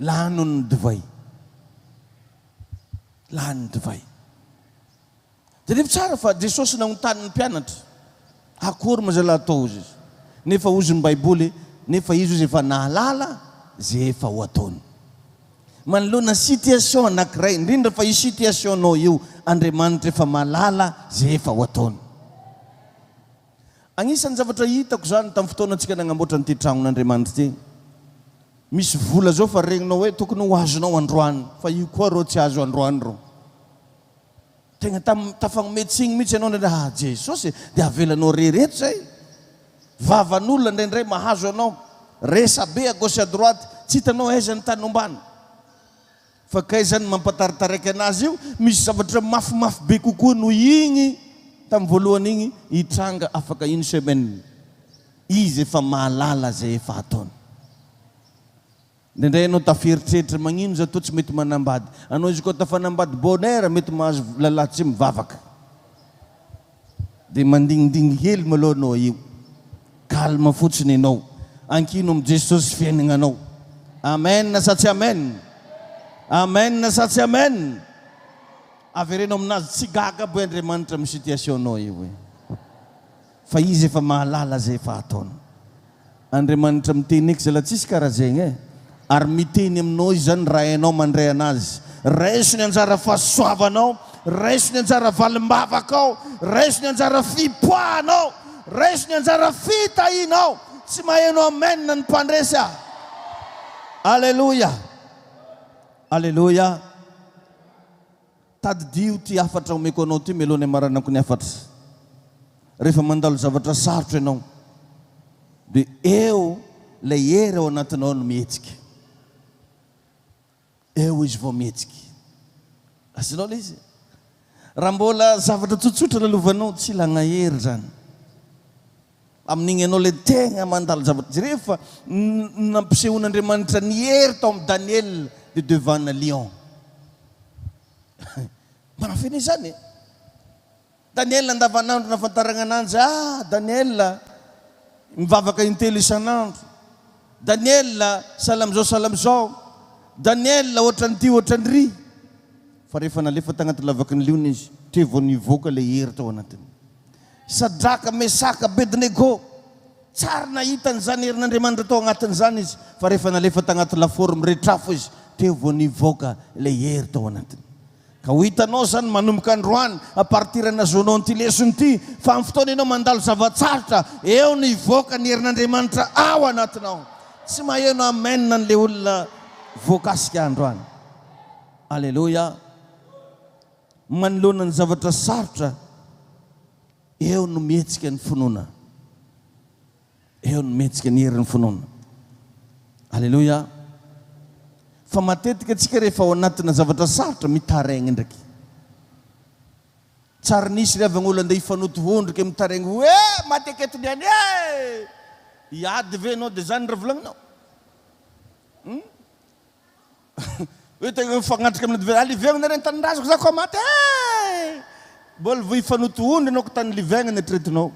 lany hono ny divay. Lany ny divay. Jereo tsara fa Jesosy nagnontany ny mpianatra, Akory moa zalahy atao hozy izy? Nefa hozy ny Baiboly, nefa izy hozy efa nahalala ze efa ho ataony. Manoloana situation anakiray, indrindra fa io situation-nao io, Andriamanitra efa mahalala ze efa ho ataony. Agnisan'ny zavatra hitako zany tamin'ny fotoana antsika nagnamboatra an'ity tragnon'Andriamanitra ity. Misy vola zao fa regninao hoe tokony ho azonao androany, fa io koa rô tsy azo androany rô. Tegna tam tafagnome tsigny mihitsy ianao indraindray, ah Jesosy e, dia avelanao rery eto zay? Vavan'olona indraindray mahazo anao, resa-be à gauche à droite, tsy hitanao aiza ny tany ombana. Fa kay zany mampataritaraiky anazy io, misy zavatra mafimafy be kokoa noho igny tamin'ny voalohany igny hitranga afaka une semaine. Izy efa mahalala zay efa ataony. Indraindray ianao tafieritreritra magnino za toa tsy mety manambady. Anao izy koa tafanambady bonne heure mety mahazo lalahy tsy mivavaka. Dia mandingindingy hely malou anao io. Calme fotsiny ianao. Ankino amin'i Jesosy fiainagnanao. Amen sa tsy amen? Amen sa tsy amen? Avereno aminazy tsy gaga aby hoe Andriamanitra amin'ny situation-nao io e. Fa izy efa mahalala zay efa ataony. Andriamanitra miteny eky zala tsisy kara zegny e! Ary miteny aminao izy zany raha hainao mandray anazy. Raiso ny anjara fahasoavanao, raiso ny anjara valimbavakao, raiso ny anjara fipoahanao, raiso ny anjara fitahianao. Tsy maheno amen ny mpandresy ah! Aleloia! Aleloia! Tadidio ity hafatra omeko anao ity mialoha ny hamaranako ny hafatra. Rehefa mandalo zavatra sarotra ianao dia eo ilay hery ao anatinao no mihetsika. Eo izy vao mihetsika. Azonao ilay izy? Raha mbola zavatra tsotsotra lalovanao, tsy ilana hery izany. Amin'igny ianao ilay tegna mandalo zavatra. Jereo fa nampisehoan'Andriamanitra ny hery tao amin'i Daniela dia devant lion. Mafy anie izany e! Daniela andavanandro nahafantaragna ananjy, ah Daniela mivavaka intelo isan'andro, Daniela sahala amizao sahala amizao, Daniela ohatran'ity ohatran'iry. Fa rehefa nalefa tagnaty lavaky ny liona izy, teo vao nivoaka ilay hery tao anatiny. Sadraka, Mesaka, Abednego, tsary nahita an'izany herin'Andriamanitra tao agnatin'izany izy, fa rehefa nalefa tagnaty lafaoro miretr'afo izy, teo vao nivoaka ilay hery tao anatiny. Ka ho hitanao izany manomboka androany, à partir nahazoanao an'ity lesona ity, fa amin'ny fotoana ianao mandalo zava-tsarotra, eo no hivoaka ny herin'Andriamanitra ao anatinao. Tsy maheno amen an'ilay olona voakasika androany. Aleloia. Manoloana ny zavatra sarotra, eo no mihetsika ny finoana. Eo no mihetsika ny herin'ny finoana. Aleloia. Fa matetika antsika rehefa ao anatina zavatra sarotra, mitaraigna ndraiky. Tsary nisy ry havagna olo andeha hifanoto hondrika mitaraigna hoe maty aketo niany e! Hiady ve ianao dia zany raha volagninao? Hum? Hoe tegna mifagnatrika amin'ny adversaire, alivegna nareo ny tanindrazako za koa maty eh! Mbola vao hifanoto ondry anao ko tany livegna ny eritreretinao.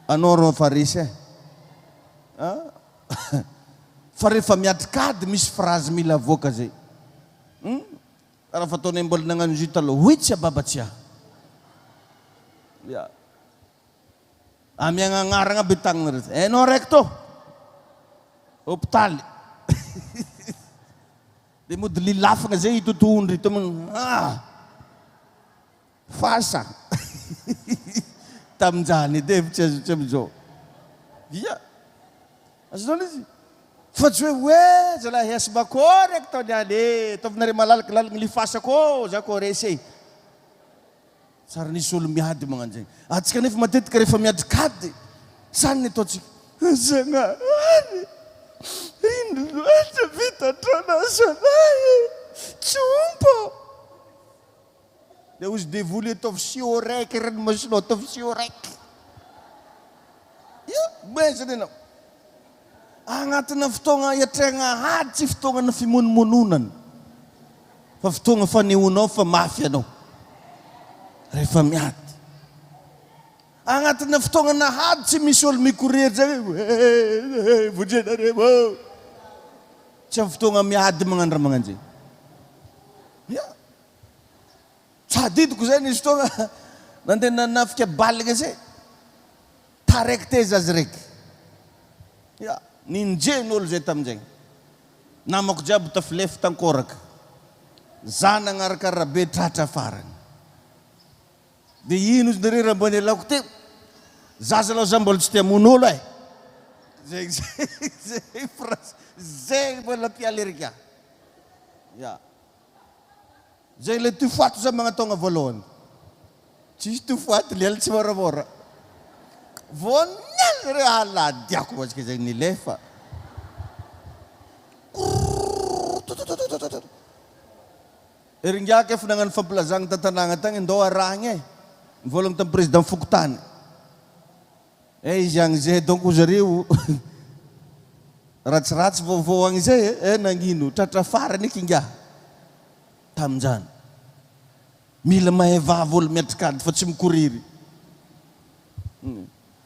Anao rô fa resy eh. Ah? Fa rehefa miatrik'ady misy phrase mila avoaka zay. Hum? Raha fataonay mbola nagnano izy io taloha, hoy tsia baba tsia. Ya. Amiagna agnaragna aby tagnana reto. Enao raiky tô. Hopitaly. Dia mody lilafagna zay ito tohondry ito ah! Fasa. Taminjany edy e, tsy azo tsy amizao. Ia. Azonao le izy? Fa tsy hoe hoe zalahy hasibako raiky tao niany e, ataovinareo malalaka lalagna lifasako ô, za koa resy e. Tsary nisy olo miady magnano zegny. Antsika nefa matetika rehefa miadikady, zany ny ataontsika. Zagnahary, ino loatra vitan-dranaso anay e! Tsy ompa! Dia hozy devoly ataovy sio raiky ranomasonao, ataovy sio raiky. Io, maizina ianao. Agnatina fotoagna iatrehagna ady tsy fotoagnana fimonomononana fa fotoagna fanehoanao fa mafy ianao rehefa miady. Agnatina fotoagnana ady tsy misy olo mikoriry zay hoe eh vonjenareo ô. Tsy amin'ny fotoagna miady magnano raha magnanjegny. Ya. Tsy adidiko zay nisy fotoagna nandeha nanafika baligna zay. Taraiky teza azy raiky. Ya, ninjen'olo zay tamin'izay. Namako jiaby tafilefy tankoraka. Za nagnaraka arabe tratra farany. De ino izy ndre raha mba nialako teo. Zaza aloha za mbola tsy te hamono olo e. Zegny zegny phrase zegny mbola nampialerika ahy. Ya. Zay ilay tufoato zay magnataogna voalohany. Tsisy tufoato liala tsy moramora. Vao niala zareo ala diako mazika zay nilefa. Ry ngiaky efa nagnano fampilazagna tan-tanàgna tagny ndao arahigna e. Nivolagna tamin'ny président fokontany. Eh izy agny zay donc ho zareo ratsiratsy vaovao agny zay eh, eh nagnino tratra farany eky ingahy tamin'izany. Mila mahay vava olo miatrik'ady fa tsy mikoriry.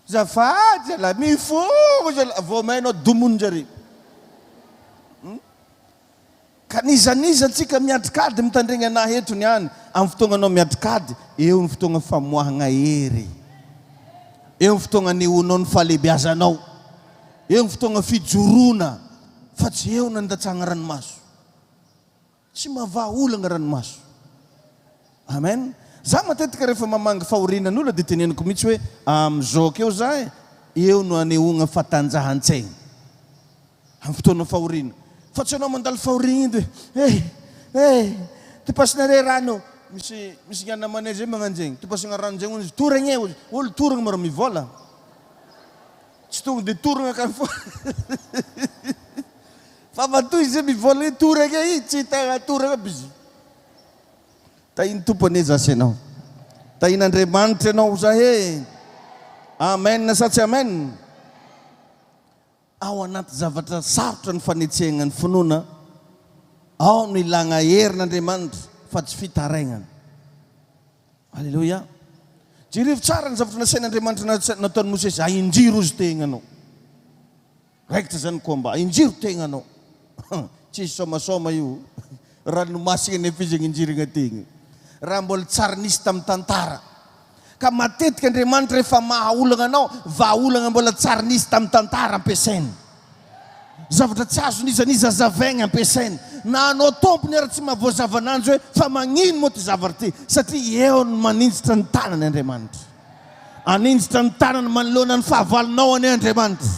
Zafady zalahy mifoha zalahy vao may anao domonin-jareo. Ka n'iza n'iza antsika miadrikady mitandregny anah eto niany, amin'ny fotoagna anao miadrikady, eo ny fotoagna famoahagna hery, eo ny fotoagna anehoanao ny fahalebiazanao, eo ny fotoagna fijoroana fa tsy eo ny andatsahagna ranomaso. Tsy mahavaha olagna ranomaso. Amen. Za matetika rehefa mamangy fahorianan'olona dia teneniko mihitsy hoe amizao keo za e, eo no anehoagna fatanjahan-tsaigna. Amin'ny fotoana fahoriana. Fa tsy ianao mandalo fahoriana iny dia eh! Eh! Topasinareo rano. Misy misy ny namanay zay magnano zegny. Topasina rano zegny hono izy. Toragna e hozy. Olo toragna ma rô mivôla. Tsy tonga dia toragna akany fô. Fa matoa izy mivôla iny toragna e, tsy tegna toragna aby izy. Tahin'ny Tompo anie zasy ianao. Tahin'Andriamanitra ianao zahe. Amen sa tsy amen? Ao anaty zavatra sarotra ny fanetsehagna ny finoana, ao no ilagna herin'Andriamanitra fa tsy fitarainana. Aleloia. Jerevo tsara ny zavatra nasain'Andriamanitra nataon'i Mosesy, ahinjiro izy tegnanao. Raikitra zany combat, ahinjiro tegnanao. Tsisy somasoma io. Ranomasina nefa izy aninjirigna tegna. Raha mbola tsary nisy tamin'ny tantara. Ka matetika Andriamanitra rehefa maha olagna anao, vahaolagna mbola tsary nisy tamin'ny tantara ampiasainy. Zavatra tsy azon'iza n'iza azavaigna ampiasainy. Na anao tompony ary tsy mahavoazava ananjy hoe fa magnino moa ty zavatra ty? Satria eo no maninjitra ny tanany Andriamanitra. Haninjitra ny tanany manoloana ny fahavalonao anie Andriamanitra.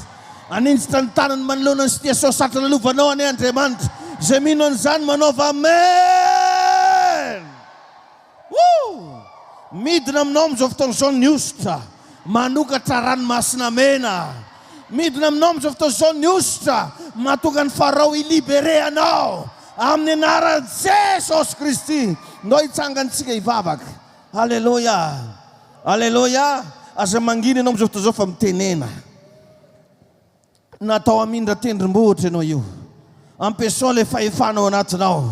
Haninjitra ny tanany manoloana ny situation sarotra lalovanao anie Andriamanitra. Izay mino an'izany manaova Amen! Woo! Midina aminao amin'izao fotoana izao ny hosotra manokatra ranomasina mena. Midina aminao amin'izao fotoana izao ny hosotra mahatonga an'i Farao hi-libérer anao amin'ny anaran'i Jesosy Kristy. Ndao hitsangantsika hivavaka. Aleloia! Aleloia! Aza mangina ianao amin'izao fotoana izao fa mitenena. Natao hamindra tendrombohitra ianao io. Ampiasao ilay fahefana ao anatinao.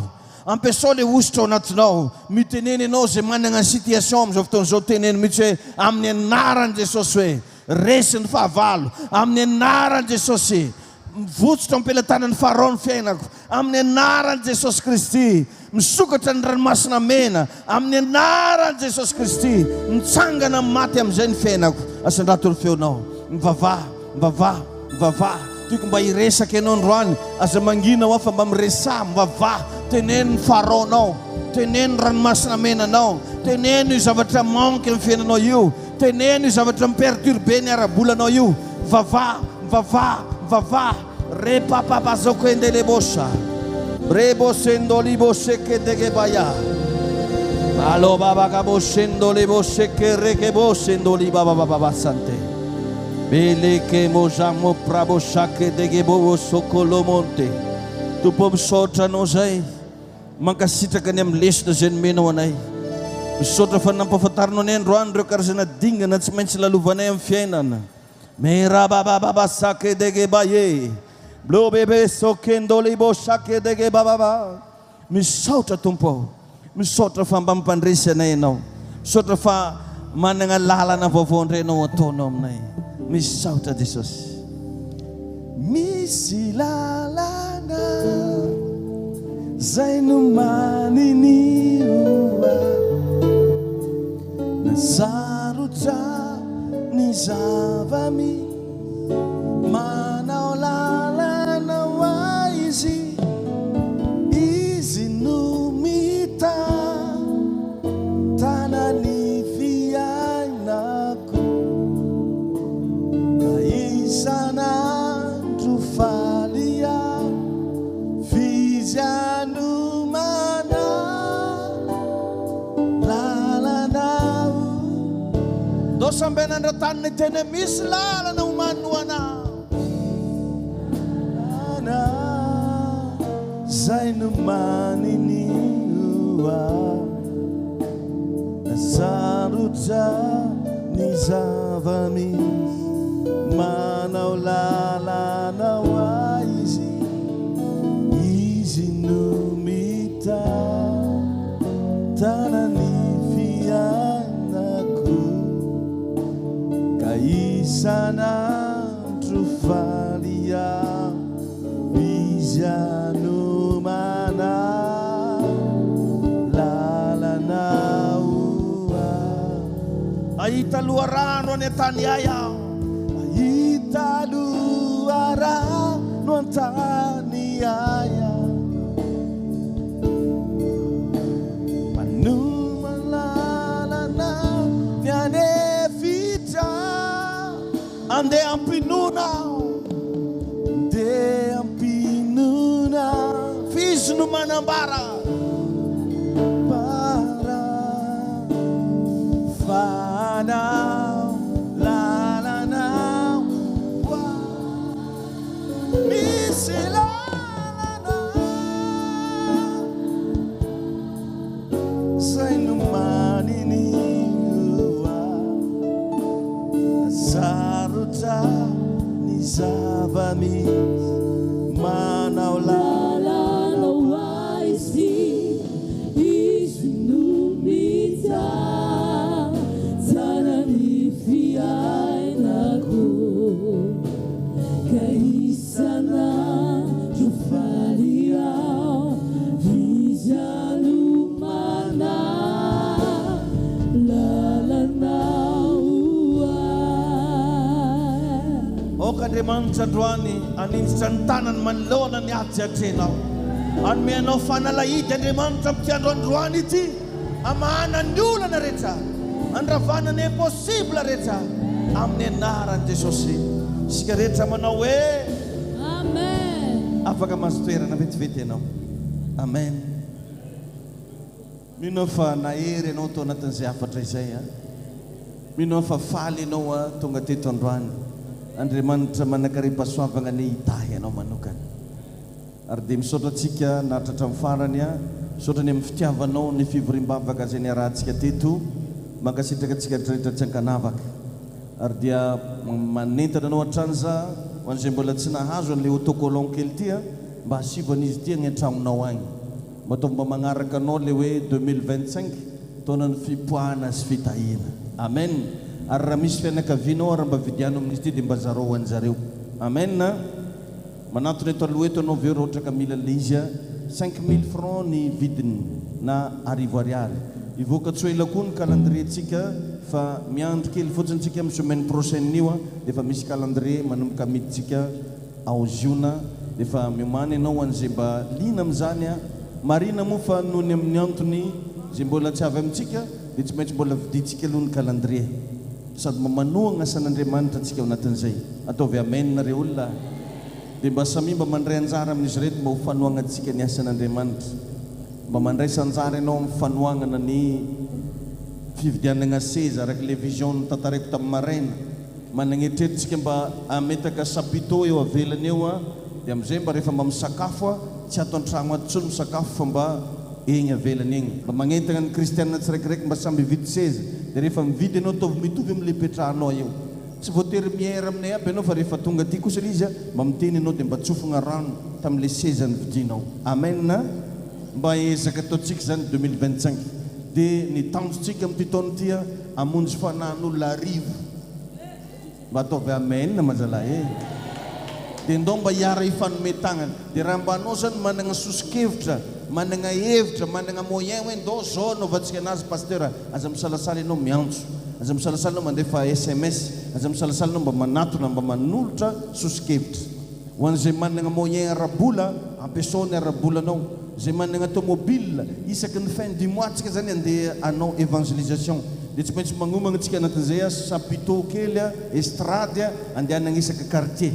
Ampiasao ilay hosotra ao anatinao. Mitenena ianao izay manana situation amin'izao fotoana izao, teneno mihitsy hoe amin'ny anaran'i Jesosy hoe resy ny fahavalo, amin'ny anaran'i Jesosy. Mivotsitra am-pelatanan'i Farao ny fiainako, amin'ny anaran'i Jesosy Kristy. Misokatra ny ranomasina mena, amin'ny anaran'i Jesosy Kristy. Mitsangana amin'ny maty amin'izay ny fiainako. Asandrato ny feonao. Mivavaha, mivavaha, mivavaha. Tiako mba hiresaka ianao androany. Aza mangina hoa fa mba miresaha, mivavaha. Teneno ny Faraonao. Teneno ny ranomasina menanao. Teneno io zavatra manque amin'ny fiainanao io. Teneno io zavatra mi-perturber ny ara-bolanao io. Mivavaha, mivavaha, mivavaha. Re papa bazokendelebosha. Rebosendolibo shekedegebaya. Alo baba gaboshendolebo shekerekebosendoli baba baba basante. Beleke mojamo prabo shakedegebo sokolomonte. Tompo misaotra anao zay. Mankasitraka ny amin'ny lesona izay nomenao anay. Misaotra fa nampahafantarinao anay androany ireo karazana dingana tsy maintsy lalovanay amin'ny fiainana. Merababababasakedegebaye. Blobebe sokendo libo shakedege bababa. Misaotra Tompo ô. Misaotra fa mba mampandresy anay Ianao. Misaotra fa managna lalana vaovao indray Ianao ataonao aminay. Misaotra Jesosy. Misy lalana zay nomaniny ho ahy Na sarotra ny zava-misy Manao lalana ho ahy Izy Izy no mitantana ny fiainako Ka isan'andro faly aho F'izy hanomana lalana ho Ndao samby hanandra-tany ny teny hoe misy lalana omaniny ho anao. Lalana zay nomaniny ho ahy. Na sarotra ny zava-misy, manao lalana ho ahy Izy. Izy no mitantana ny fiainako ka isan'andro faly aho Izy hanomana lalana ho ahy. Hahita loharano any an-tany hay aho. Hahita loharano an-tany hay aho. Mpanomana lalana ny any efitra. Andeha am-pinoana aho. Andeha am-pinoana. F'izy no manambara. Bara fa hanao lalana ho ahy. Misy lalana izay nomaniny ho ahy. Sarotra ny zava-misy manao
lalana ho ahy sy izy no mitantana ny fiainako ka isan'andro faly aho izy hanomana Lalana ho ahy.
Aoka Andriamanitra androany haninjitra ny tanany manoloana ny ady atrehinao. Hanome anao fanalahidy Andriamanitra amin'ity andro androany ity hamahana ny olana rehetra, handravana ny impossible rehetra amin'ny anaran'i Jesosy. Isika rehetra manao hoe.
Amen.
Afaka mahazo toerana vetivety ianao. Amen. Mino aho fa nahery ianao tao anatin'izay hafatra izay a. Mino aho fa faly ianao a tonga teto androany. Andriamanitra manankarem-pahasoavagna anie hitahy anao manokana. Ary dia misaotra antsika naharitra hatramin'ny farany a. Misaotra ny amin'ny fitiavanao ny fivoriam-bavaka izay niarahantsika teto. Mankasitraka antsika rehetra tsy ankanavaka. Ary dia manentana anao hatrany za ho an'izay mbola tsy nahazo an'ilay autocollant kely ity a, mba asivo an'izy ity agny an-tragnonao agny. Mba ataovy mba magnaraka anao le hoe 2025 taonan'ny fipoahana sy fitahiana. Amen! Ary raha misy fianakavianao ary mba vidiano amin'izy ity dia mba zarao ho an'zareo. Amen a! Manantona eto aloha eto anao avy eo raha ohatra ka mila an'le izy a! 5000 francs ny vidiny na arivo ariary. Hivoaka tsy ho ela koa ny calendrier-tsika fa miandry kely fotsiny tsika amin'ny semaine prochaine io a dia efa misy calendrier manomboka amidintsika ao Ziona efa miomàna ianao ho an'izay mba liana amin'izany a! Marina moa fa noho ny amin'ny antony izay mbola tsy avy amintsika dia tsy maintsy mbola vidintsika aloha ny calendrier. Sady mba manohagna asan'Andriamanitra antsika ao anatin'izay. Ataovy amen re olona a! Dia mba samia mba mandray anjara amin'izy ireto mba ho fanohagnantsika ny asan'Andriamanitra. Mba mandraisa anjara ianao amin'ny fanohagnana ny fividianagna seza araka ilay vision notantaraiko tamin'ny maraina. Managneritrery tsika mba hametaka chapiteau eo avelany eo a, dia amizay mba rehefa mba misakafo a, tsy ato antragno ato tsony misakafo fa mba egny avelany egny. Mba magnentagna ny kristianina tsiraikiraiky mba samby hividy seza, dia rehefa mividy ianao ataovy mitovy amle ipetrahanao eo. Tsy voatery miera aminay aby ianao fa rehefa tonga aty kosa ilay izy mba miteny ianao dia mba tsofina rano tamin'ilay seza novidianao. Amen a! Mba ezaka ataontsika izany 2025 dia ny tanjontsika amin'ity taona ity hamonjy fanahin'olona arivo. Mba ataovy amen mazalahy e! Dia ndao mba hiara hifanome tagnana. Dia raha mba anao zany managna soso-kevitra, managna hevitra, managna moyen hoe ndao zao anaovantsika anazy Pasteur a! Aza misalasala ianao miantso, aza misalasala ianao mandefa sms, aza misalasala ianao mba manatona, mba manolotra soso-kevitra. Ho an'izay managna moyen ara-bola, ampiasao ny ara-bolanao. Izay managna tomobile, isaky ny fin du mois tsika zany andeha hanao evangelisation. Dia tsy maintsy magnomagna tsika anatin'izay a, chapiteau kely a, estrade a, andehanagna isaka quartier.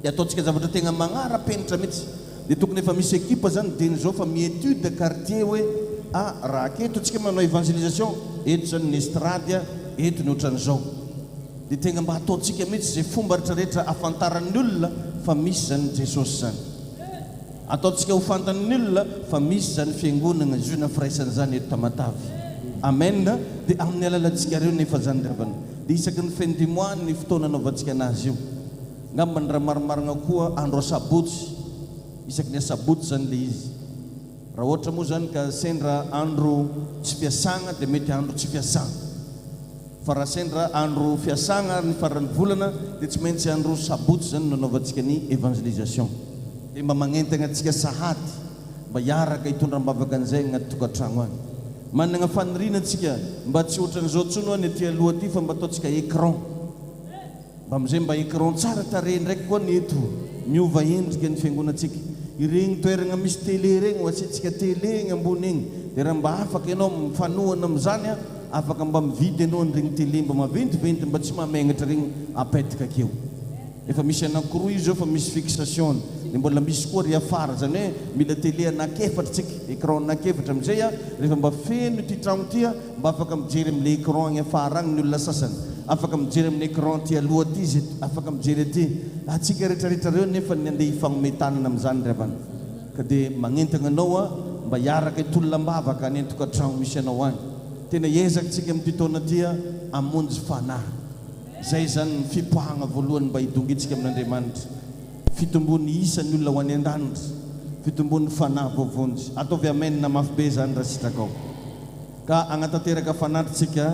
Dia ataontsika zavatra tegna magnara-penitra mihitsy. Dia tokony efa misy ekipa zany dieny izao fa mi-etude quartier hoe ah raha aketo tsika manao evangelisation, eto zany ny estrade a, eto ny otran'izao. Dia tegna mba ataontsika mihitsy izay fomba retraretra afantaran'ny olona fa misy zany Jesosy zany. Ataontsika ho fantan'ny olona fa misy zany fiangonagna ziona firaisana zany eto Tamatave. Amen. Dia amin'ny alalantsika reo nefa zany ry havana. Dia isaky ny fin du mois ny fotoana anaovantsika anazy io. Ngambany raha marimarigna koa andro asabotsy, isaky ny asabotsy zany le izy. Raha ohatra moa zany ka sendra andro tsy fiasagna dia mety andro tsy fiasagna. Fa raha sendra andro fiasagna ary ny faran'ny volana dia tsy maintsy andro sabotsy zany no anaovantsika ny evangelisation. Dia mba magnentagna antsika sahady mba hiaraka hitondra am-bavaka an'izay agnaty tokantragno agny. Managna faniriana antsika mba tsy ohatran'izao tsony hoa ny aty aloha aty fa mba ataontsika écran. Mba amizay mba écran tsara tarehy ndraiky koa ny eto, miova endrika ny fiangonantsika. Iregny toeragna misy télé regny ho asiantsika télé egny ambony egny, de raha mba afaka enao mifanohana amizany an, afaka mba mividy enao an'iregny télé mba maventiventy mba tsy mahamegnatra regny apetaka akeo. Efa misy anankiroa izy zao fa misy fixation-ny, de mbola misy koa ry afara, zany hoe mila télé anakefatra tsika, écran anakefatra amizay an, rehefa mba feno ity tragno ty an, Mba afaka mijery amin'ilay écran agny afara agny ny olona sasany, afaka mijery amin'ny écran aty aloha aty izy, afaka mijery aty. Antsika rehetrarehetra ireo nefa ny andeha hifagnome tanana amin'izany ry havana. Ka dia magnentagna anao aho mba hiaraka hitolona am-bavaka any an-tokantragno misy anao any. Tena hiezaka tsika amin'ity taona ity hamonjy fanahy. Izay izany ny fipoahagna voalohany mba hidongintsika amin'Andriamanitra. Fitombon'ny isan'ny olona ho any an-danitra. Fitombon'ny fanahy voavonjy. Ataovy amen mafy be izany raha sitrakao. Ka hagnatanteraka fanatitra tsika.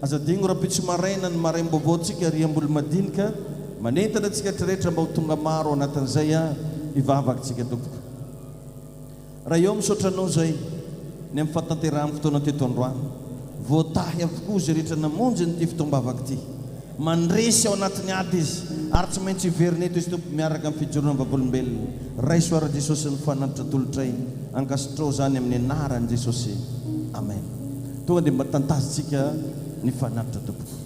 Aza adigno rahampitso maraina ny maraim-baovao tsika ry Ambolomadinika. Manentana antsika rehetra mba ho tonga maro ao anatin'izay hivavaka tsika tompoko. Ray ô misaotra Anao izay ny amin'ny fahatanterahan'ny fotoana teto androany. Voatahy avokoa izay rehetra namonjy an'ity fotoam-bavaka ity. Mandresy ao anatin'ny ady izy ary tsy maintsy hiverina eto izy Tompo miaraka amin'ny fijoroana vavolombelona. Raiso ara Jesosy ny fanatitra atolotray. Ankasitrao izany amin'ny anaran'i Jesosy. Amen. Tonga dia mba tantazintsika ny fanatitra tompoko.